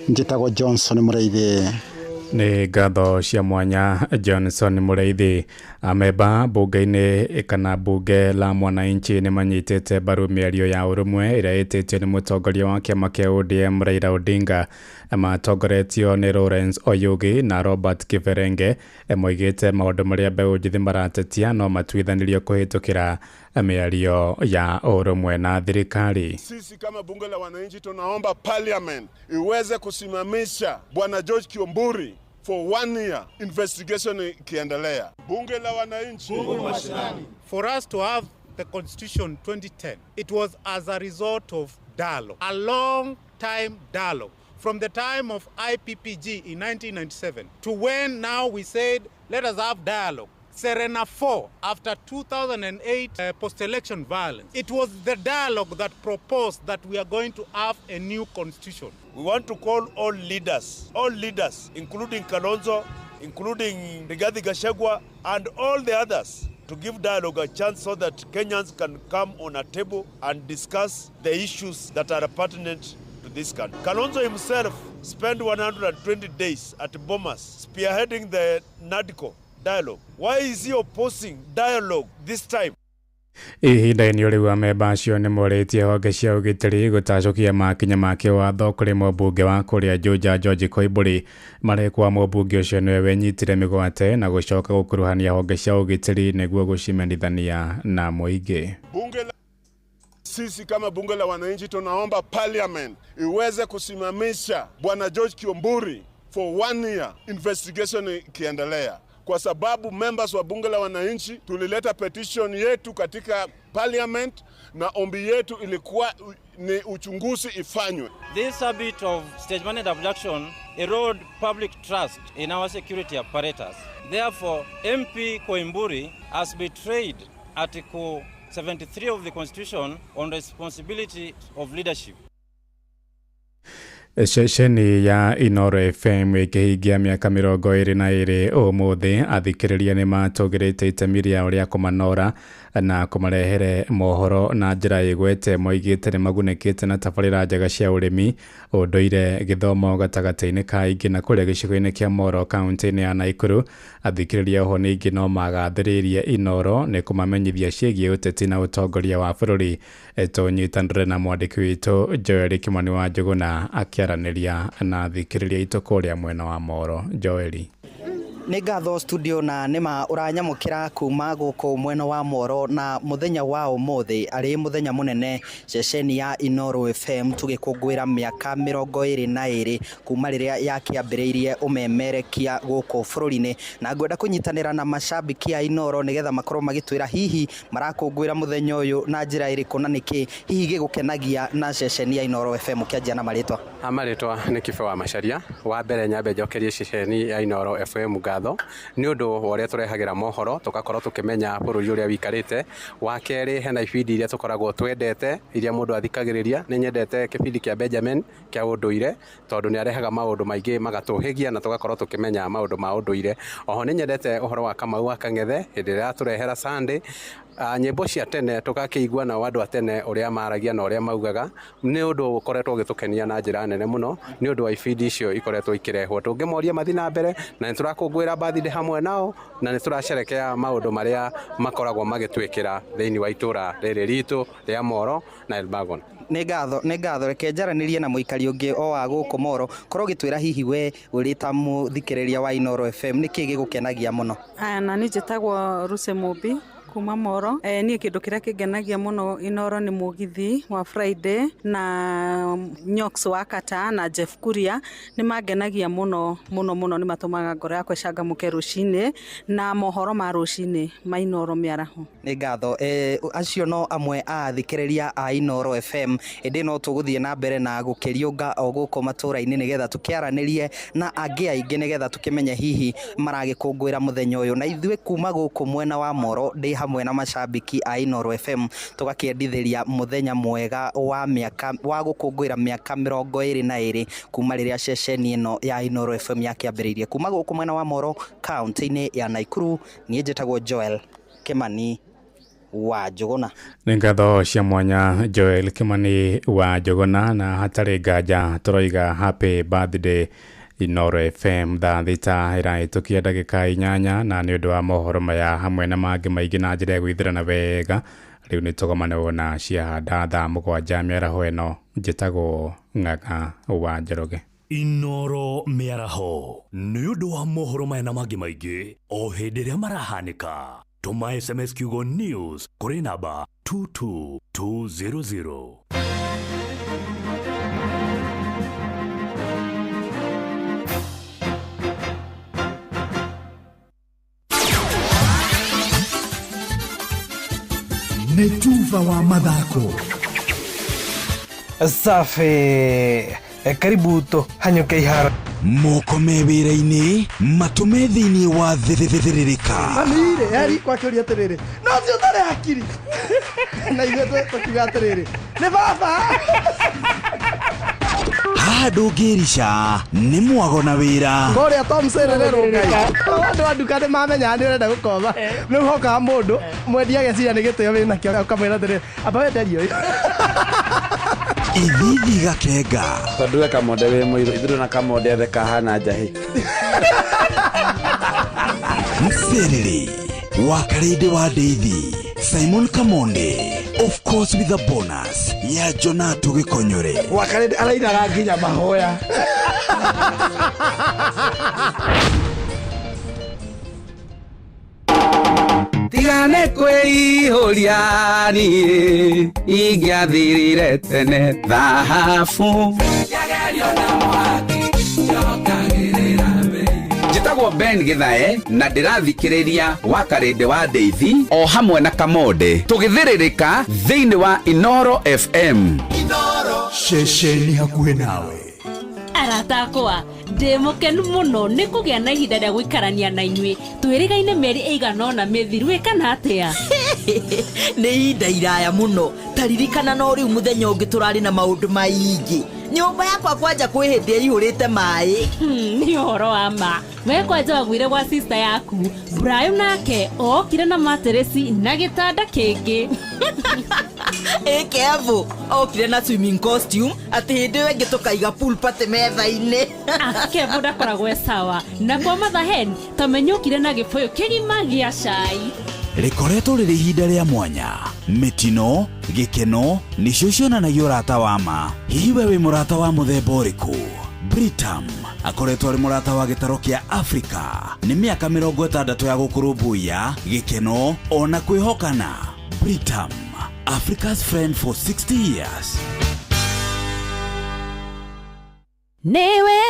njĩtagwo Johnson Mũrĩithi. Nĩ ngatho cia mwanya Johnson Mũrĩithi. Amemba bunge-inĩ kana bunge la mwananchi nĩ manyitĩte mbaru mĩario ya ũrũmwe ĩrĩa ĩtĩtio nĩ mũtongoria wa kĩama kĩa ODM Raila Odinga. Matongoretio nĩ Lawrence Oyugi na Robert Kiberenge, moigĩte maũndũ marĩa mbeũ njĩthĩ maratetia no matuithanirio kũhĩtũkĩra mĩario ya ũrũmwe na thirikari. Sisi kama bunge la wananchi tunaomba parliament iweze kusimamisha bwana George Kiomburi for 1 year, investigation ikiendelea. Bunge la wananchi. For us to have the constitution 2010, it was as a result of dialogue, a long time dialogue. From the time of IPPG in 1997 to when now we said, let us have dialogue. Serena 4, after 2008 post-election violence, it was the dialogue that proposed that we are going to have a new constitution. We want to call all leaders, including Kalonzo, including Rigathi Gachagua, and all the others, to give dialogue a chance so that Kenyans can come on a table and discuss the issues that are pertinent to this country. Kalonzo himself spent 120 days at Bomas spearheading the NADCO dialogue. Why is he opposing dialogue this time? Ihinda-inĩ rĩu amemba acio nĩ morĩtie honge cia ũgitĩri gũtacũkia makinya ma kĩwatho kũrĩ mũmbunge wa kũrĩa Juja George Koimbũri. Marekwa mũmbunge ũcio nĩwe wenyitire mĩgwate na gũcoka gũkuruhania honge cia ũgitĩri nĩguo gũcimenithania na mũingĩ. Sisi kama bunge la wananchi tunaomba parliament iweze kusimamisha bwana George Kiomburi for 1 year, investigation ikiendelea. Kwa sababu members wa bunge la wananchi tulileta petition yetu katika parliament na ombi yetu ilikuwa ni uchunguzi ifanywe. This habit of state managed abduction erode public trust in our security apparatus. Therefore, MP Koimburi has betrayed Article 73 of the Constitution on responsibility of leadership. Ceceni ya Inoro FM ĩkĩhingia mĩaka 22 ũmũthĩ, athikĩrĩria nĩ matũgĩrĩte itemi rĩao rĩa kũmanora na kũmarehere mohoro na njĩra ĩgwete. Moigĩte nĩ magunĩkĩte na tabarĩra njega cia ũrĩmi, ũndũire, gĩthomo gatagatĩ-inĩ ka ingĩ na kũrĩa gĩcigo-inĩ kĩa Moro kaunti-inĩ ya Naikuru. Athikĩrĩria oho ningĩ no magathĩrĩirie Inoro nĩ kũmamenyithia ciĩgiĩ ũteti na ũtongoria wa bũrũri. Tũnyitanĩre na mwandĩki witũ Joel Kimani wa Njũgũna akĩaranĩria na athikĩrĩria aitũ kũrĩa mwena wa Moro. Joel. Nĩ ngatho studio na nĩma ũranyamũkĩra kuma gũkũ mwena wa Moro na mũthenya wa ũmũthĩ arĩ mũthenya mũnene ceceni ya Inoro FM tũgĩkũngũĩra mĩaka 22 kuma rĩrĩa yakĩambĩrĩirie ũmemerekia gũkũ bũrũri-inĩ, na ngwenda kũnyitanĩra na macambĩki a Inoro nĩgetha makorwo magĩtwĩra hihi marakũngũĩra mũthenya ũyũ na njĩra ĩrĩkũ na nĩkĩ hihi gĩgũkenagia na ceceni ya Inoro FM. Ũkĩanjia na marĩtwa. Marĩtwa nĩ Kibe wa Macharia. Wa mbere nyambe njokerie ceceni ya Inoro FM ngatho nĩ ũndũ wa ũrĩa tũrehagĩra mohoro tũgakorwo tũkĩmenya bũrũri ũrĩa wĩikarĩte. Wa kerĩ hena ibindi iria tũkoragwo twendete iria mũndũ athikagĩrĩria. Nĩ nyendete kĩbindi kĩa Benjamin kĩa ũndũire tondũ nĩ arehaga maũndũ maingĩ magatũhĩgia na tũgakorwo tũkĩmenya maũndũ ma ũndũire. Oho nĩ nyendete ũhoro wa Kamau wa Kang'ethe hĩndĩ ĩrĩa atũrehera Sunday. Nyĩmbo cia tene tũgakĩigua nao andũ a tene ũrĩa maragia na ũrĩa maugaga nĩ ũndũ ũkoretwo ũgĩtũkenia na njĩra nene mũno nĩ ũndũ wa ibindi icio ikoretwo ikĩrehwo. Tũngĩmoria mathiĩ na mbere na nĩ tũrakũngũĩra birthday hamwe nao na nĩ tũracerekea maũndũ marĩa makoragwo magĩtwĩkĩra thĩinĩ wa itũra rĩrĩ ritũ rĩa Moro na Elbagon. Nĩ ngatho, nĩ ngatho. Reke njaranĩrie na mũikari ũngĩ o wa gũkũ Moro. Korwo ũgĩtwĩra hihi we ũrĩ ta mũthikĩrĩria wa Inooro FM nĩkĩ gĩgũkenagia mũno? Aya, na niĩ njĩtagwo Lucy Mũmbi kuma Moro. Niĩ kĩndũ kĩrĩa kĩngenagia mũno Inooro nĩ mũgithi wa Friday na Nyox wa Kata na Jeff Kuria nĩ mangenagia mũno mũno mũno, nĩ matũmaga ngoro yakwa ĩcangamũke rũcinĩ na mohoro ma rũcinĩ ma Inooro mĩaraho. Nĩ ngatho. Acio no amwe a athikĩrĩria a Inooro FM, ĩndĩ no tũgũthiĩ na mbere na gũkĩriũnga o gũkũ matũra-inĩ nĩgetha tũkĩaranĩrie na angĩ aingĩ nĩgetha tũkĩmenye hihi maragĩkũngũĩra mũthenya ũyũ. Na ithuĩ kuma gũkũ mwena wa Moro ndĩ hamwe na macambĩki a Inooro FM tũgakĩendithĩria mũthenya mwega wa mĩaka wa gũkũngũĩra mĩaka 22 kuma rĩrĩa ceceni ĩno ya Inooro FM yakĩambĩrĩirie. Kuma gũkũ mwena wa Moro kaunti-inĩ ya Nakuru, niĩ njĩtagwo Joel Kimani wa Njũgũna. Nĩ ngatho cia mwanya Joel Kimani wa Njũgũna, na hatarĩ nganja tũroiga happy birthday Inooro FM. Thaa 6 ĩrahĩtũkia ndagĩka 8, na nĩ ũndũ wa mohoro maya hamwe na mangĩ maingĩ na njĩra ya gwĩthĩrana wega, rĩu nĩ tũgomanewo na ciahanda thaa 7 mĩaraho ĩno. Njĩtagwo Ng'ang'a wa Njoroge. Inooro mĩaraho nĩ ũndũ wa mohoro maya na mangĩ maingĩ o hĩndĩ ĩrĩa marahanĩka. Tũma SMS kiugo news kũrĩ namba 22200. Nĩ tuba wa mathako. Safi. Karibu tũhanyũke iharo. Moko me wĩra-inĩ, matũ me thĩinĩ wa thĩrĩrĩka. Mami-rĩ, eri kwakĩũria atĩrĩrĩ, no ũcio ũtarĩ hakiri. Na ithuĩ tũkiuga atĩrĩrĩ, nĩ baba. Haha ndũngĩrica nĩ mwago na wĩra. Kũrĩa Tom Serere Ngai. Andũ a nduka nĩ mamenyaga nĩ ũrenda gũkoma. Rĩu hokaga mũndũ mwendia ageciria nĩ gĩtĩo wĩnakĩo, ũkamwĩra atĩrĩrĩ, amba wenderie ũyũ. Ithithi gakenga. Tondũ we Kamonde wĩ mũirũ, ithuĩ na Kamonde othe kahana njahĩ. Mserere wa Karĩndĩ wa Ndeithi, Simon Kamonde, of course with a bonus ya Jonato Gĩkonyore. Wa Karĩndĩ arainaga nginya mahoya. Tigane kwĩihũria niĩ ingĩathirire tene thahabu. Njĩtagwo Ben Githae na ndĩrathikĩrĩria wa Karĩndĩ wa Ndeithi o hamwe na Kamonde tũgĩthĩrĩrĩka thĩinĩ wa Inooro FM. Ceceni hakuhĩ nawe. Arata akwa, ndĩ mũkenu mũno nĩ kũgĩa na ihinda rĩa gũikarania na inyuĩ twĩrĩgaine mĩeri ĩigana ũna mĩthiru, ĩ kana atĩa? Nĩ ihinda iraya mũno. Taririkana no rĩu mũthenya ũngĩ tũrarĩ na maũndũ maingĩ. Nyũmba yakwa kwanja kwĩ hĩndĩ ĩihũrĩte maĩ. Nĩ ũhoro wa ma. We kwanja waguire gwa sister yaku Brian, nake okire na materesi na gĩtanda kĩngĩ. Ĩ Kevo okire na swimming costume atĩ hĩndĩ ĩyo ĩngĩ tũkaiga pool party metha-inĩ. Kevo ndakoragwo e sawa. Na kwa Mother Hen tamenya okire na gĩbũyũ kĩgima gĩa cai. Rĩkoretwo rĩrĩ ihinda rĩa mwanya, mĩtino, gĩkeno nĩcio cionanagia ũrata wa ma. Hihi we wĩ mũrata wa mũthemba ũrĩkũ? Britam akoretwo arĩ mũrata wa gĩtaro kĩa Afrika nĩ mĩaka 60 ya gũkũrũmbũiya, gĩkeno ona kwĩhokana. Britam, Africa's friend for 60 years. Nĩwe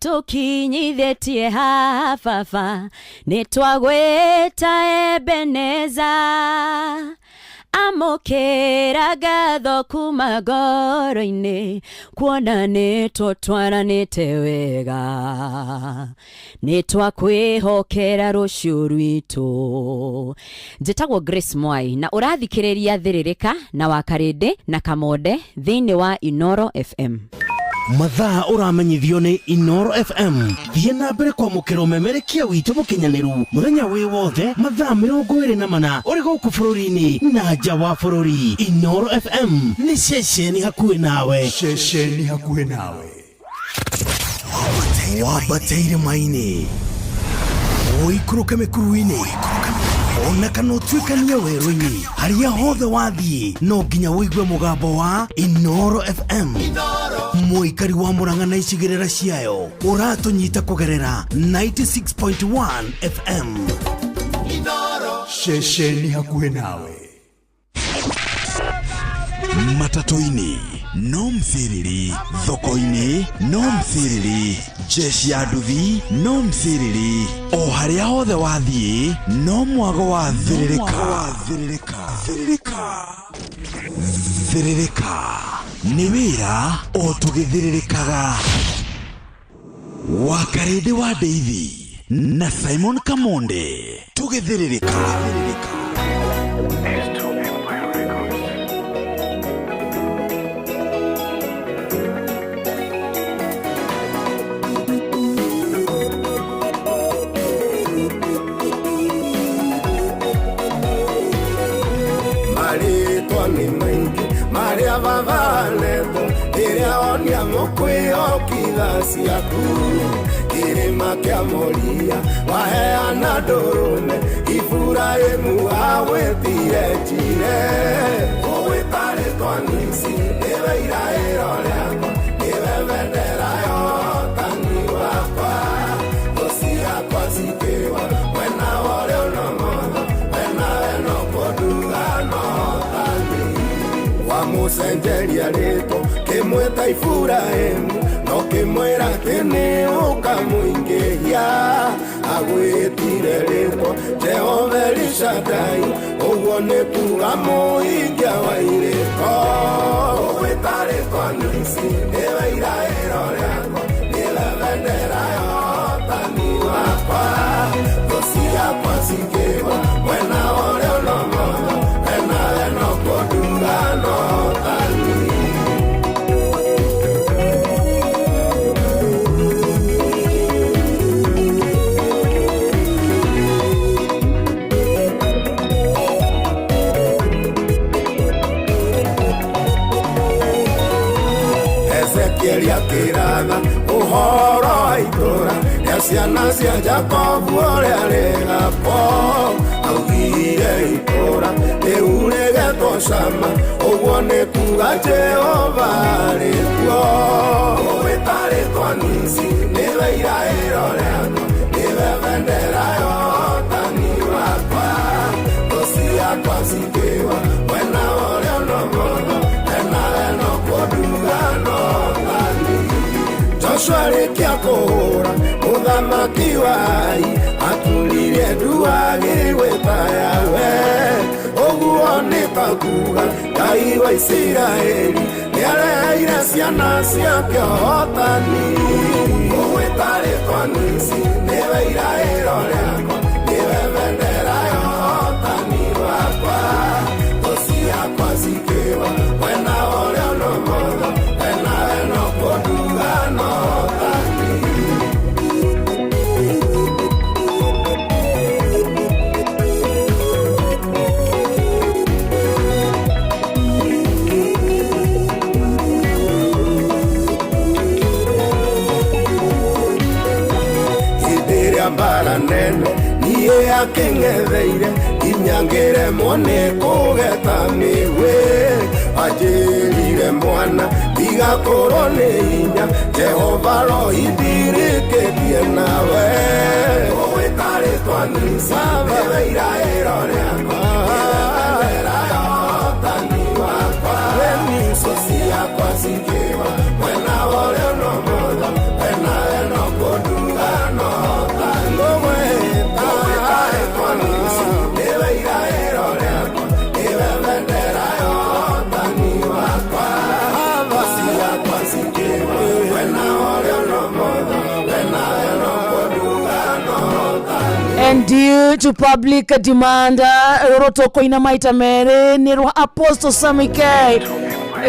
tũkinyithĩtie haha baba, nĩ twagwĩta Ebeneza. Amũkĩra ngatho kuma ngoro-inĩ, kuona nĩ tũtwaranĩte wega. Nĩ twakwĩhokera rũciũ rwitũ. Njĩtagwo Grace Mwai na ũrathikĩrĩria Thĩrĩrĩka na wa Karĩndĩ na Kamonde thĩinĩ wa Inooro FM. Mathaa ũramenyithio nĩ Inoro FM. Thiĩ na mbere kwamũkĩra ũmemerekia witũ mũkinyanĩru mũthenya wĩ wothe mathaa 24 ũrĩ gũkũ bũrũri-inĩ na nja wa bũrũri. Inoro FM nĩ ceceni hakuhĩ nawe. Ceceni hakuhĩ nawe. Wambate irĩma-inĩ, ũikũrũke mĩkuru-inĩ, ona kana ũtuĩkanie werũ-inĩ, harĩa hothe wathiĩ no nginya ũigue mũgambo wa Inoro FM. Mũikari wa Murang'a na icigĩrĩra ciayo ũratũnyita kũgerera 96.1 FM. Ceceni hakuhĩ nawe. Matatũ-inĩ no msiriri, thoko-inĩ no msiriri, jeshi ya nduthi no msiriri, o harĩa hothe wathiĩ no mwago wa thĩrĩrĩka. Thĩrĩrĩka nĩ wĩra o tũgĩthĩrĩrĩkaga. Wakarĩndĩ wa Ndeithi na Simon Kamonde tũgĩthĩrĩrĩka. Marĩtwa nĩ maingĩ marĩa babanetwo rĩrĩa onia mũkwĩhokitha ciaku kĩrĩma kĩa Moria waheana ndũrũme Iburahĩmu agwĩtire njire ũgwĩta rĩtwa Nisi nĩwe iraĩro rĩakwa nĩwe bendera ya ũhotani wakwa thũ ciakwa cikĩgwa mwena wa ũrĩo na ũmotho wena wena ũkũnduga na ũhotani wamũcenjeria rĩtwa kĩmwĩta Iburahĩmu no kĩmwĩra atĩ nĩ ũkamũingĩhia agwĩtire rĩtwa Jehova Elishadai ũguo nĩ kuga mũhingia wa irĩko ũgwĩta rĩtwa Nisi nĩwe iraĩro rĩakwa nĩwe bendera ya ũhotani wakwa thũ ciakwa cikĩgwa mwena wa ũrĩo na ũmotho wena wena ũkũnduga na ũhotani. Ezekieli akĩratha ũhoro wa itũũra rĩa ciana cia Jakobu ũrĩa rĩgakwo augire itũũra rĩu rĩgetwo Shama ũguo nĩ kuga Jehova arĩ kuo ũgwĩta rĩtwa Nisi nĩwe iraĩro rĩakwa nĩwe bendera ya ũhotani wakwa thũ ciakwa cikĩgwa mwena wa ũrĩo na ũmotho wena wena ũkũnduga na ũhotani. Joshua arĩkia kũhũra mũthamaki wa Ai aturirie ndu agĩgwĩta Yahweh ũguo nĩ ta kuga Ngai wa Isiraeli nĩareheire ciana ciake ũhotani ũgwĩta rĩtwa Nisi nĩwe iraĩro rĩakwa nĩwe bendera ya ũhotani wakwa thũ ciakwa cikĩgwa mwena wa ũrĩo na ũmotho wena wena ũkũnduga na ũhotani. Hĩndĩ ĩrĩa mbara nene niĩ akĩng'etheire nginya ngĩremwo nĩ kũgeta mĩgwĩ anjĩrire mwana tigakorwo nĩ hinya Jehova rohindirĩkĩtie nawe ũgwĩta rĩtwa Nisi nĩwe iraĩro rĩakwa nĩwe bendera ya ũhotani wakwa thũ ciakwa cikĩgwa mwena wa ũrĩo na ũmotho wena wena ũkũnduga na ũhotani ũgwĩta rĩtwa Nisi nĩwe iraĩro rĩakwa nĩwe bendera ya ũhotani wakwa thũ ciakwa cikĩgwa mwena wa ũrĩo na ũmotho wena wena ũkũnduga na ũhotani. And due to public demand, rũrũ tũkũina maita merĩ nĩ rwa Apostle Sammy K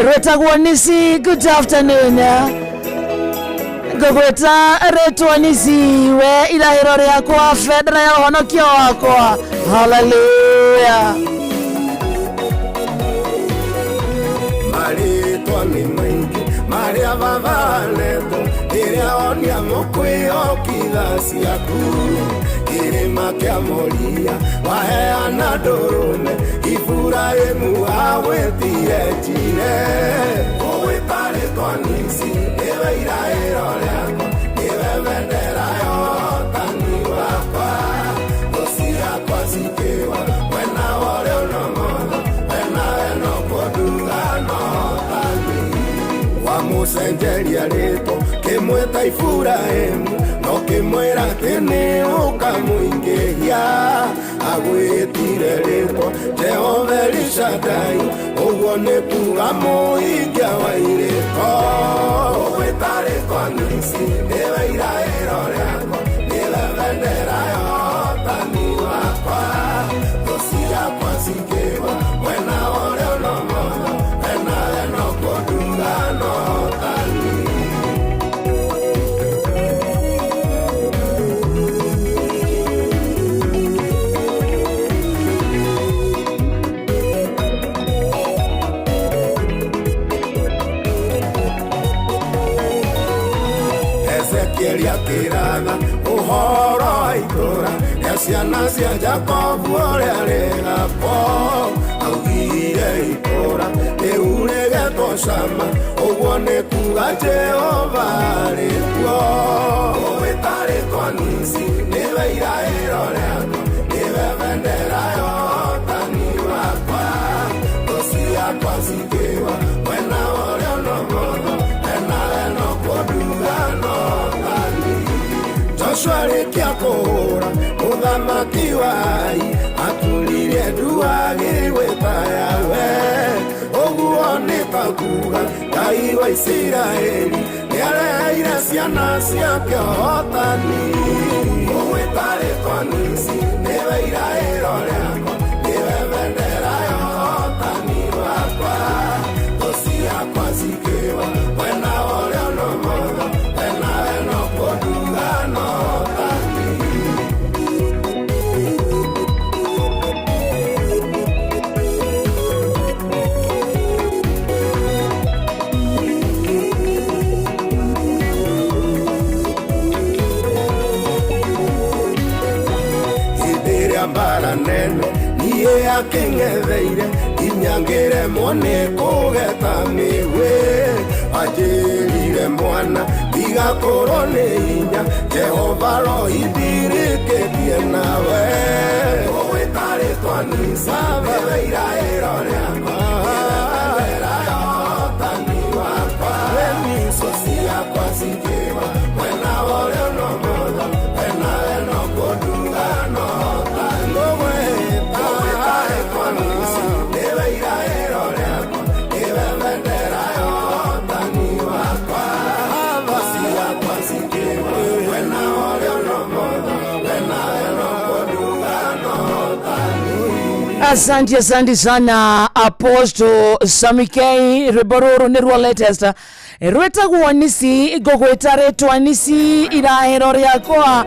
rwĩtagwo Nisi. Good afternoon. Ngũgwĩta rĩtwa nisi we irahĩro rĩakwa, bendera ya ũhonokio wakwa. Haleluya. Marĩtwa nĩ maingĩ marĩa babanetwo rĩrĩa wonia mũkwĩhokitha ciaku kĩrĩma kĩa Moria waheana ndũrũme Iburahĩmu agwĩtire njire ũgwĩta rĩtwa nisi nĩwe iraĩro rĩakwa nĩwe bendera ya ũhotani wakwa thũ ciakwa cikĩgwa mwena wa ũrĩo na ũmotho wena wena ũkũnduga na ũhotani wamũcenjeria rĩtwa kĩmwĩta Iburahĩmu no kĩmwĩra atĩ nĩ ũkamũingĩhia agwĩtire rĩtwa Jehova Elishadai ũguo nĩ kuga mũhingia wa irĩko ũgwĩta rĩtwa nisi nĩwe iraĩro rĩakwa nĩwe bendera ya ũhotani wakwa thũ ciakwa cikĩgwa mwena wa ũrĩo na ũmotho wena wena ũkũnduga na ũhotani. Ezekieli akĩratha ũhoro wa itũũra rĩa ciana cia Jakobu ũrĩa rĩgakwo augire itũũra rĩu rĩgetwo Shama ũguo nĩ kuga Jehova arĩ kuo ũgwĩta rĩtwa nisi nĩwe iraĩro rĩakwa nĩwe bendera ya ũhotani wakwa thũ ciakwa cikĩgwa mwena wa ũrĩo na ũmotho wena wena ũkũnduga na ũhotani Joshua arĩkia kũhũra mũthamaki wa Ai aturirie ndu agĩgwĩta Yahweh ũguo nĩ ta kuga Ngai wa Isiraeli nĩareheire ciana ciake ũhotani ũgwĩta rĩtwa nisi nĩwe iraĩro rĩakwa nĩwe bendera ya ũhotani wakwa thũ ciakwa cikĩgwa mwena wa ũrĩo na ũmotho wena wena ũkũnduga na ũhotani. Hĩndĩ ĩrĩa mbara nene niĩ akĩng'etheire nginya ngĩremwo nĩ kũgeta mĩgwĩ anjĩrire mwana ndigakorwo nĩ hinya Jehova rohindirĩkĩtie nawe ũgwĩta rĩtwa nisa nĩwe iraĩro rĩakwa nĩwe bendera ya ũhotani wakwa thũ ciakwa cikĩgwa mwena wa ũrĩo na ũmotho wena wena ũkũnduga na ũhotani ũgwĩta rĩtwa nisi nĩwe iraĩro rĩakwa nĩwe bendera ya ũhotani wakwa thũ ciakwa cikĩgwa mwena wa ũrĩo na ũmotho wena wena ũkũnduga na ũhotani. Asante, asante sana Apostle Samikei. Rwĩmbo rũrũ nĩ ruo latest rwĩtagwo nisi ngũgwĩta rĩtwa nisi irahĩro rĩakwa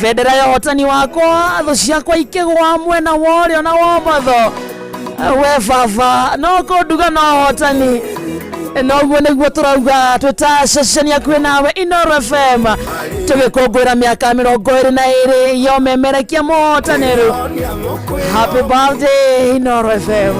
bendera ya ũhotani wakwa thũ ciakwa ikĩgwa mwena wa ũrĩo na wa ũmotho we baba no kũnduga no ũhotani noguo nĩguo tũrauga twĩta ceceni hakuhĩ nawe Inooro FM tũgĩkũngũĩra mĩaka 22 ya ũmemerekia mũhotanĩru. Happy birthday Inooro FM.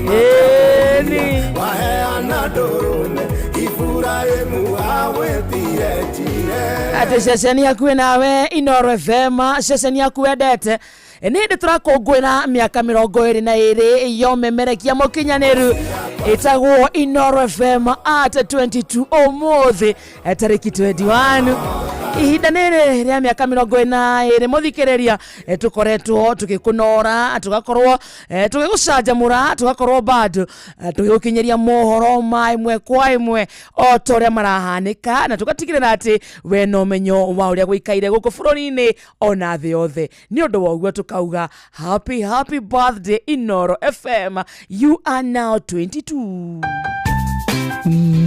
Ĩni. Waheana ndũrũme Iburahĩmu agwĩtire njire Atĩ ceceni hakuhĩ nawe Inooro FM, ceceni yaku wendete nĩ hĩndĩ tũrakũngũĩra mĩaka 22 ya ũmemerekia mũkinyanĩru ĩtagwo Inooro FM at 22 ũmũthĩ tarĩki 21 ihinda nĩrĩ rĩa mĩaka 22 mũthikĩrĩria tũkoretwo tũgĩkũnora tũgakorwo tũgĩgũcanjamũra tũgakorwo bado tũgĩgũkinyĩria mohoro ma ĩmwe kwa ĩmwe o ta ũrĩa marahanĩka na tũgatigĩrĩra atĩ we na ũmenyo wa ũrĩa gũikaire gũkũ bũrũri-inĩ ona thĩ yothe nĩ ũndũ wa ũguo tũkauga happy happy birthday Inooro FM, you are now 22.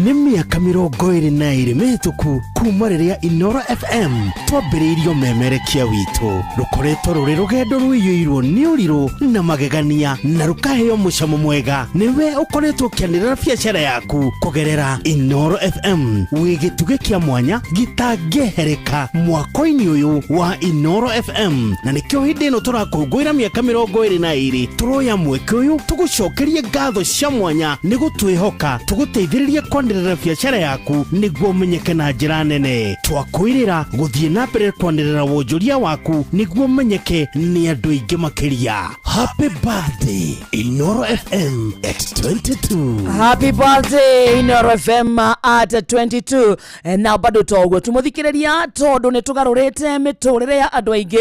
Nĩ mĩaka 22 mĩhĩtũku kuma rĩrĩa Inoro FM twambĩrĩirio memerekia witũ. Rũkoretwo rũrĩ rũgendo rũiyũirwo nĩ ũrirũ na magegania na rũkaheo mũcamo mwega nĩwe ũkoretwo ũkĩanĩrĩra biacara yaku kũgerera Inoro FM wĩ gĩtugĩ kĩa mwanya gĩtangĩehereka mwako-inĩ ũyũ wa Inoro FM, na nĩkĩo hĩndĩ ĩno tũrakũngũĩra mĩaka 22 tũroya mweke ũyũ tũgũcokerie ngatho cia mwanya nĩ gũtwĩhoka tũgũteithĩrĩrie kwanĩrĩra biacara yaku nĩguo ũmenyeke na njĩra nene. Twakwĩrĩra gũthiĩ na mbere kwanĩrĩra wonjoria waku nĩguo ũmenyeke nĩ andũ aingĩ makĩria. Happy birthday Inoro FM at 22. Happy birthday Inoro FM at 22. Na bado toguo tumuthikiriria tondu ni tugarurite miturire ya andu aingi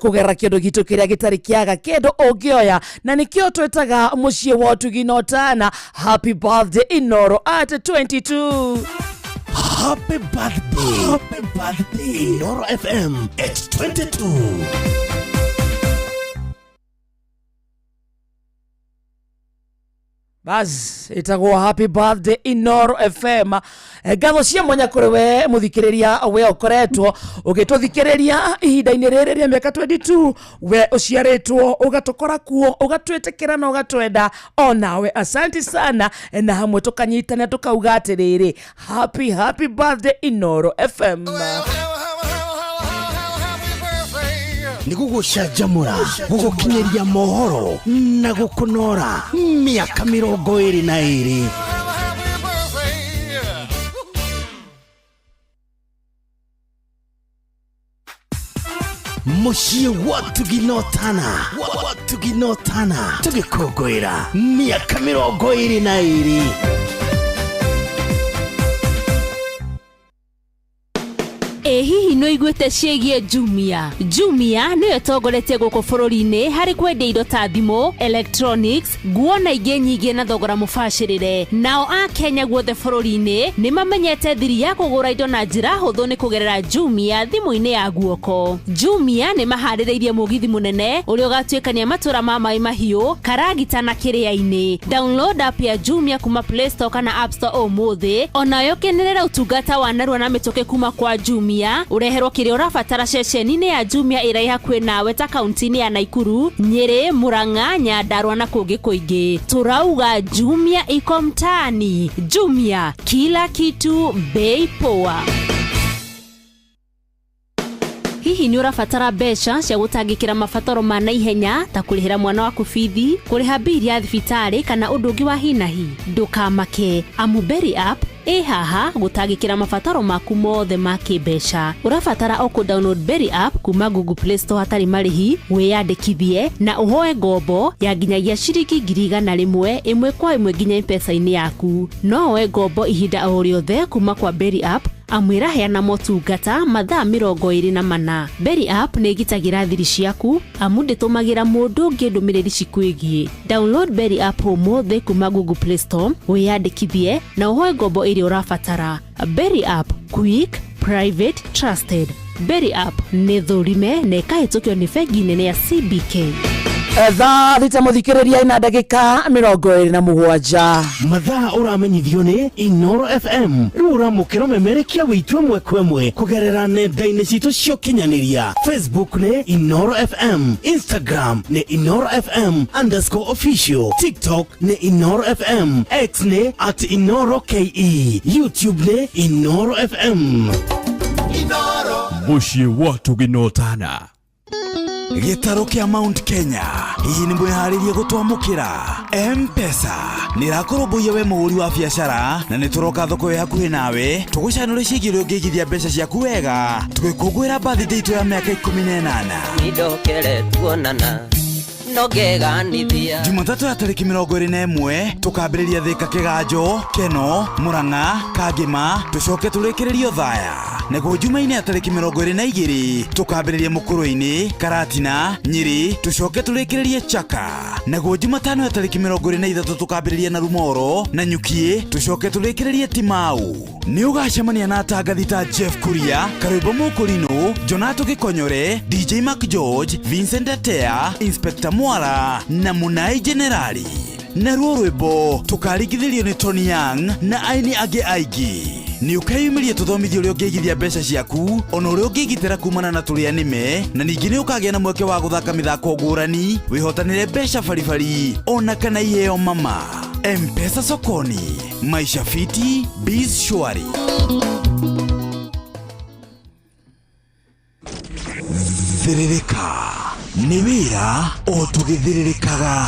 kugerera kindu gitu kiria gitari kiaga kindu ungioya, na nikio twetaga mucii wa utugi na utana. Happy birthday Inoro at 22. Happy birthday. Happy birthday Inoro FM at 22. Bas itagwo happy birthday Inoro FM. Ngatho cia mwanya kũrĩ we mũthikĩrĩria, we ũkoretwo ũgĩtũthikĩrĩria ihinda-inĩ rĩrĩ rĩa mĩaka 22, we ũciarĩtwo ũgatũkora kuo ũgatwĩtĩkĩra na ũgatwenda onawe, asanti sana. Na hamwe tũkanyitana tũkauga atĩrĩrĩ, happy happy birthday Inoro FM. Nĩ gũgũcanjamũra, gũgũkinyĩria mohoro na gũkũnora mĩaka 22. Mũciĩ wa Tuginotana, wa Tuginotana, tũgĩkũngũĩra mĩaka 22. Ĩ hihi nĩ ũiguĩte ciĩgiĩ Jumia? Jumia nĩyo ĩtongoretie gũkũ bũrũri-inĩ harĩ kwendia indo ta thimũ, electronics, nguo na ingĩ nyingĩ na thogora mũbacĩrĩre. Nao a Kenya guothe bũrũri-inĩ nĩ mamenyete thiri ya kũgũra indo na njĩra hũthũ nĩ kũgerera Jumia thimũ-inĩ ya guoko. Jumia nĩ maharĩrĩirie mũgithi mũnene ũrĩa ũgatuĩkania matũra ma Maĩ Mahiũ, Karagita na Kĩrĩa-inĩ. Download app ya Jumia kuma Play Store kana App Store ũmũthĩ, onayo kenerera ũtungata wa narua na mĩtũkĩ kuma kwa Jumia, ũreherwo kĩrĩa ũrabatara ceceni-inĩ ya Jumia ĩrĩa ĩ hakuhĩ nawe ta kaunti-inĩ ya Naikuru, Nyĩrĩ, Murang'a, Nyandarua na kũngĩ kũingĩ. Tũrauga Jumia iko mtaani. Jumia, kila kitu bei poa. Hihi nĩ ũrabatara mbeca cia gũtangĩkĩra mabataro ma naihenya ta kũrĩhĩra mwana waku bithi, kũrĩha bili ya thibitarĩ kana ũndũ ũngĩ wa hi na hi? Ndũkamake, amu Berry app ĩ haha gũtangĩkĩra mabataro maku mothe ma kĩmbeca. Ũrabatara o kũ download Berry app kuma Google Play Store hatarĩ marĩhi, wĩyandĩkithie na ũhoe ngombo ya nginyagia ciringi 100,000 ĩmwe kwa ĩmwe nginya M-Pesa-inĩ yaku. No woe ngombo ihinda o rĩothe kuma kwa Berry app, amu ĩraheana motungata mathaa 24. Berry app nĩ ĩgitagĩra thiri ciaku amu ndĩtũmagĩra mũndũ ũngĩ ndũmĩrĩri cikwĩgiĩ. Download Berry app ũmũthĩ kuma Google Play Store, wĩyandĩkithie na ũhoe ngombo ĩrĩa ũrabatara. Berry app, quick, private, trusted. Berry app nĩ thũrime na ĩkahĩtũkio nĩ bengi nene ya CBK. Thaa thita mũthikĩrĩria ina ndagĩka 27. Mathaa ũramenyithio nĩ Inoro FM. Rĩu ũramũkĩra ũmemerekia witũ ĩmwe kwa ĩmwe kũgerera nenda-inĩ citũ cia ũkinyanĩria. Facebook nĩ Inoro FM, Instagram nĩ Inoro FM underscore official, TikTok nĩ Inoro FM, X nĩ at Inoro KE, YouTube nĩ Inoro FM. Mũciĩ wa Tuginotana. Gĩtarũ kĩa Mount Kenya hihi nĩ mwĩharĩrie gũtwamũkĩra? M-Pesa nĩ ĩrakũrũmbũiya we mũhũri wa biacara, na nĩ tũroka thoko ĩ hakuhĩ nawe tũgũcanũre ciĩgiĩ ũrĩa ũngĩigithia mbeca ciaku wega tũgĩkũngũĩra birthday itũ ya mĩaka 18. Nindokere tuonana no ngeganithia. Jumatatũ ya tarĩki 21 tũkambĩrĩria Thĩka, Kĩganjo, Keno, Murang'a, Kangĩma, tũcoke tũrĩkĩrĩrie Othaya. Naguo Jumaine ya tarĩki 22 tũkambĩrĩria Mũkũrwe-inĩ, Karatina, Nyĩrĩ, tũcoke tũrĩkĩrĩrie Chaka. Naguo Jumatano ya tarĩki 23 tũkambĩrĩria Narumoro na Nyukiĩ, tũcoke tũrĩkĩrĩrie Timau. Nĩ ũgacemania na atangathi ta Jeff Kuria, Karwĩmbo Mũkũrinũ, Jonato Gĩkonyore, DJ Mark George, Vincent Atea, Inspector Mwara na Munai Generali. Naruo rwĩmbo tũkaringithĩrio nĩ Tony Young na aini angĩ aingĩ. Nĩ ũkeyumĩria tũthomithio ũrĩa ũngĩigithia mbeca ciaku ona ũrĩa ũngĩgitĩra kumana na tũrĩa nĩme, na ningĩ nĩ ũkagĩa na mweke wa gũthaka mĩthako ngũrani, wĩhotanĩre mbeca baribari ona kana iheo mama. Mpesa sokoni, maisha fiti, biz shwari. Thĩrĩrĩka nĩ wĩra o tũgĩthĩrĩrĩkaga.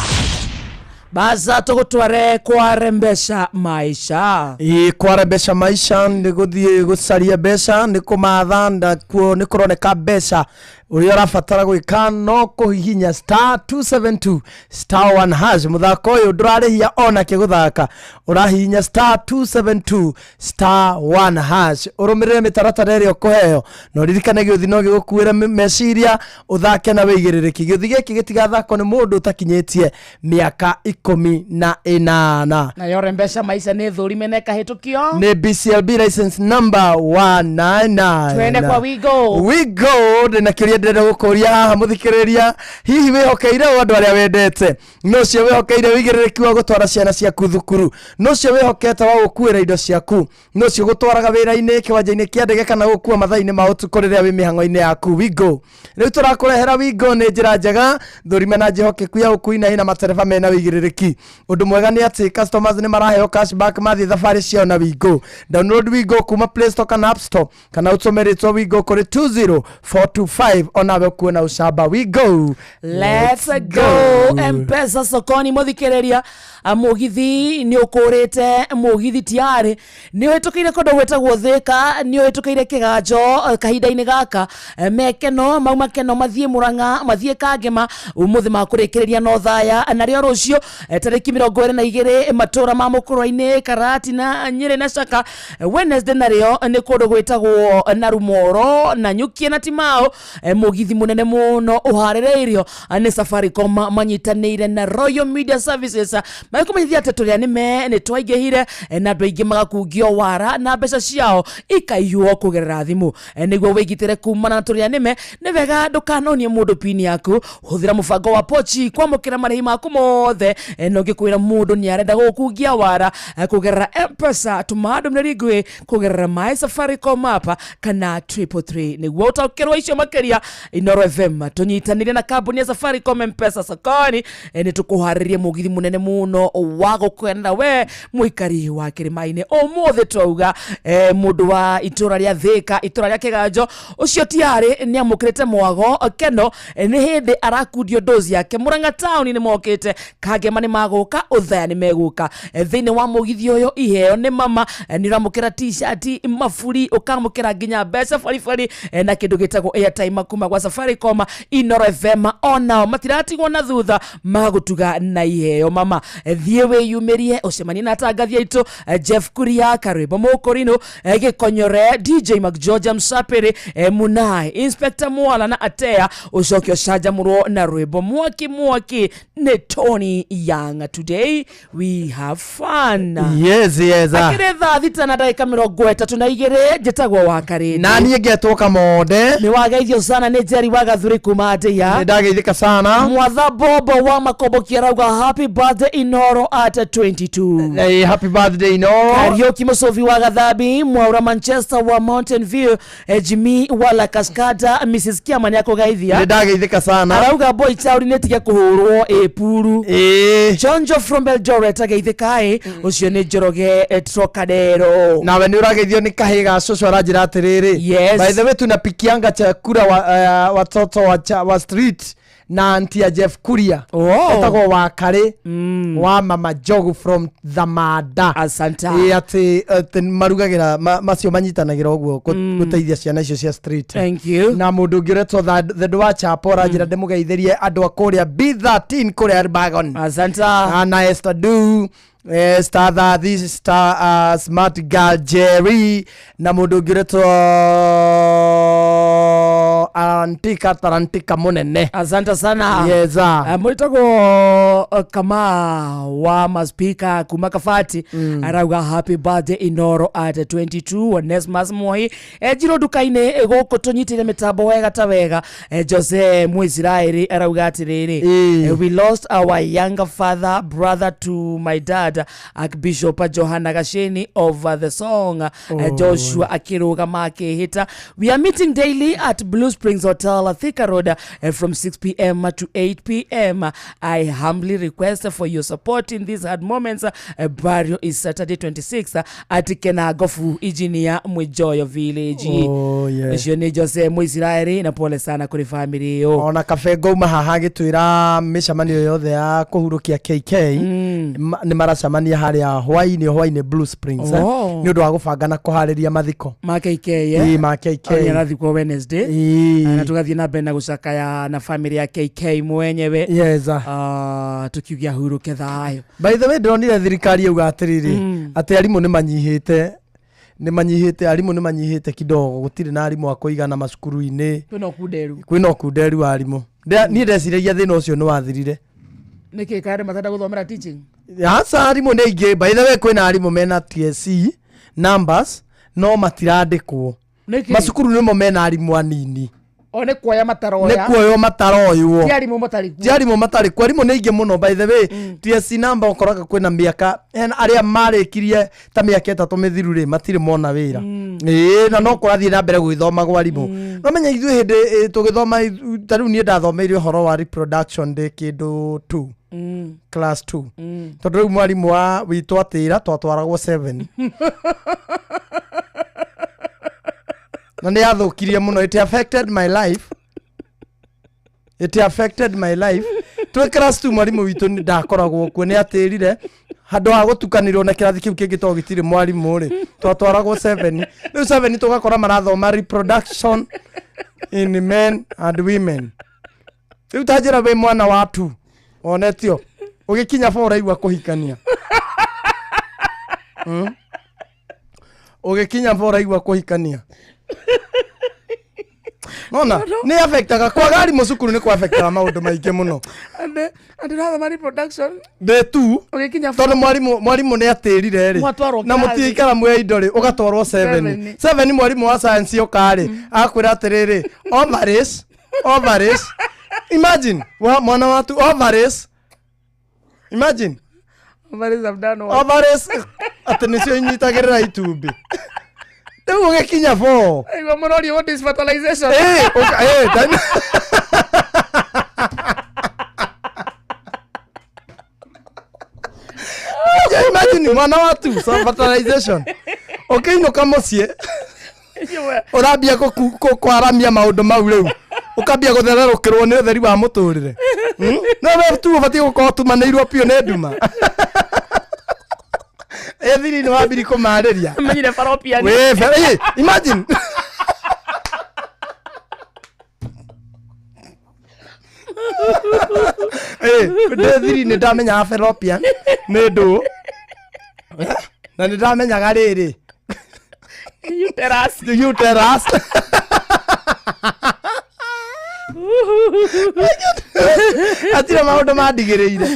Baza tũgũtware kwa mbeca maisha. Ĩ, kwara mbeca maisha nĩ gũthiĩ gũcaria mbeca, nĩ kũmatha, nakuo nĩ kũroneka mbeca. Ũrĩa ũrabatara gwĩka no kũhihinya star 272 star 1 hash. Mũthako ũyũ ndũrarĩhia onakĩ gũthaka, ũrahihinya star 272 star 1 hash, ũrũmĩrĩre mĩtaratara ĩrĩa ũkũheo, na ũririkane gĩũthi no gĩgũkuĩre meciria, ũthake na wĩigĩrĩrĩki. Gĩũthi gĩkĩ gĩtigathakwo nĩ mũndũ ũtakinyĩtie mĩaka 18. Nayo mbeca maisha nĩ thũrime na ĩkahĩtũkio Nĩ BCLB license number 199. Twende kwa Wigo. Wigo, ndĩna kĩũria ndĩrenda gũkũria haha mũthikĩrĩria. Hihi wĩhokeire ũ andũ arĩa wendete? No ũcio wĩhokeire wĩigĩrĩrĩki wa gũtwara ciana ciaku thukuru? No ũcio wĩhokete wa gũkuĩra indo ciaku? No ũcio gũtwaraga wĩra-inĩ, kĩwanja-inĩ kĩa ndege, kana gũkua mathaa-inĩ ma ũtukũ rĩrĩa wĩ mĩhang'o-inĩ yaku? Wigo, rĩu tũrakũrehera Wigo nĩ njĩra njega, thũrime na njĩhokeku ya ũkui na ĩna matereba mena wĩigĩrĩrĩki. Ũndũ mwega nĩ atĩ customers nĩ maraheo cashback mathiĩ thabarĩ ciao na Wigo. Download Wigo kuma Play Store kana App Store, kana ũtũme rĩtwa Wigo kũrĩ 20425, onawe ũkuona ũcamba. Wigo. Let's go. Mpesa sokoni, mũthikĩrĩria, mũgithi nĩ ũkũrĩte, mũgithi tiarĩ nĩ ũhĩtũkĩire kũndũ gwĩtagwo Thĩka, nĩ ũhĩtũkĩire Kĩganjo kahinda-inĩ gaka. Mekeno mauma Keno mathiĩ Mũrang'a, mathiĩ Kangema, ũmũthĩ makũrĩkĩrĩria no Thaya, narĩo rũciũ tarĩki 22 matũra ma Mũkũrwa-inĩ, Karatina, Nyĩrĩ na Caka. Wednesday narĩo nĩ kũndũ gwĩtagwo Narumoro na Nyukie na Timao. Mũgithi mũnene mũno ũharĩrĩirio nĩ Safaricom manyitanĩire na Royal Media Services, magĩkũmenyithia atĩ tũrĩa nĩme nĩ twaingĩhire, na andũ aingĩ magakungio wara na mbeca ciao ikaiywo kũgerera thimũ. Nĩguo wĩgitĩre kumana na tũrĩa nĩme, nĩ wega ndũkanonie mũndũ pini yaku. Hũthĩra mũbango wa pochi kwamũkĩra marĩhi maku mothe. Na ũngĩkwĩra mũndũ nĩ arenda gũgũkungia wara kũgerera Mpesa, tũma ndũmĩrĩri nguhĩ kũgerera My Safaricom app kana 333 nĩguo ũtaũkĩrwo icio makĩria. Inoro FM tũnyitanĩire na kambuni ya Safaricom Mpesa sokoni, nĩ tũkũharĩria mũgithi mũnene mũno wa gũkenera we mũikari wa kĩrĩma-inĩ. Ũmũthĩ twauga mũndũ wa itũra rĩa Thĩka, itũra rĩa Kĩganjo, ũcio tiarĩ nĩ amũkĩrĩte mwago keno, nĩ hĩndĩ arakundio ndozi yake. Mũrang'a taũni nĩ mokĩte, Kangema nĩ magũka, Ũthaya nĩ megũka. Thĩinĩ wa mũgithi ũyũ iheo nĩ mama, nĩ ũramũkĩra t-shirt, maburi, ũkamũkĩra nginya mbeca baribari, na kĩndũ gĩtagwo airtime kuma gwa Safaricom. Inoro FM onao matiratigwo na thutha, magũtuga na iheo mama. Thiĩ wĩyumĩrie ũcemanie na atangathi aitũ, Jeff Kuria, Karwĩmbo Mũkũrinũ, Gĩkonyore, DJ McGeorgia Msapĩrĩ, Munai, Inspector Mwala na Atea, ũcoke ũcanjamũrwo na rwĩmbo mwaki mwaki nĩ Tony Young. Today we have fun. Yes. Akĩrĩ thaa 6 na ndagĩka 32, njĩtagwo wa Karĩndĩ. Na niĩ ngetwo Kamonde. Nĩ wageithio sana nĩ Njeri wa Gathuri kuma Ndĩa. Nĩ ndageithĩka sana. Mwatha Bobo wa Makomboki arauga happy birthday Inoro at 22. Hey, happy birthday Inoro. Kariuki Musovi wa Gathabi, Mwaura Manchester wa Mountain View, Jimmy wa La Cascada, Mrs Kiama nĩ akũgeithia. Nĩ ndageithĩka sana. Arauga boy chauri nĩ tige kũhũrwo ĩpuru. Jonjo from Eldoret ageithĩka ĩ, ũcio nĩ Njoroge Trocadero. Nawe nĩ ũrageithio nĩ kahĩ ga cũcũ, aranjĩra atĩrĩrĩ. Yes. By the way, tunapikianga chakula wa watoto wa street na anti ya Jeff Kuria. Oh. Etagwo Wakarĩ wa Mama Jogu from Thamada. Asante. Ĩ, atĩ marugagĩra macio manyitanagĩra ũguo gũteithia ciana icio cia street. Thank you. Na mũndũ ũngĩ ũretwo Thendu wa Chapo aranjĩra ndĩmũgeithĩrie andũ a kũrĩa B13 kũrĩa Elbagon. Asante. Na Esther Du, Star Thathi, Star Smart Girl Jerry, na mũndũ ũngĩ ũretwo Arantika Tarantika mũnene. Asante sana. Yeza. Mwĩtagwo kama wa maspika kuma kabati arauga happy birthday Inoro at 22 Onesmus Moi njirũ nduka-inĩ gũkũ tũnyitire mĩtambo wega ta wega. Jose Mwisiraeli arauga atĩrĩrĩ, we lost our younger father, brother to my dad, Archbishop Johana Gasheni of the song Joshua akĩrũgama akĩhĩta. We are meeting daily at Blue Springs Hotel, Thika Road, from 6 p.m. to 8 p.m. I humbly request for your support in these hard moments. Burial is Saturday 26 at Kenagofu Engineer Mwijoyo Village. Oh, yeah. Ũcio nĩ Jose Mwisiraeli na pole sana kũrĩ family ĩyo. Ona kabe ngauma haha agĩtwĩra mĩcemanio yothe ya kũhurũkia KK nĩ maracemania harĩa hwainĩ hwainĩ Blue Springs, Oh. nĩ ũndũ wa gũbanga na kũharĩria mathiko ma KK. Ĩĩ, ma KK. Nĩ arathikwo Wednesday. Ĩĩ. Na tũgathiĩ na mbere na gũcakaya na family ya KK mwenyewe. Yes. Tukiugia huruke thayũ. By the way, ndĩronire thirikari yauga atĩrĩrĩ, atĩ arimũ nĩ manyihĩte, nĩ manyihĩte, arimũ nĩ manyihĩte kidogo, gũtirĩ na arimũ a kũigana macukuru-inĩ. Kwĩna ũkunderu. Kwĩna ũkunderu wa arimũ. Niĩ ndeciragia thĩna ũcio nĩ wathirire. Nĩkĩ karĩ matenda gũthomera teaching? Aca, arimũ nĩ aingĩ. By the way, kwĩna arimũ mena TSC numbers no matirandĩkwo. Nĩkĩ? Macukuru nĩmo mena arimũ anini. O nĩ kuoya mataroya. Nĩ kuoywo mataroywo. Ti arimũ matarĩ kuo. Ti arimũ matarĩ kuo, arimũ nĩ aingĩ mũno. By the way, TSC number ũkoraga kwĩna mĩaka hena arĩa marĩkirie ta mĩaka 3 mĩthiru rĩ, matirĩ mona wĩra. Ĩĩ, na no kũrathiĩ na mbere gũgĩthomagwo arimũ. No menya ithuĩ hĩndĩ tũgĩthoma, ta rĩu niĩ ndathomeire ũhoro wa reproduction ndĩ kĩndũ 2, class 2, tondũ rĩu mwarimũ wa witũ atĩra twatwaragwo 7 na nĩ yathũkirie mũno. It affected my life, it affected my life. Twĩ class 2 mwarimũ witũ nĩ ndakoragwo kuo, nĩ atĩrire handũ ha gũtukanĩrwo na kĩrathi kĩu kĩngĩ tondũ gĩtirĩ mwarimũ rĩ, twatwaragwo 7. Rĩu 7 tũgakora marathoma reproduction in men and women. Rĩu ta njĩra wĩ mwana wa 2 onetio ũgĩkinya 4 ũraigua kũhikania. Ũgĩkinya 4 ũraigua kũhikania. Nona nĩ affectaga kwaga arimũ cukuru, nĩ kwa affectaga maũndũ maingĩ mũno. Andĩ rathoma reproduction. Ndĩ tu Ũgĩkinya tondũ mwarimũ nĩ atĩrire rĩ, Mwatwarwo na kĩrathi. mũtiikara mwĩ indo rĩ, ũgatwarwo 7. Seven. 7 mwarimũ wa science oka rĩ, akwĩra atĩrĩrĩ, ovaries, ovaries. Imagine wa, mwana watu, ovaries, imagine. Ovaries have done what? Ovaries atĩ nĩcio inyitagĩrĩra itumbĩ. Rĩu ũgĩkinya 4 Aigua mũrorio what is fertilization? Yeah, imagine mwana watu, so fertilization, ũkĩinũka mũciĩ ũrambia kwaramia maũndũ mau, rĩu ũkambia gũthererũkĩrwo nĩ ũtheri wa mũtũrĩre. No we tu ũbatiĩ gũkorwo ũtumanĩirwo biũ nĩ nduma ĩthiri nĩ wambiri kũmarĩria. Menyire fallopian. Wĩ, imagine. Ndĩ thiri nĩ ndamenyaga fallopian nĩ ndũ, na nĩ ndamenyaga rĩrĩ Uterus. Uterus. Hatirĩ maũndũ mandigĩrĩire.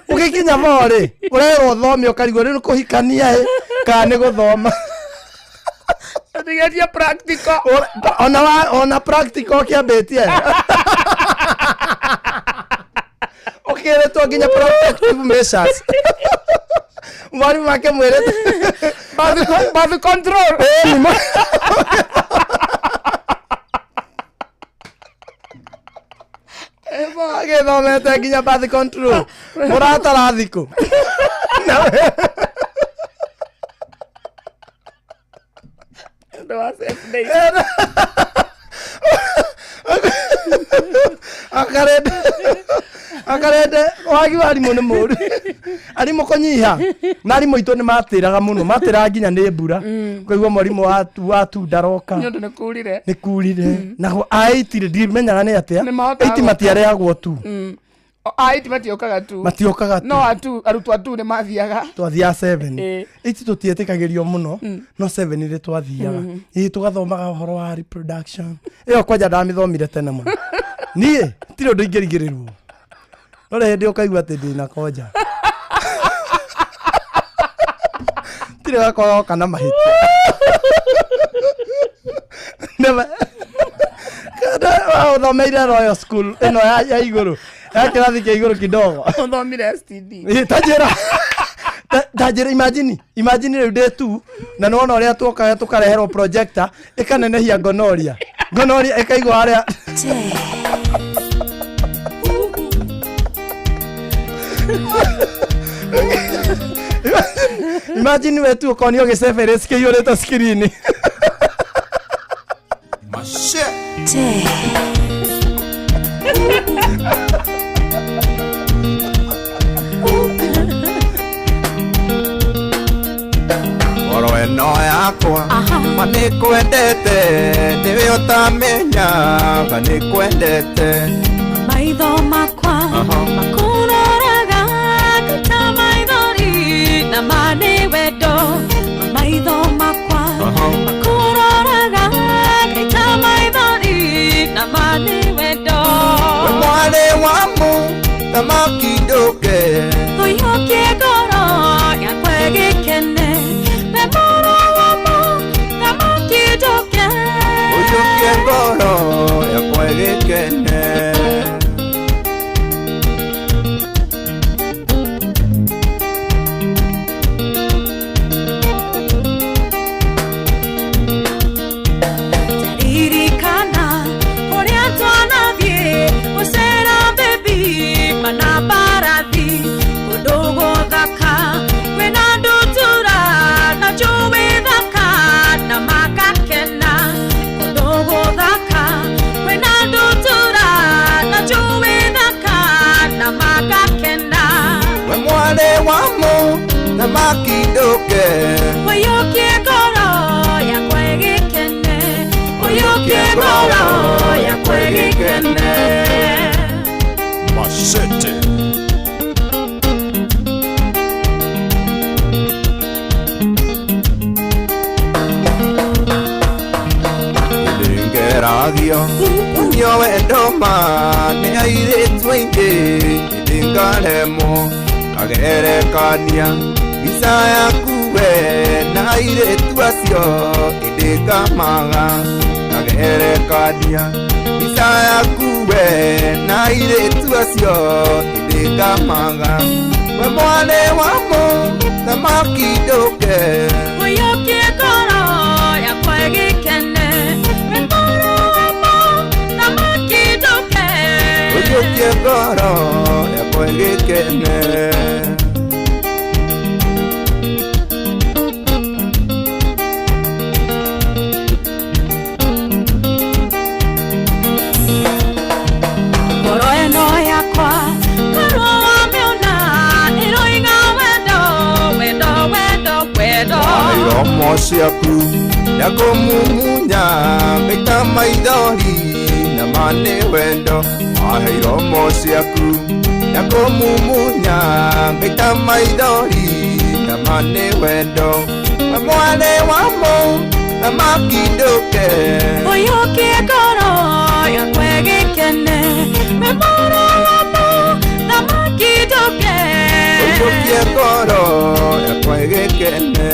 Ũgĩkinya bo rĩ, ũrerwo ũthome, ũkarigwo rĩu nĩ kũhikania ĩ kana nĩ gũthoma. Ũtigetie practical. Ona ona practical ũkĩambĩtie ũkĩrĩtwo nginya protective measures, mwarimũ akĩmwĩrĩte Birth control. Ĩĩ, nĩ agĩthomete nginya birth control, mũratara thikũ. Ũndũ wa safe day. Akarende akarende wagi wa arimũ nĩ mũru, arimũ kũnyiha, na arimũ aitũ nĩ matĩraga mũno, matĩraga nginya nĩ mbura, ũkaigua mwarimũ wa tu ndaroka. Nĩ ũndũ nĩ kurire. Nĩ kurire. Nago aitirĩ ndimenyaga nĩ atĩa. Nĩ mahotaga Aiti matiarehagwo tu. A 8 matiokaga tu. Matiokaga tu. No atu arutwo atu nĩ mathiaga. Twathiaga 7. Ĩĩ. 8 tũtietĩkagĩrio mũno, no 7 nĩ twathiaga. Ĩĩ, tũgathomaga ũhoro wa reproduction. Ĩyo kwanja ndamĩthomire tene mũno. Niĩ tirĩ ũndũ ingĩrigĩrĩrwo, no rĩ hĩndĩ ũkaigua atĩ ndĩna konja, tirĩ gakorwo na mahĩtia. Ũthomeire Royal School ĩno ya igũrũ, ya kĩrathi kĩa igũrũ kidogo. Ũthomire STD. Ĩ, tanjĩra. Tanjĩra, imagine rĩu ndĩ tu na nĩwona ũrĩa tuokaga tũkareherwo projector ĩkanenehia gonoria ĩkaigwo harĩa. Imagine we tu ũkonio gĩcebere cikĩiyũrĩte screen. Machete. Ngoro ĩno yakwa ma nĩ kwendete, nĩwe ũtamenyaga nĩ kwendete. Maitho makwa makũroraga ta maithori na ma nĩ wendo. Maitho makwa makũroraga ta maithori na ma nĩ wendo. We mwarĩ wa mũthamaki ndũke. Ũiyũkie ngoro yakwa ĩgĩkene. We mũrũ wa mũthamaki ndũke. Ũiyũkie ngoro yakwa ĩgĩkene. Ririkana kũrĩa twanathiĩ gũcera baby mana mbarathi, kũndũ gũthaka kwĩna ndutura na njũĩ thaka na makakena. Kũndũ gũthaka kwĩna ndutura na njũĩ thaka na makakena. We mwarĩ wa mũthamaki ndũke. Ũiyũkie ngoro yakwa ĩgĩkene. Ũiyũkie ngoro yakwa ĩgĩkene. Machete. Ndingeragio unio wendo ma nĩ airĩtu aingĩ, ĩndĩ ngaremwo ngagerekania mbica yaku we na airĩtu acio, ĩndĩ ngamaga ngagerekania mbica yaku we na airĩtu acio, ĩndĩ ngamaga. We mwarĩ wa mũthamaki ndũke. Ũiyũkie ngoro yakwa ĩgĩkene. We mũrũ wa mũthamaki ndũke. Ũiyũkie ngoro yakwa ĩgĩkene. Ngoro ĩno yakwa korwo wamĩona ĩroiga wendo wendo wendo wendo. Iromo ciaku ndakũmumunya ngaita maithori na ma nĩ wendo. Wahe iromo ciaku ndakũmumunya ngaita maithori na ma nĩ wendo. We mwarĩ wa mũthamaki ndũke. Ũiyũkie ngoro yakwa ĩgĩkene. We mũrũ wa mũthamaki ndũke. Ũiyũkie ngoro yakwa ĩgĩkene.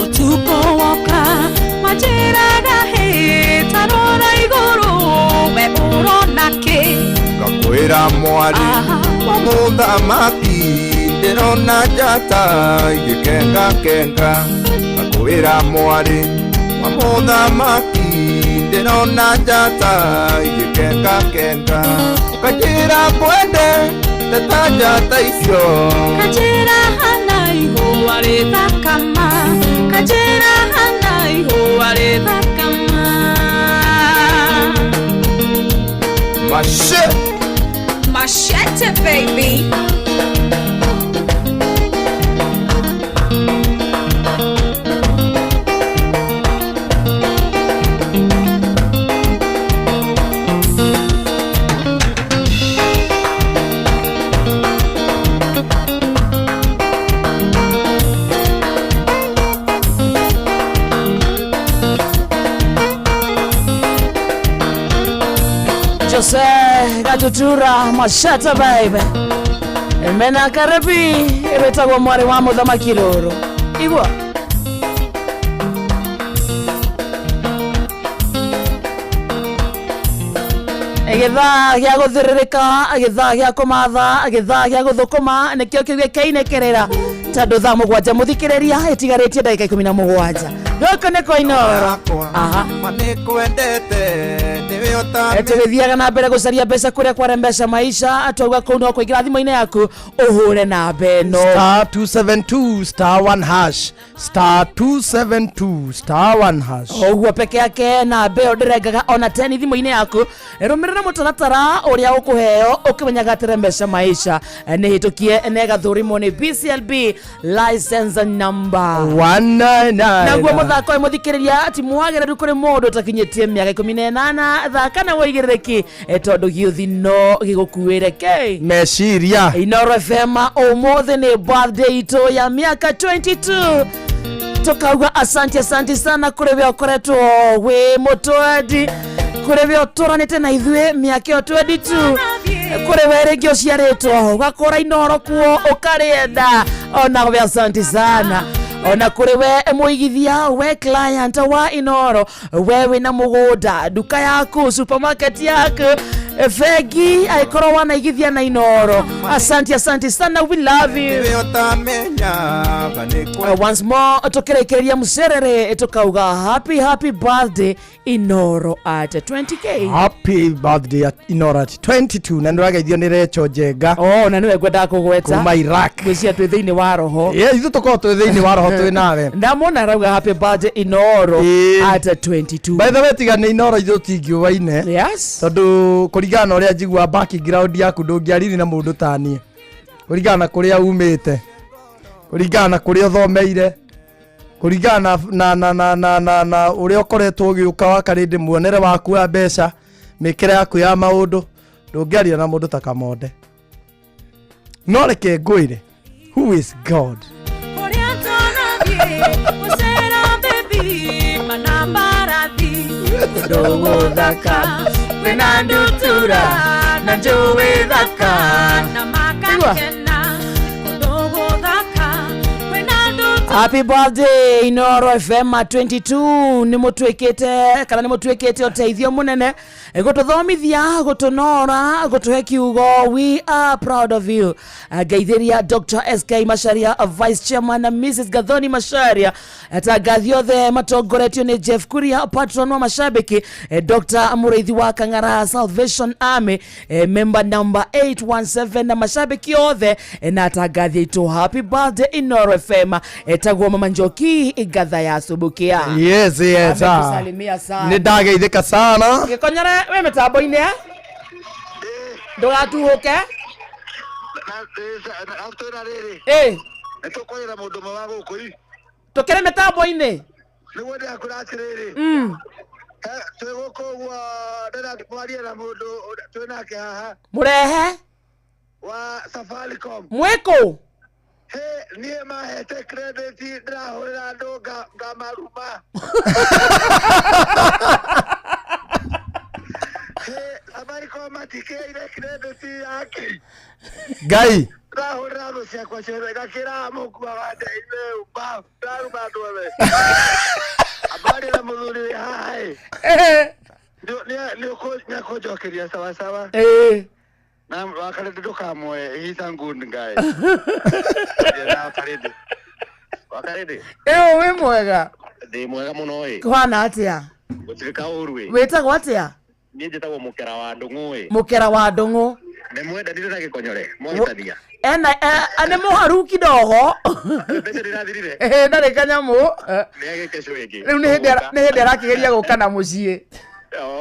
Ũtukũ woka wanjĩraga hĩ, ta rora igũrũ we ũrona kĩ? Ngakwĩra mwarĩ wa mũthamaki ndĩrona njata igĩkengakenga. Ngakwĩra mwarĩ wa mũthamaki ndĩrona njata igĩkengakenga. Ũkanjĩra ngwende ta njata icio. Kanjĩra hana ihũa rĩthakama. Kanjĩra hana ihũa rĩthakama. Mashe. Machete baby. Jose Gatutura Mashata babe mena karebi wĩtagwo mwarĩ wa mũthamaki rũrũ igua. Gĩthaa gĩa gũthĩrĩrĩka, gĩthaa gĩa kũmatha, gĩthaa gĩa gũthũkũma nĩkĩo kĩu gĩkĩinĩkĩrĩra tondũ thaa 7 mũthikĩrĩria ĩtigarĩtie ndagĩka 17. Gũkũ nĩ kwa Inooro. Aha. Nĩkwendete nĩwe ũtame. Tũgĩthiaga na mbere gũcaria mbeca kũrĩa kware mbeca maisha, twauga kũu no kũingĩra thimũ-inĩ yaku ũhũre namba ĩno. Star 272 star 1 hash, star 272 star 1 hash. Ũguo peke yake namba ĩyo ndĩrengaga ona 10 thimũ-inĩ yaku. Rũmĩrĩra mũtaratara ũrĩa ũkũheo ũkĩmenyaga atĩrĩ mbeca maisha nĩ hĩtũkie na ĩgathũrimwo nĩ BCLB license number 199. Naguo mũthako ũyũ mũthikĩrĩria ti mwagĩrĩru kũrĩ mũndũ ũtakinyĩtie mĩaka 18. Thaka na wĩigĩrĩrĩki, tondũ gĩũthi no gĩgũkuĩre kĩ meciria. Inooro FM ũmũthĩ nĩ birthday itũ ya mĩaka 22. Tukauga asante, asante sana kũrĩ we ũkoretwo wĩ mũtwendi, kũrĩ we ũtũranĩte na ithuĩ mĩaka ĩyo 22, kũrĩ we rĩngĩ ũciarĩtwo ũgakũra Inooro kuo ũkarĩenda, ona we asante sana. Ona kũrĩ we mũigithia, we client wa Inooro, we wĩna mũgũnda, nduka yaku, supermarket yaku, bengi, angĩkorwo wanaigithia na Inooro, asante, asante sana, we love you. Nĩwe ũtamenyaga nĩ Once more tukĩrĩkĩrĩria mũcerere tukauga happy, happy birthday Inooro at 20K. Happy birthday at Inooro at 22. Na nĩũrageithio nĩ Recho Njenga. Oh, na nĩwe ngwendaga kũgweta. Kuma Iraq. Ngwĩciria twĩ thĩinĩ wa roho. Yeah, ithuĩ tũkoragwo twĩ thĩinĩ wa roho twĩ nawe. Ndamwona arauga happy birthday Inooro at 22. By the way, tiga nĩ Inooro ithuĩ tũtingĩũaine. Yes. Tondũ kũringana na ũrĩa njiguaga background yaku ndũngĩariri na mũndũ ta niĩ. Kũringana na kũrĩa umĩte, kũringana na kũrĩa ũthomeire, kũringana na ũrĩa ũkoretwo ũgĩũka wa karĩndĩ, muonere waku wa mbeca, mĩkĩre yaku ya maũndũ, ndũngĩaria na mũndũ ta Kamonde. No reke ngwĩre, who is God? Kũrĩa tũrathiĩ, gũcera baby, mana mbarathi. Ndũgũthaka, kwĩna ndutura, na njũĩ thaka, na makakena. Ndũgũthaka, kwĩna ndutura. Happy birthday Inooro FM 22. Nĩ mũtuĩkĩte kana nĩ mũtuĩkĩte ũteithio mũnene gũtũthomithia, gũtũnora, gũtũhe kiugo. We are proud of you. Ngeithĩria Dr. SK Macharia, Vice Chairman, na Mrs. Gathoni Macharia, atangathi othe matongoretio nĩ Jeff Kuria, patron wa mashabiki, Dr. Mũrĩithi wa Kang'ara Salvation Army, member number 817, na mashabiki othe, na atangathi aitũ. Happy birthday Inooro FM. Etagwo Mama Njoki Igatha ya Subukia. Yes, yes, ah. Amekusalimia sana. Nĩ ndageithĩka sana. Gĩkonyore wĩ mĩtambo-inĩ, eh? Ndũgatuhũke. Ĩ. Nĩtũkwarĩra mũndũ ũmwe wa gũkũ i. Tũkĩrĩ mĩtambo-inĩ. Nĩguo ndĩrakwĩra atĩrĩrĩ. Twĩ gũkũ ũguo ndĩrenda mwarie na mũndũ twĩ nake haha. Mũrehe. Wa Safaricom. Mwĩkũ? Hĩ, niĩ mahete credit ndĩrahũrĩra andũ ngamaruma. Hĩ, Safaricom matikĩire credit yake. Ngai. Ndĩrahũrĩra thũ ciakwa ciothe ngakĩra mũkuaga ndeithe mba ndaruma andũ othe. Ambari na mũthuri wĩ haha ĩ. Nĩũkũnjokeria sawa sawa. Na wakarĩndĩ ndũkamwoe, he's a good guy. Na wakarĩndĩ. Wakarĩndĩ. Ĩũ wĩ mwega. Ndĩ mwega mũno ĩ. Kũhana atĩa? Gũtirĩ kaũru ĩ. Wĩtagwo atĩa? Niĩ njĩtagwo Mũkera wa Ndũng'ũ ĩ. Mũkera wa Ndũng'ũ. Nĩ mwendanire na Gĩkonyore, mwahĩtania. Ena nĩ mũharu kidogo. Mbeca ndĩrathirire. Ĩhĩ, ndarĩ kanyamũ. Nĩ agĩke ĩngĩ. Rĩu nĩ hĩndĩ arakĩgeria gũka na mũciĩ.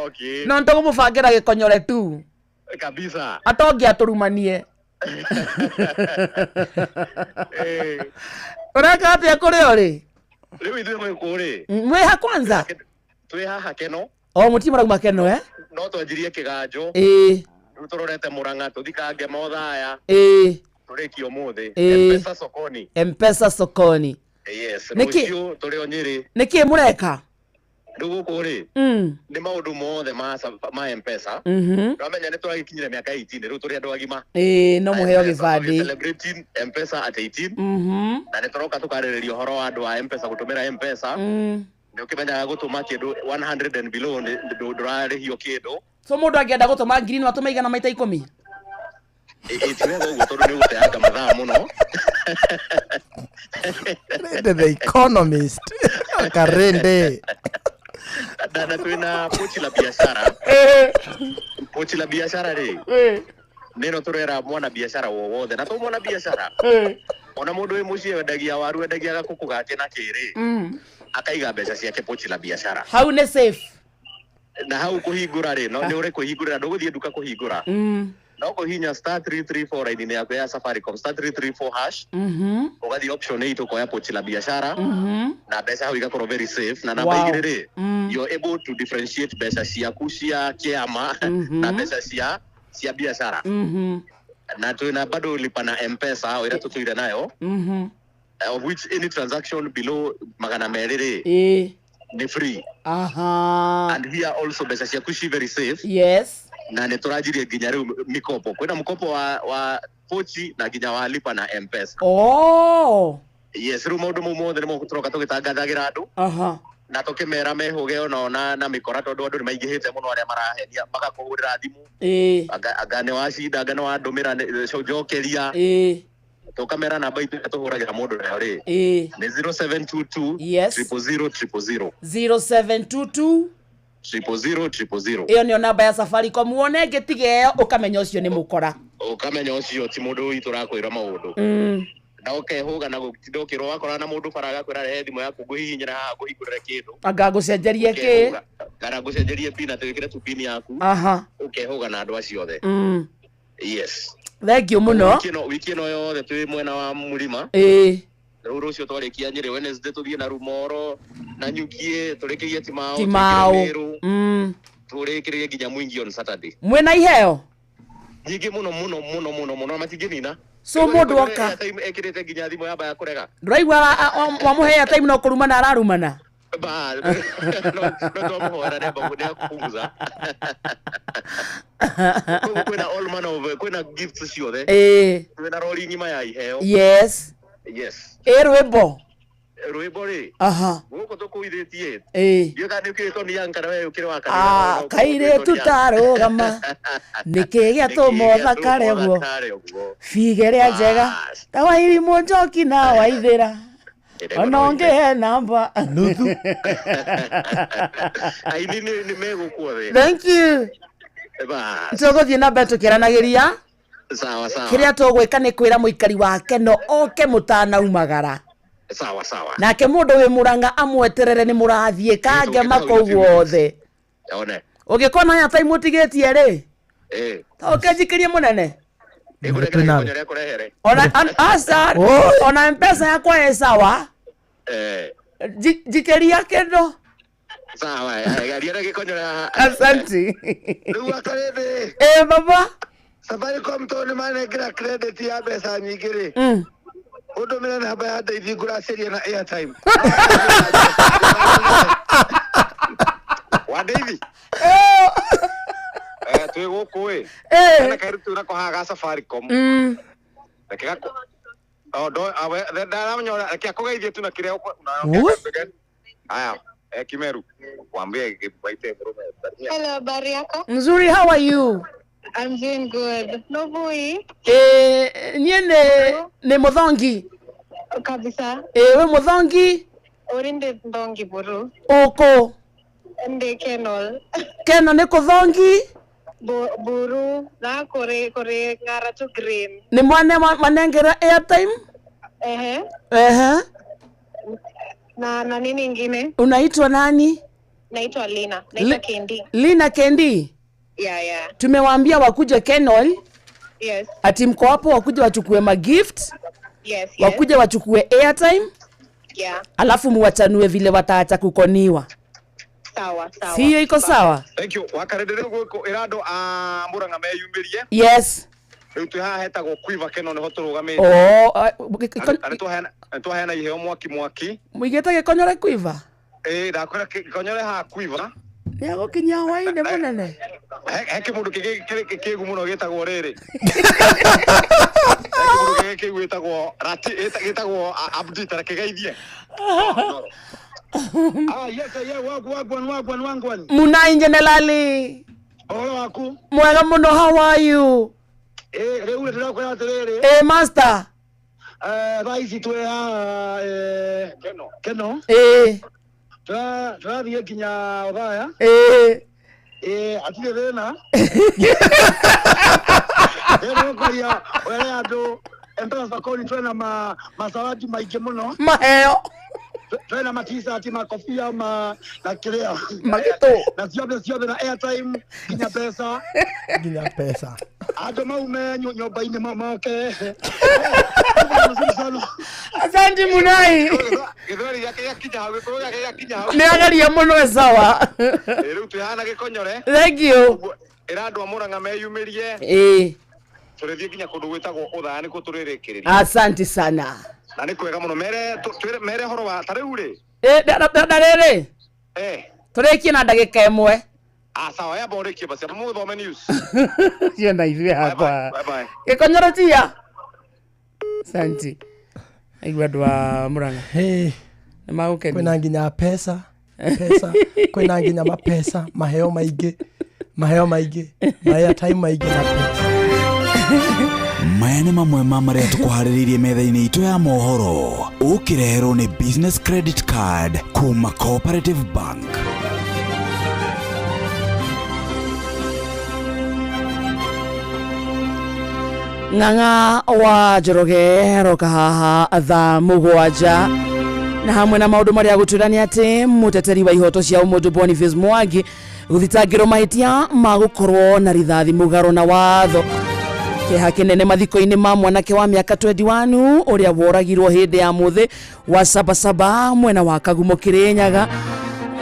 Okay. No nĩtũkũmũbangĩra Gĩkonyore tu. Kabisa. Atonge atũrumanie. Ũreka atĩa kũrĩa ũrĩ? Rĩu ithuĩ gwĩkũ rĩ? Mwĩ ha kwanza? Twĩ haha Keno. O mũtirĩ mũrauma Keno, eh? No twanjirie Kĩganjo. Ĩĩ. Rĩu tũrorete Mũrang'a tũthikange Mothaya. Ĩĩ. Tũrĩkie ũmũthĩ. Ĩĩ. M-Pesa sokoni. M-Pesa sokoni. Yes. Nĩkĩ- Rũciũ tũrĩ o Nyĩrĩ. Nĩkĩ mũreka? Rĩu gũkũ rĩ nĩ maũndũ mothe ma M-Pesa. Ndamenya nĩ tũragĩkinyire mĩaka 18 rĩu tũrĩ andũ agima. Ĩĩ, no mũheo gĩbandĩ. Celebrating M-Pesa at 18. Na nĩ tũroka tũkarĩrĩria ũhoro wa andũ a M-Pesa gũtũmĩra M-Pesa. Nĩ ũkĩmenyaga gũtũma kĩndũ 100 and below ndũrarĩhio kĩndũ. So mũndũ angĩenda gũtũma ngiri no atũme igana maita 10. Ĩ ti wega ũguo tondũ nĩ ũgũteanga mathaa mũno. Karende the economist. Karende. Na twĩna pochi la biashara. Pochi la biashara rĩ nĩno tũrera mwana biashara wowothe na to mwana biashara ona mũndũ wĩ mũciĩ wendagia waru wendagia gakũkũ gake na kĩrĩ akaiga mbeca ciake pochi la biashara. Hau nĩ safe. Na hau kũhingũra rĩ no nĩ ũrĩ kwĩhingũrĩra ndũgũthiĩ nduka kũhingũra. No kũhihinya star 334 raini-inĩ yaku ya Safaricom star 334 hash ũgathiĩ option 8 ũkoya pochi la biashara na mbeca hau igakorwo very safe na namba 2 rĩ you're able to differentiate mbeca ciaku cia kĩama na mbeca cia biashara. Na twĩna bado lipa na M-Pesa ĩrĩa tũtũire nayo of which any transaction below 200 rĩ nĩ free. Aha. And here also mbeca ciaku ci very safe. Yes. Na nĩ tũranjirie nginya rĩu mikopo kwĩna mkopo wa pochi na nginya wa lipa na M-Pesa. Oh. Yes, rĩu maũndũ mau mothe nĩmo tũroka tũgĩtangathagĩra andũ. Aha. Na tũkĩmera mehũge ona na mĩkora tondũ andũ nĩ maingĩhĩte mũno arĩa marahenia magakũhũrĩra thimũ. Anga nĩ wacinda anga nĩ wandũmĩra njokeria. Tũkamera namba itũ ĩrĩa tũhũragĩra mũndũ nayo rĩ nĩ 0722 Yes. 000 000. 0722 000 000. Ĩyo nĩyo namba ya Safaricom wone ĩngĩ tiga ĩyo ũkamenya ũcio nĩ mũkora. Ũkamenya ũcio ti mũndũ witũ ũrakwĩra maũndũ. Na ũkehũga na gũtinda ũkĩrwo wakora na mũndũ bara agakwĩra rehe thimũ yaku ngũhihinyĩra haha ngũhingũrĩre kĩndũ. Anga ngũcenjerie kĩ. Kana ngũcenjerie pin atĩ wĩkĩre tu pin yaku. Aha. Ũkehũga na andũ acio othe. Yes. Thank you mũno. Wiki ĩno yothe twĩ mwena wa Mũrima. Rĩu rũciũ twarĩkia Nyĩrĩ Wednesday tũthiĩ na Rumoro na Nyukie tũrĩkĩrie Timao Timao. Tũrĩkĩrie Meru tũrĩkĩrĩrie nginya Mwingi on Saturday. Mwĩna iheo? Nyingĩ mũno mũno mũno mũno mũno matingĩnina. So mũndũ oka ekĩrĩte nginya thimũ yamba ya kũrega. Ndũraigua wamũhe airtime no kũrumana ararumana. Ba no twamũhoera nĩ akũpunguza. Kwĩna all manner of kwĩna gifts ciothe. Kwĩna rori ng'ima ya iheo. Yes. Yes. Ĩ rwĩmbo. Rwĩmbo rĩ. Aha. Gũkũ tũkũithĩtie. Ndiũĩ kana nĩ ũkĩrĩtwo nĩ Young kana we ũkĩrĩ wa kanitha. Kairĩtu tarũgama nĩkĩ gĩatũma ũthakare ũguo bige rĩa njega ta wairimũ njoki na waithĩra ona ũngĩhe namba nuthu. Aini nĩ megũkũ othe. Thank you. Tũgũthiĩ na mbere tũkĩaranagĩria. Sawa sawa. Kĩrĩa tũgwĩka nĩ kwĩra mũikari wake no oke mũtanaumagara. Sawa sawa. Nake mũndũ wĩ Mũrang'a amweterere nĩ mũrathiĩ kangema kũu guothe. One. Ũngĩkona ya time ũtigĩtie rĩ. Ta ũkĩnjikĩrie mũnene. Ona aca ona M-Pesa yakwa ĩ sawa. Njikĩria kĩndũ. Sawa, geria na gĩkonyore haha. Asante. Rĩu Akarĩndĩ. Baba. Safaricom tondũ nĩ manengera credit ya mbeca nyingĩ rĩ. Ũndũmĩre namba ya Ndeithi ngũraceria na airtime. Wa Ndeithi. Twĩ gũkũ ĩ. Hena kairĩtu nako haha ga Safaricom. Reke gakũ. Oh, ndo awe ndaramenya ũrĩa reke akũgeithie tu na kĩrĩa Haya, Kimeru. Waambie waite murume. Hello, habari yako? Nzuri, how are you? I'm doing good. Novui? Niĩ nĩ Mũthongi. Kabisa. Wĩ Mũthongi? Uri ndi Nthongi buru. Ũkũ? Ndi Kenol. Keno nĩ kũthongi? Buru na kuri kuri ngara to green. Nĩ mwane manengera airtime? Ehe. Ehe. Na nini ingine? Unaitwa nani? Naitwa Lina. Naitwa Kendi. Lina Kendi? Yeah, yeah. Tumewaambia wakuje Kenol. Yes. Ati mko hapo wakuje wachukue ma gift. Yes, yes. Wakuje wachukue airtime. Yeah. Alafu muwachanue vile wataacha kukoniwa. Sawa, sawa. Sio iko sawa? Thank you. Wakarĩndĩ rĩu gũkũ ĩra andũ a Murang'a meyumĩrie. Yes. Rĩu twĩ haha hetagwo Quiver Keno nĩho tũrũgamĩte. Oh, Na nĩtwaheana iheo mwaki mwaki. Mũigĩte gĩkonyore Quiver? Ĩĩ ndakwĩra gĩkonyore haha Quiver. Nĩ agũkinyia hwainĩ mũnene. He kĩmũndũ kĩngĩ kĩgu mũno gĩtagwo rĩrĩ. He kĩmũndũ kĩngĩ kĩgu gĩtagwo Rati gĩtagwo Abdi ta kĩgeithie. Ah, yes, yeah, wagwan, wagwan, wagwan. Munai Njenelali. Ũhoro waku? Mwega mũno, how are you? Eh, rĩu ndĩrakwĩra atĩrĩrĩ. Eh, master. Eh, thaa ici twĩ haha eh, Keno. Keno. Eh. Tũrathiĩ nginya Othaya. Eh. Eh, hatirĩ thĩna. Rĩu ũkũria were andũ M-Pesa sokoni twĩna ma masawadi maingĩ mũno. Maheo. Twĩna ma t-shirt, makobia ma na kĩrĩa. Magĩtũ. Na ciothe ciothe na airtime nginya mbeca. Nginya mbeca. Andũ maume nyũmba-inĩ moke. Asante Munai. Gĩthweri gĩake gĩakinya hau, gĩkũyũ gĩake gĩakinya hau. Nĩ ageria mũno e sawa. Ĩ, rĩu twĩ haha na gĩkonyore. Thank you. Ĩra andũ a Mũrang'a meyumĩrie. Ĩĩ. Tũrĩthiĩ nginya kũndũ gwĩtagwo Ũthaya nĩkuo tũrĩrĩkĩrĩria. Asante sana. Na nĩ kwega mũno mere twĩre mere horo wa ta rĩu rĩ. Eh, na rĩrĩ. Eh. Tũrĩkie na ndagĩka ĩmwe. Ah, sawa, yamba ũrĩkie basi. Amba mũthome news. Ciana ithuĩ hakwa. Bye bye. Gĩkonyoro tia. Asante. Aigua andũ a Mũrang'a. Hey. Nĩ magũkenia. Kwĩna nginya pesa pesa kwĩna nginya mapesa maheo maingĩ maheo maingĩ ma airtime maingĩ na pesa. Maya nĩ mamwe ma marĩa tũkũharĩrĩirie metha-inĩ itũ ya mohoro ũkĩreherwo nĩ business credit card kuma Cooperative Bank. Ng'ang'a wa Njoroge roka haha thaa 7 na hamwe na maũndũ marĩa gũtwĩra nĩ atĩ mũteteri wa ihoto cia ũmũndũ Boniface Mwangi gũthitangĩrwo mahĩtia ma gũkorwo na rithathi mũgarũ na watho. Kĩeha kĩnene mathiko-inĩ ma mwanake wa mĩaka 21 ũrĩa woragirwo hĩndĩ ya mũthĩ wa Sabasaba mwena wa Kagumo Kĩrĩnyaga.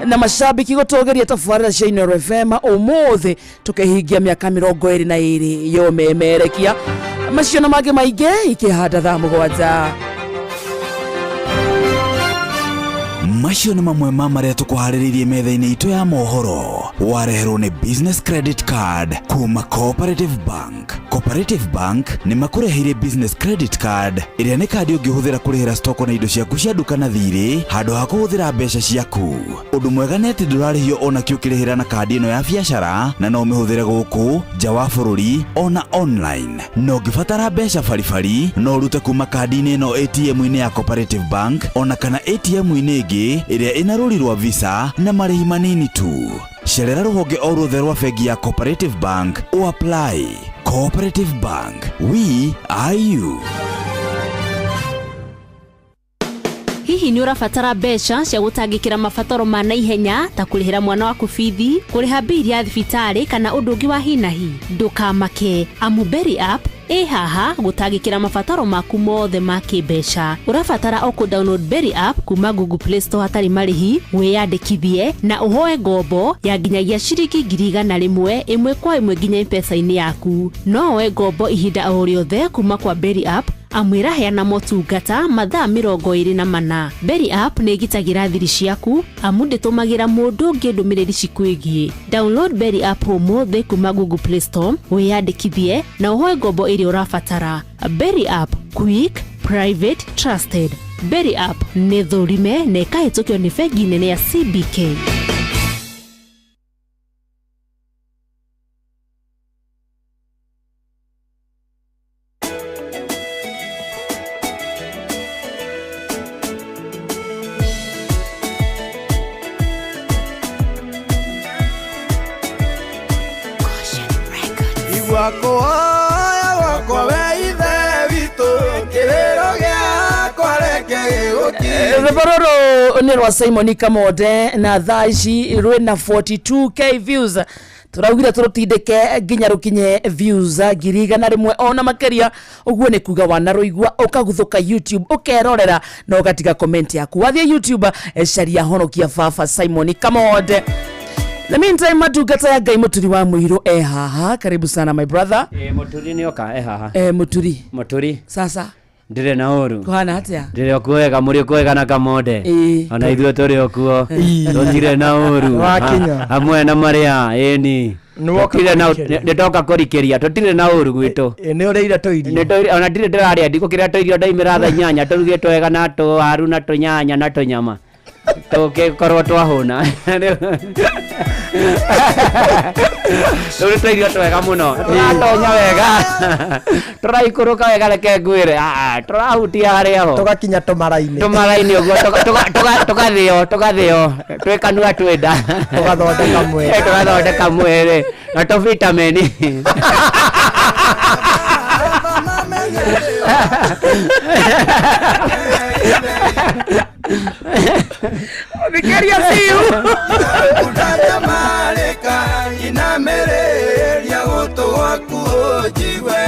Na macambĩki gũtũgĩria tabarĩra cia Inooro FM ũmũthĩ tũkĩhingia mĩaka 22 yomemerekia. Macio na mangĩ maingĩ ikĩhanda thaa 7. Macio nĩ mamwe ma marĩa tũkũharĩrĩirie metha-inĩ itũ ya mohoro wareherwo nĩ business credit card kuma Cooperative Bank. Cooperative Bank nĩ makũreheire business credit card ĩrĩa nĩ kandi ũngĩhũthĩra kũrĩhĩra stoko na indo ciaku cia nduka na thirĩ handũ ha kũhũthĩra mbeca ciaku. Ũndũ mwega nĩ atĩ ndũrarĩhio ona kĩ ũkĩrĩhĩra na kandi ĩno ya biacara na no ũmĩhũthĩre gũkũ nja wa bũrũri ona online. Na ũngĩbatara mbeca baribari no ũrute kuma kandi-inĩ ĩno ATM-inĩ ya Cooperative Bank ona kana ATM-inĩ ĩngĩ ĩrĩa ĩna rũri rwa Visa na marĩhi manini tu. Cerera rũhonge o ruothe rwa bengi ya Cooperative Bank o apply. Cooperative Bank, we are you. Hihi nĩ ũrabatara mbeca cia gũtangĩkĩra mabataro ma naihenya ta kũrĩhĩra mwana waku bithi, kũrĩha mbili ya thibitarĩ kana ũndũ ũngĩ wa hi na hi? Ndũkamake, amu Berry App ĩ haha gũtangĩkĩra mabataro maku mothe ma kĩmbeca. Ũrabatara o kũ download Berry App kuma Google Play Store hatarĩ marĩhi, wĩyandĩkithie na ũhoe ngombo ya nginyagia ciringi 100,000 ĩmwe kwa ĩmwe nginya M-Pesa-inĩ yaku. No woe ngombo ihinda o rĩothe kuma kwa Berry App amu ĩraheana motungata mathaa 24. Berry App nĩ ĩgitagĩra thiri ciaku amu ndĩtũmagĩra mũndũ ũngĩ ndũmĩrĩri cikwĩgiĩ. Download Berry App ũmũthĩ kuma Google Play Store, wĩyandĩkithie na ũhoe ngombo ĩrĩa ũrabatara. Berry App, quick, private, trusted. Berry App nĩ thũrime na ĩkahĩtũkio nĩ bengi nene ya CBK. Rwĩmbo rũrũ nĩ rwa Simon Kamonde na thaa ici rwĩna 42k views. Tũraugire tũrũtindĩke nginya rũkinye views 100,000 ona makĩria. Ũguo nĩ kuga wanarũigua ũkaguthũka YouTube ũkerorera na ũgatiga comment yaku. Wathiĩ YouTube caria honokia baba Simon Kamonde. The meantime, matungata ya Ngai Mũturi wa Mũirũ e haha. Karibu sana my brother. Mũturi nĩ oka e haha. Mũturi. Mũturi. Sasa. Ndĩrĩ na ũru. Kũhana atĩa? Ndĩrĩ o kuo wega, mũrĩ kuo wega na Kamonde. Ĩĩ. Ona ithuĩ tũrĩ o kuo. Ĩĩ. Tũtirĩ na ũru. Wakinya. Hamwe na marĩa, ĩni. Nĩwoka Tũtirĩ na kũrikĩria. nĩndoka kũrikĩria, tũtirĩ na ũru gwitũ. Nĩ ũrĩire tũirio. Nĩtũirio, ona ndirĩ ndĩrarĩa, ndigũkĩrĩa tũirio ndaimĩra thaa 8 tũrugĩtwo wega na tũwaru na tũnyanya na tũnyama. Tũngĩkorwo twahũna. Rĩu nĩ tũirio twega mũno. Tũratonya wega. Tũraikũrũka wega reke ngwĩre. Ah, tũrahutia harĩa ho. Tũgakinya tũmara-inĩ. Tũmara-inĩ ũguo tũgathĩo tũgathĩo twĩ kanua twĩ nda. Tũgathondeka mwĩrĩ. Tũgathondeka mwĩrĩ na tũ vitamin. Thikĩria biũ. Ũtanyamarĩka inamĩrĩria gũtũ gwaku ũnjigue.